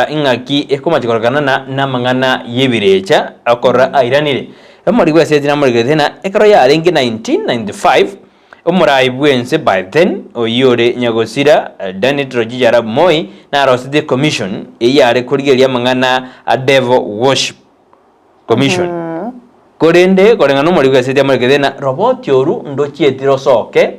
ing'aki ekomacha kororekana na namang'ana y'ebirecha akorora airanire. Omoriki bw'eseti namorigerete na ekero yarenge 1995, omorai bw'ense by then oyio ore nyagosira Daniel Toroitich arap Moi narosetie commission eyio yare korigereria amang'ana a devil worship commission. Korende koreng'ana nomoriki bw'eseti amorigerete na roboti oru ndochieti rosoke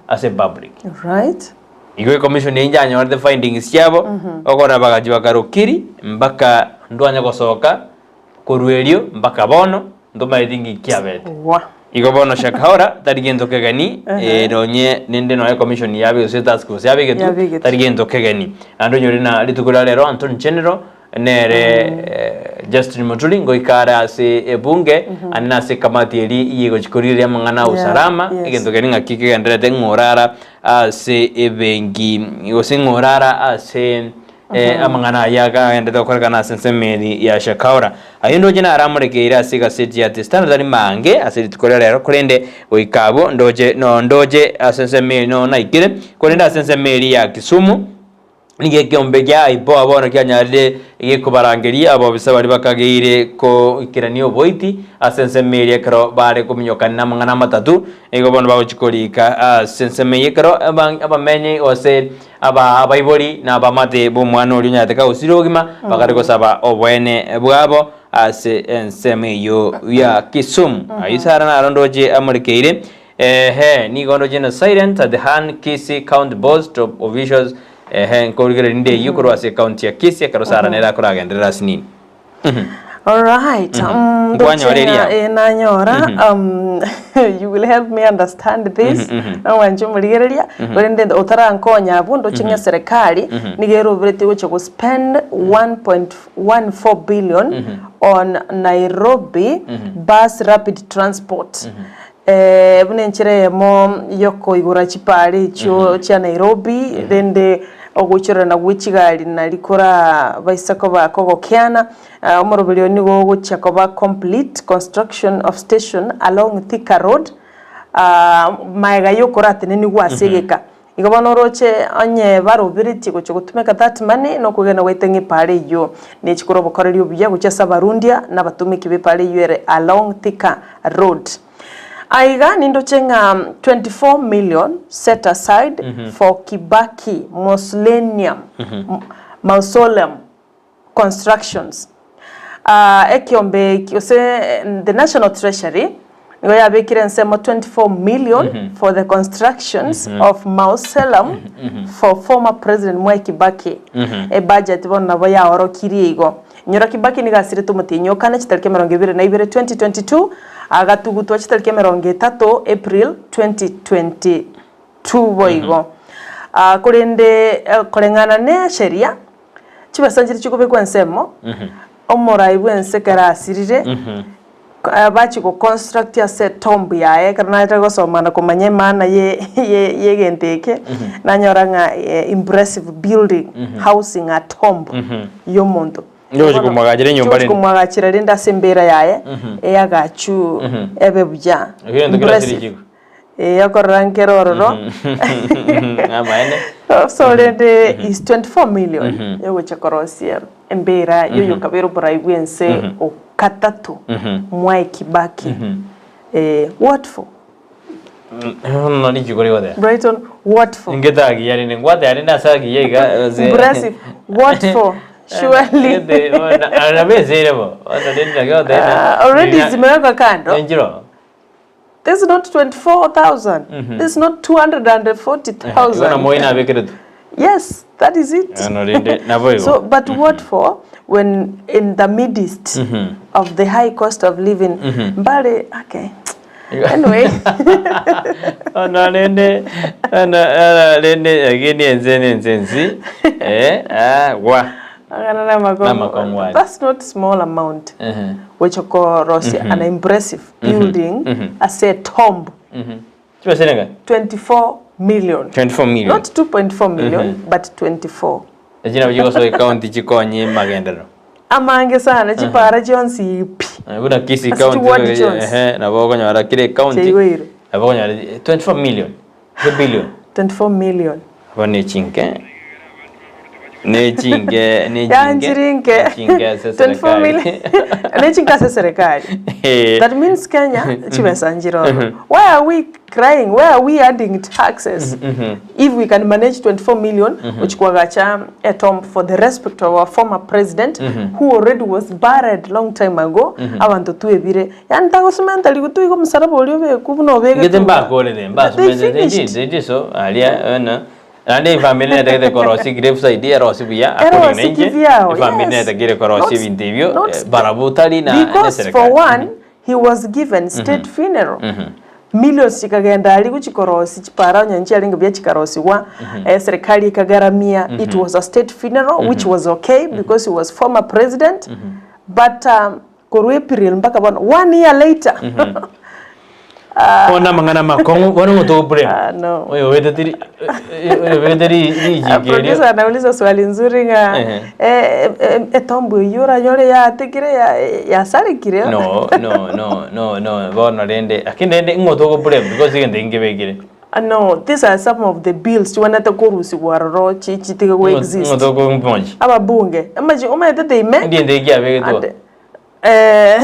ase public. Right. Igo ecommission eye njanyorete findings chiabo, okora bagachi bakarokiri mpaka ndwanya gosoka korwa erio mpaka bono ntomaeti nki kiabete. Wa. Igo bono Shakahola tari gento kegeni nonye nende nonya ecommission yabe gose etask force yabegetwe Yabegetwe. tari gento kegeni. Naende onyore na rituko ria rero Antony General nere Justin Muturi ngoika are ase ebunge ande nase ekamati eria eyegochi korigereria amang'ana a usalama egento keria ng'aki kegendererete ng'a orara ase ebenki gose ng'a orara ase amang'ana ayio akagenderete gokorekana ase ensemo eri ya Shakahola. Ayio ndoche naramorekeire ase egaseti ya The Standard tari mange ase rituko ria rero korende goika abwo ndoche no ndoche ase ensemo eri no naikire korende ase ensemo eria ya Kisumu. Nigo ekeombe gia IPOA bono kianyarire gekobarangeria abobisa baria bakageire koikerania oboiti ase ensemo eria ekero bare kominyokana namang'ana amatatu. Nigo bono bagochia korika ase ensemo eyio ekero abamenyi gose abaibori na abamate b'omwana oria onyarete kagosira obogima bakare gosaba oboene bwabo ase ensemo eyio ya Kisumu. Ayio Sarah naro ndoche amorekeire. Ehe, nigo ndoche na silent at the Han Kisii County Boss top officials. Ehe nkorigereria nde eyio korwa ase ecounty ya Kisii ekero Sarah nere akoragenderera ase nini. Alright. Nkwanyora Ndoche eria? ng'a, eh, nanyora. You will help me understand this. Nomwanche omorigereria. Korende otarankonya abwo ndoche ng'a eserekari nigo eroberetie gocha go spend 1.14 billion on Nairobi bus rapid transport. Buna enchera eyemo y'okoigora chipaara echio chia Nairobi, rende ogoichorana gwe chigari nari korabaisa koba kogokeana. Omoroberio oyo nigo ogochia koba complete construction of station along Thika Road, maega y'okoratenenigwa ase egeka. Igo bono oroche onye baroberetie gochia gotumeka that money nokwegena gwaito ng'a epaara eyio nechi korwa obokoreri obuya gochia ase abarundia na abatumiki b'epaara eyio ere along Thika Road. Aiga nindoche ng'a 24 million set aside for Kibaki Mausoleum, Mausoleum constructions. Ekiombe eki gose the National Treasury nigo yabekire ensemo 24 million for the constructions of mausoleum for former President Mwai Kibaki. Ebudget bono nabo yaorokirie igo. Inyora Kibaki nigo asirete omotienyi o kane chitariki 22 2022 agatugutwa chitariki 30 April 2022 boigo. Korende koreng'ana ne sheria Chibesa nchiria chikobekwa ensemo, omorai bw'ense ekero asirire, bachia goconstruct ase etomb yaye, ekero narenge gosoma na komanya emaana ye ye yegento eke, nanyora ng'a impressive building housing a tomb ya omonto. Ndochi komwagachera enyomba Ndochi rende. komwagachera rende ase embera yaye, eagachu ebe buya. Egento kerasire Impressive. chiko. Ee, okorora nkere ororo. Amaene. So rende is 24 million yogocha korosia embera yoyokabera oborai bwense okatato Mwai Kibaki. Eh, what for? Bono richiko rigoteba. Brighton, what for? Ingetagiya rende ngwateba rende ase agiya iga gose. Impressive. What for? Surely. Nabesire bo. Bono rende naki ogoteba. Ah, already zimewekwa kando. Enchiro. This is not 24,000. This is not 240,000. Igo namo inabekeretwe. Yes, that is it. Ano rende nabo igo. So, but what for when in the midst of the high cost of living, mbare, okay. Anyway. Ono rende ono ono rende lakini ense ne ense ensi eh ah gwa. Ang'ana na amakongo. Na amakongo aria. That's not small amount. Ehe. Gocha korosia an impressive building ase etomb Chibesa enga? 24 million. 24 million. Not 2.4 million, but 24. Echi nabo chigosoa ecounty chikonye magenderero. Amange sana chipara chionsi pi. Eh, Buna Kisii Ase county chiward eh, chionsi. ehe, nabo okonyora kera ecounty Chiaigweirwe. nabo okonyora 24 million. Gose billion. 24 million. Aba nechinke nechinke nechinke Yanchirinke. nechinke ase 24 million. serikali. Nechinke ase serikali. Eh. That means Kenya chibesa nchiroro. Why are we crying? Why are we adding taxes? If we can manage 24 million ochikwagacha etomb for the respect of our former president who already was buried long time ago abanto twebire Yaani tagosumenta rigutu igo omosalaba oria obekwe buna Ngete obegetwe iga. mbakorete They mbasumete they did finished. they did so aria ono naende efamily netagete korosia grave side erosie buya according na Erosie inche kivyao, efamily yes. netagere korosia Not- ebinto ebio not eh, barabwo tari na na Because for eserekari. one, he was given state funeral. Millions chikagenda aria gochia korosia chipara onye nchiarenge buya chikarosigwa, eserikari ekagaramia, it was a state funeral which was okay because he was former president, but um, Korwa April mpaka bono, one year later. Bono amang'ana amakong'u bono ng'o togoblame? Ah, no. Oyo obetete ri- oyo obetete ri- Ah, richiko erio. Producer anauliza swali nzuri ng'a Ehe. eh, eh, etombo eyio oranyore yatekire ya- yasarekire. No, no, no, no, no, bono rende, lakini rende ng'o togoblame because egento eke nkebekire. Ah, no, these are some of the bills chiwanete korusigwa aroro chi- chitige go Ng'o exist. tokomochi. Ababunge, imagine omanyete they make Egento eke kiabegetwe. and Eh,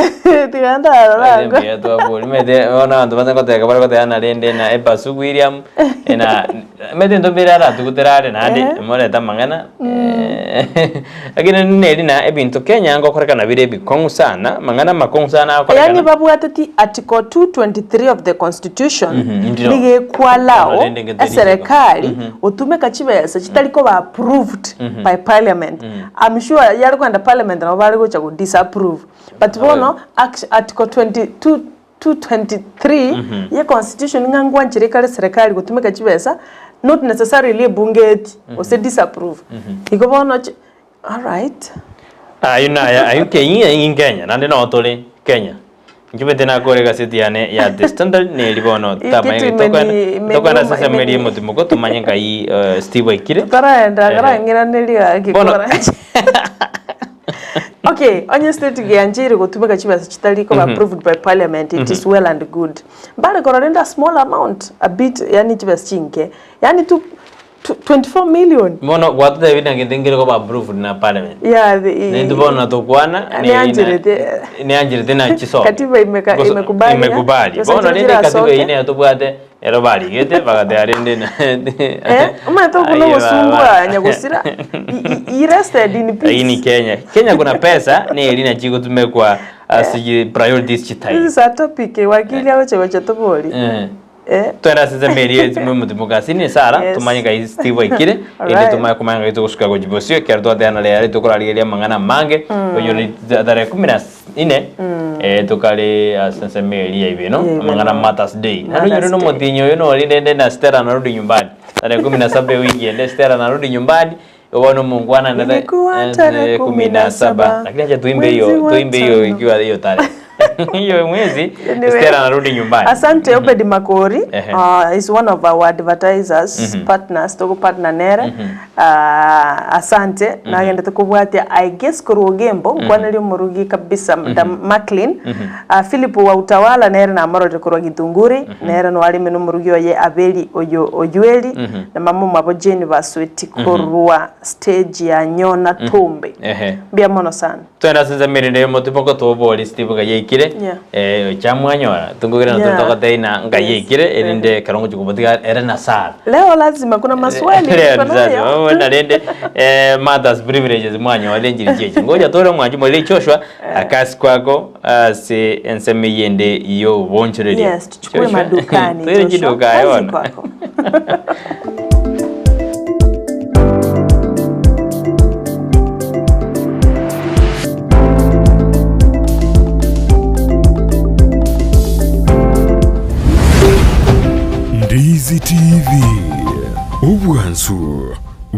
tiga ndarora Ere mbuya twabori. Mete bono abanto bande goteka bare goteba na rende na ebasu William na mete into mbere aratugutera are naende Ehe. morete amang'ana lakini neri na ebinto Kenya ngokorekana bire ebikong'u sana amang'ana amakong'u sana Yaani agokorekana. babwateti article 223 of the constitution Mhm, ndiro. nigo ekwalao Bono rende ngento eserekari Mhm. gotumeka chibesa chitari koba approved Mhm. by parliament. I'm sure yare kogenda parliament nabo bare gocha go disapprove but bono act- article 22 223 ye constitution ng'a ngwanchire ekare serikali gotumeka chibesa not necessarily ebunge eti gose disapprove. Igo bono chi alright. Ayio naya ayio Kenya in Kenya naende noo tore Kenya. Inche omanyete nakore egaseti yane ya The Standard neri bono Kitu tamanye imeni- tokogenda imeniuma- tokogenda ase ensemo eria imeni- emotimoko tomanye nkai Steve aikire. Taraenda Ehe. karang'iranerie gaki Bono kora Okay, onye state giancheire gotumeka chibesa chitari koba approved by parliament it is well and good. Mbare korora rende a small amount a bit yaani chibesa chinke yaani tu 24 million. Bono gwatotebia na gento nkere koba approved na parliament. Yeah, the, Naintwe bono tokwana Neancherete. neancherete na chisomo. Katiba imeka- Goso- imekubali, imekubali. Gose Bono rende chira katiba soke. eyio nero tobwate ero barigete bagateba rende na Eh, omanyete okwo Aye nogosumbua baba. nyagosira. He- he rested in peace. Lakini Kenya, Kenya kuna pesa neri nachi gotumekwa ase chi priorities chitai. This is a topic wakili agocha gocha tobori. Eh. Eh. Twende ase ensemo eria ase moimotimokasi ne Sara Yes. tomanye ngai Steve aikire ende Alright. tomanye komanya ngai togosuka gochia bosio ekero twateana rero tokorarigereria amang'ana amange oyio ri tarehe kumi na ine eh, tokare ase ensemo eria ya ibeno Ya ibeno. amang'ana Mother's Day naende Mother's oyore Day. nomotinyi oyo nori rende na Stella narudi nyumbani tarehe kumi na saba ewiki ende Stella narudi nyumbani bono omongwana na Ilikuwa tarehe 17, lakini acha tuimbe hiyo mwezi wa tuimbe hiyo tano. ikiwa hiyo tarehe hiyo mwezi Anyway. Stella anarudi nyumbani Asante Obed Makori Ehe. is one of our advertisers partners togopartner nere asante nagendete kobwatia I guess korwa Ogembo nkwaneri omorugi kabisa Madam Macklin Philip wa Utawala nere namororire korwa Githunguri nere noareme nomorugi oye Abeli oyo Oyueli na mama omwabo Jane Basweti korwa stage ya Nyona Tombe Ehe. mbuya mono sana. Twende ase ensemo erinde y'omotwe mpaka tobori Steve ngai yaikire Yeah. eh, chamwanyora tongogera Yeah. totogotebia ng'a ngai Yes. yaikire erinde ekero ngochia kobotiga ere na Sara. Leo lazima kuna maswali Leo tuko ni sasa, nayo. wewe na rende eh, mothers privileges mwanyora enchiri chiachi ngocha tore mwanchi more Joshua akasi kwako ase ensemo eyende y'obonchoreria Yes, tuchukue Joshua, madukani toire Joshua. chiduka Kazi bono. kwako. Ndizi TV, obwansu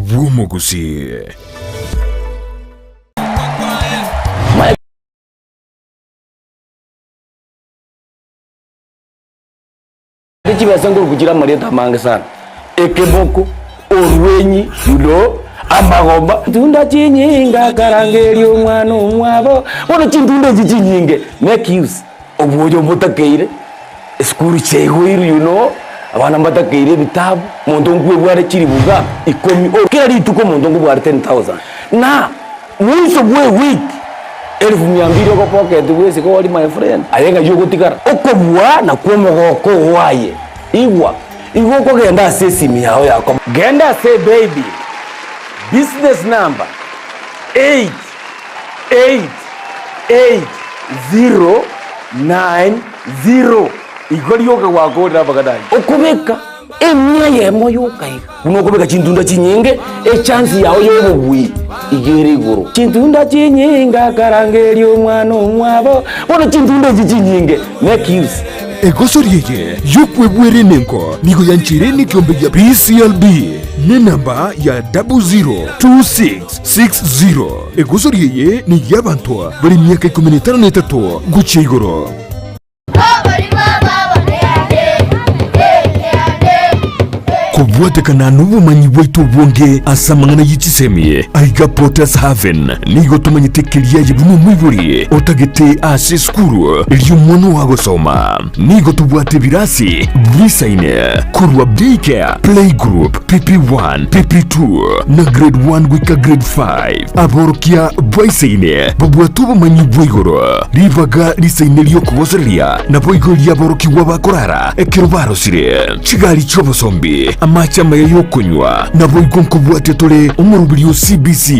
bw'omogusii. Chibesa nkoruku chire amarieta amange sana, ekeboko, orwenyi, you know, amagomba. Tunda chinyinga akarangeria omwana omwabo, bono chintunda echi chinyinge make use obwoyo mbotakeire, esukuru chiaigoirwe you know, abana mbatakeire ebitabu, monto nkwebware chiribuga ikomi, kera rituko omonto nkobware 10,000 na mwisho bwa ewiki. Elfu mia mbili ogopocket bwesike ori my friend, aye ng'ai ogotigara? Okobua nakwo omogoko oo aye. Igwa, igo okogenda ase esimi yao ya komo. Genda ase ebaby, business number 8888090 igo rioka gwakorire amang'ana ayio. Okobeka Emia eyemo yoka iga. Buna okobeka chintunda chinyinge, echansi yao y'obobui iga ere igoro. Chintunda chinyinge akarangeria omwana omwabo, bono chintunda echi chinyinge make use. Egosori eye y'okwebwera enengo nigo yancheire nekiombe gia PCLB nenamba ya 002660. Egosori eye ney'abanto bare emiaka ikomi na etano na etato gochia igoro. Kobua. Kobwatekana nobomanyi bwaito obonge ase amang'ana ye chisemi, aiga Potter's Haven nigo tomanyete keria aye buna omoibori otagete ase esukuru eria omwana oo agosoma. Nigo tobwate ebirasi bisaine korwa Daycare, Playgroup, PP1, PP2 na Grade 1 goika Grade 5. Aborokia baisaine babwate obomanyi bwa igoro, ribaga risaine ri'okogosereria, naboigo ri'aborokigwa bakorara ekero barosire, chigari chi'obosombi, amache amaya y'okonywa, naboigo nkobwatia tore omoroberi o CBC.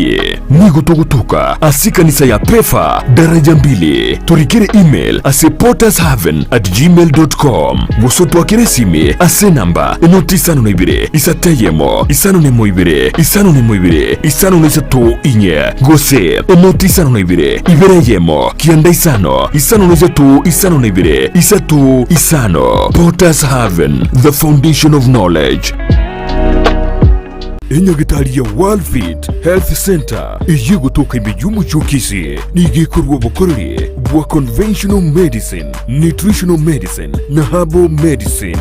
Nigo togotoka ase ekanisa ya Pefa, daraja mbili. Torikere email ase pottershaven@gmail.com gose otwakere esimi ase enamba enoti isano na ibere isato eyemo isano na emo ibere isano na emo ibere isano na isato inye gose enoti isano na ibere ibere eyemo kianda isano isano na isato isano na ibere isato isano. Potters Haven, the foundation of knowledge. Enyagitari ya Worldfit Health Centre eyio egotoka ime y'omochie o Kisii nigo ekorua obokoreri bwa conventional medicine, nutritional medicine na herbal medicine.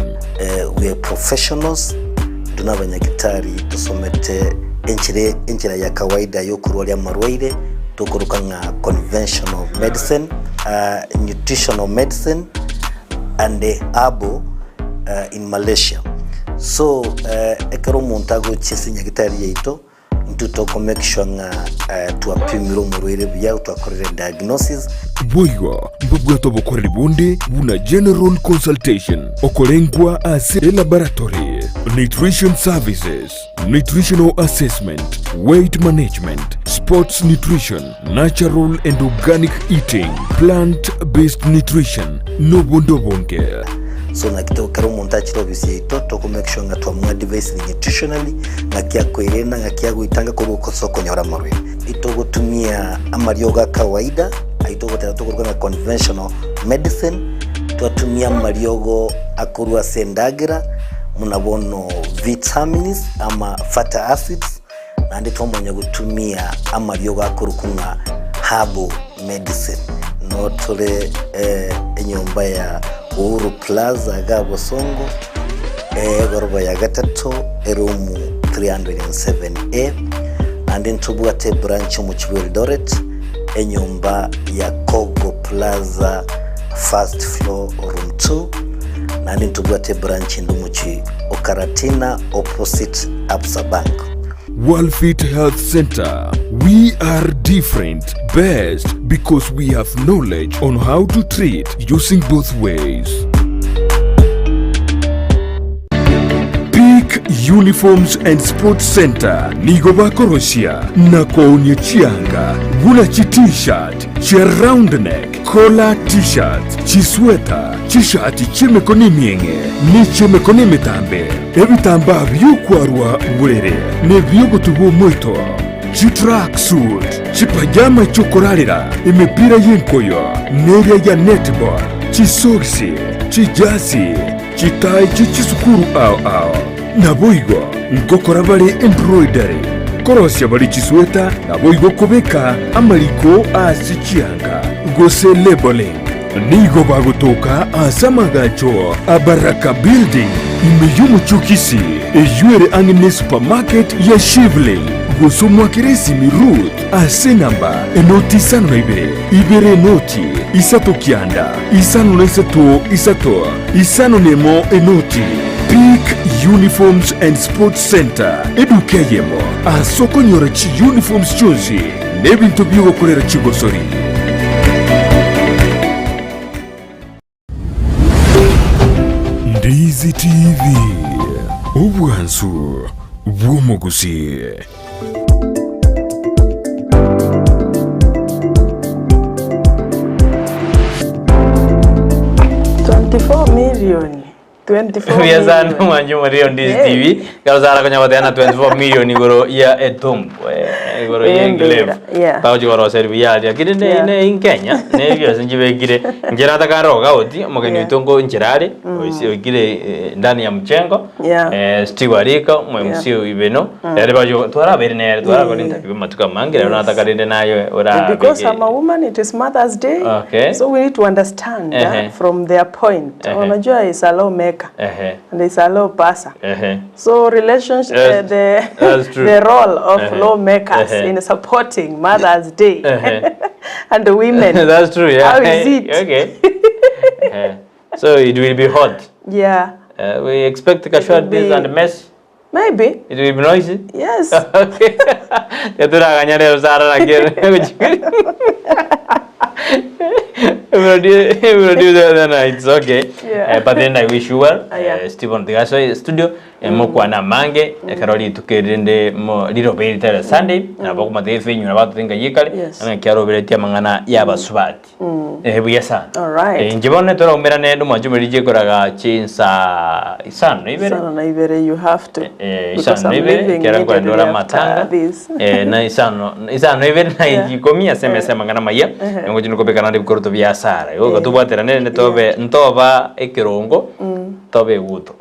We are professionals, intwe nabanyagitari tosomete enchera enchera ya kawaida yokorwaria amarwaire tokoroka ng'a conventional medicine, nutritional medicine and herbal in Malaysia. So ekero omonto agochia ase nyagitari yaito, intwe toko make sure ng'a twapimire omorwaire buya, twakorire diagnosis. Boigo mbabwate obokoreri bonde buna general consultation, okorengwa ase elaboratory, nutrition services, nutritional assessment, weight management, sports nutrition, natural and organic eating, plant based nutrition, nobonde obonge. So naki to ekero omonto achire ofisi yaito toko make sure ng'a twamoadvisire nutritionally, ng'aki akoerenda, ng'aki agoetanga korwa ase okonyora amarwaire. Itogotumia amariogo a kawaida, ayio togoteba tokoruga ng'a conventional medicine, twatumia amariogo akorwa ase endagera, buna bono vitamins ama fatty acids, naende twamanya gotumia amariogo akorokwa ng'a herbal medicine. No tore enyomba ya Uhuru Plaza iga Bosongo, egoroba ya gatato, eroom 307A, naende ntobwate ebranch omochie bwa Eldoret, enyomba ya Kogo Plaza first floor room 2, naende ntobwate ebranch ende omochie o Karatina opposite Absa Bank. Worldfit Health Center, we are different, best because we have knowledge on how to treat using both ways. Peak Uniforms and Sports Center nigo bakorosia na koonia chianga buna chi t-shirt, chia round neck, collar t-shirts, chisweta, chishati chi'emekono emieng'e ne chi'emekono emetambe, ebitambaa bi'okwarwa borere na ebi'ogotuba omoito, chitracksuit, chipajama chi'okorarera, emepira y'enkoyo, na eria ya netball, chisogisi, chijasi, chitai chie chisukuru ao ao. Naboigo ngokora bare embroidery, korosia bare chisweta, naboigo kobeka amariko ase chianga, gose labelling. Nigo bagotoka ase amagacho a Baraka Building ime y'omochie o Kisii, eyio ere ang'e ne supermarket ya Shivling, gose omwakere esimi Ruth ase enamba enoti isano na ibere, ibere enoti, isato kianda, isano na isato isato, isano na emo enoti. Peak Uniforms and Sports Centre, eduka eyemo ase okonyora chiuniforms chionsi na ebinto bi'ogokorera chigosori. Ndizi TV, obwansu bw'omogusii. Million. 24 Buya sana million. mwanche omoriri on Ndizi Eh. TV. Ekero Sarah akonya goteba na 24 million igoro ya etombo. Igoro ye Embera, enclave. yeah. Tagochi koroseria buya aria. Lakini ne Yeah. ne in Kenya, ne ebiosi nchibekire, nchera atakarora gauti, omogeni Yeah. oito nko nchera are, oisi oikire eh, ndani ya mchengo, Yeah. eh, Steve Arika, omo Yeah. MC oibeno, ere bacho twarabeire nere, twarakora Yeah. interview amatuko amange, rero Yes. natakarire naye And because orabeke I'm a woman, it is Mother's Day. Okay. So we need to understand from their point. Unajua is a lawmaker and is a law passer. So relationship, the, That's true. the role of lawmakers in supporting Mother's Day and the women. That's true, yeah. How is it? Okay. So it will be hot. Yeah. We expect casualties be- and mess. Maybe. It will be noisy. Yes. Okay. Yaturaganya rero Sara lakini we will do the other night. It's okay. Yeah. But then I wish you well. Yeah. Stephen Tigaso studio mokwana mange ekero rituko rinde mo rirobe ritere Sunday nabo kumathe fenyura batutinga yikale Yes. ana kiaroberetie amang'ana y'abasubati buya sana. All right. Inche bono toraumera nende omwancho omoriri chikoraga chinsa isano na ibere. Sana na ibere, you have to. Because Isano na I'm ibere leaving kera nkorendora immediately after amatanga this. Na isano isano na ibere na Yeah. ikomi ase emesa amang'ana maya nongo chino kobeka naende bikoroto bia asara igo tobwatera nere tobe ntoba ekerongo tobe eguto.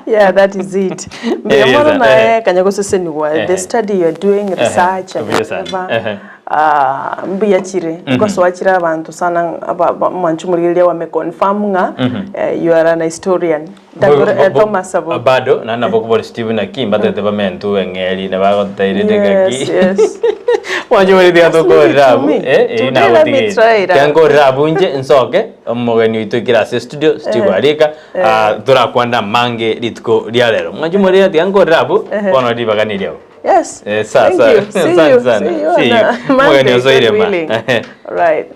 Yeah, that is it. Yes, Mbona naye eh. kanya guseseniwa the study you're doing, research and Buya sana. whatever. Ah, mbuya chire ngoswachira abantu sana manchu mulilia wame confirm nga you are an historian. Dr. Thomas Sabo. Bado na nabo kubora Stephen Akim batete bamentu eng'eri na bagoteirete ng'aki mwancho muri tiga Just leave it tokorera to abu me. eh Today let me try it out. tiankorera abu nche nsoke omogeni oito ikire ase studio Steve Arika torakwanda mange rituko ria rero mwancho muri tiga nkorera abu bono ribaganirie abu. Yes. Sa Thank sa you. See asante you. sana. See you See on, you. Monday, Omogeni osoire God ma. willing. Right.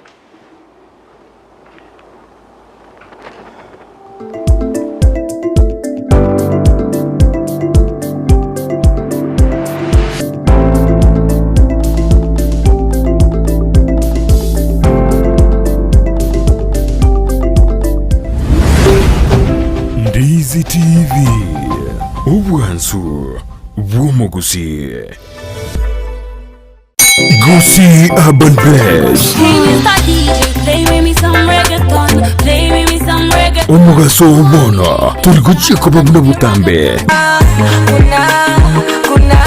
Ndizi TV, obwansu bw'omogusi. Gusii Urban Blaze, Hey, Mr. DJ, play me some reggaeton. Play me some reggaeton. omogaso obono turi guchia koba buna butambe. Kuna, kuna,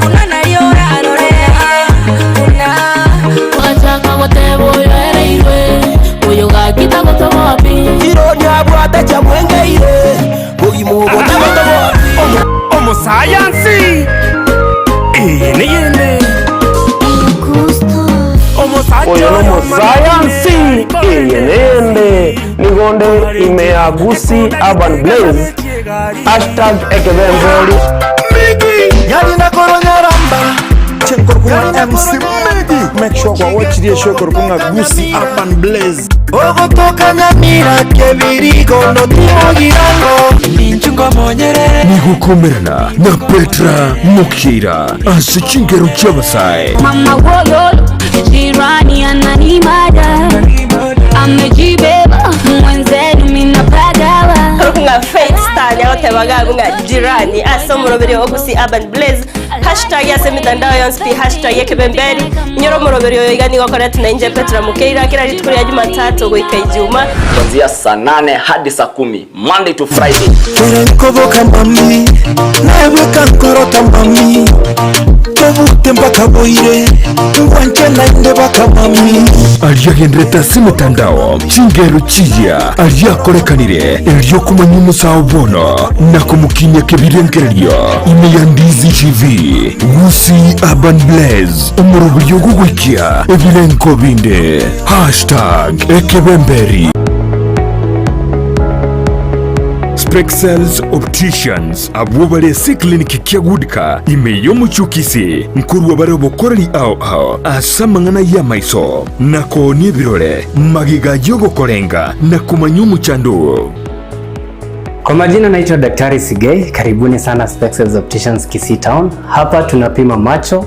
kuna nariora anorea. Kuna. Wachaka wote boyo ereirwe. Oyo gakita gotobopi. Ironya bwate cha mwengeire. Oyimugo tagotobo. Omusayansi. Iyi ni yende. Oyo nomusayansi iyi niyende nigonde ime ya Gusii Urban Blaze #ekebemberi Yalina koronyaramba. Chenkorkunga MC Medi. Make sure kwa watch the show korkunga Gusii Urban Blaze. Ogotoka Nyamira kebirigo notimogirango. Ninchungo monyerere. Nigukomerana na Petra Mukira ase chingero chi'abasae. Mama wololo, jirani ananimada. Amejibeba, mwenzenu mimi napagawa. Nga Faith Star nyagotebaga nga jirani ase omoroberi o Gusii Urban Blaze hashtag ase emitandao yonsi pi hashtag ekebemberi nyoro omoroberi oyo iga nigo okorete na inche Petra Mukeira kera rituko ria Jumatatu goika Ijuma kuanzia saa 8 hadi saa 10 Monday to Friday. Nkoboka mami, naweka nkorota mami. Tobute mpaka boire, ngwanche nainde baka mami. Aliagenderete ase emitandao chingero chiya aliakorekanire eriokumanya omosaho bono na komokinya kebirengererio ime ya Ndizi TV Gusii Urban Blaze omoroberi ogogoikia ebirengo binde #ekebemberi. Spexels Opticians abwo bare ase clinic kia Goodka ime y'omochukisi nkorwa bare obokoreri ao ao ase amang'ana y'amaiso na koonia ebirore magiga y'ogokorenga na komanya omochando. Kwa majina naitwa Daktari Sigei, karibuni sana Spexels Opticians Kisii Town. Hapa tunapima macho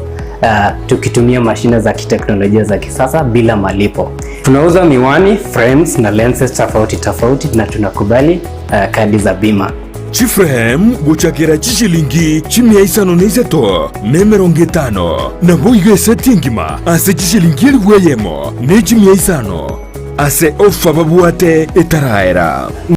tukitumia mashine za kiteknolojia za kisasa bila malipo. Tunauza miwani, frames na lenses tofauti tofauti na tunakubali kadi za bima. Chiframe gochakera chishilingi chimia isano na isato, na emerongo etano, naboigo eseti engima ase chishilingi elifu eyemo, ne chimia isano, ase ofa babwate etaraera.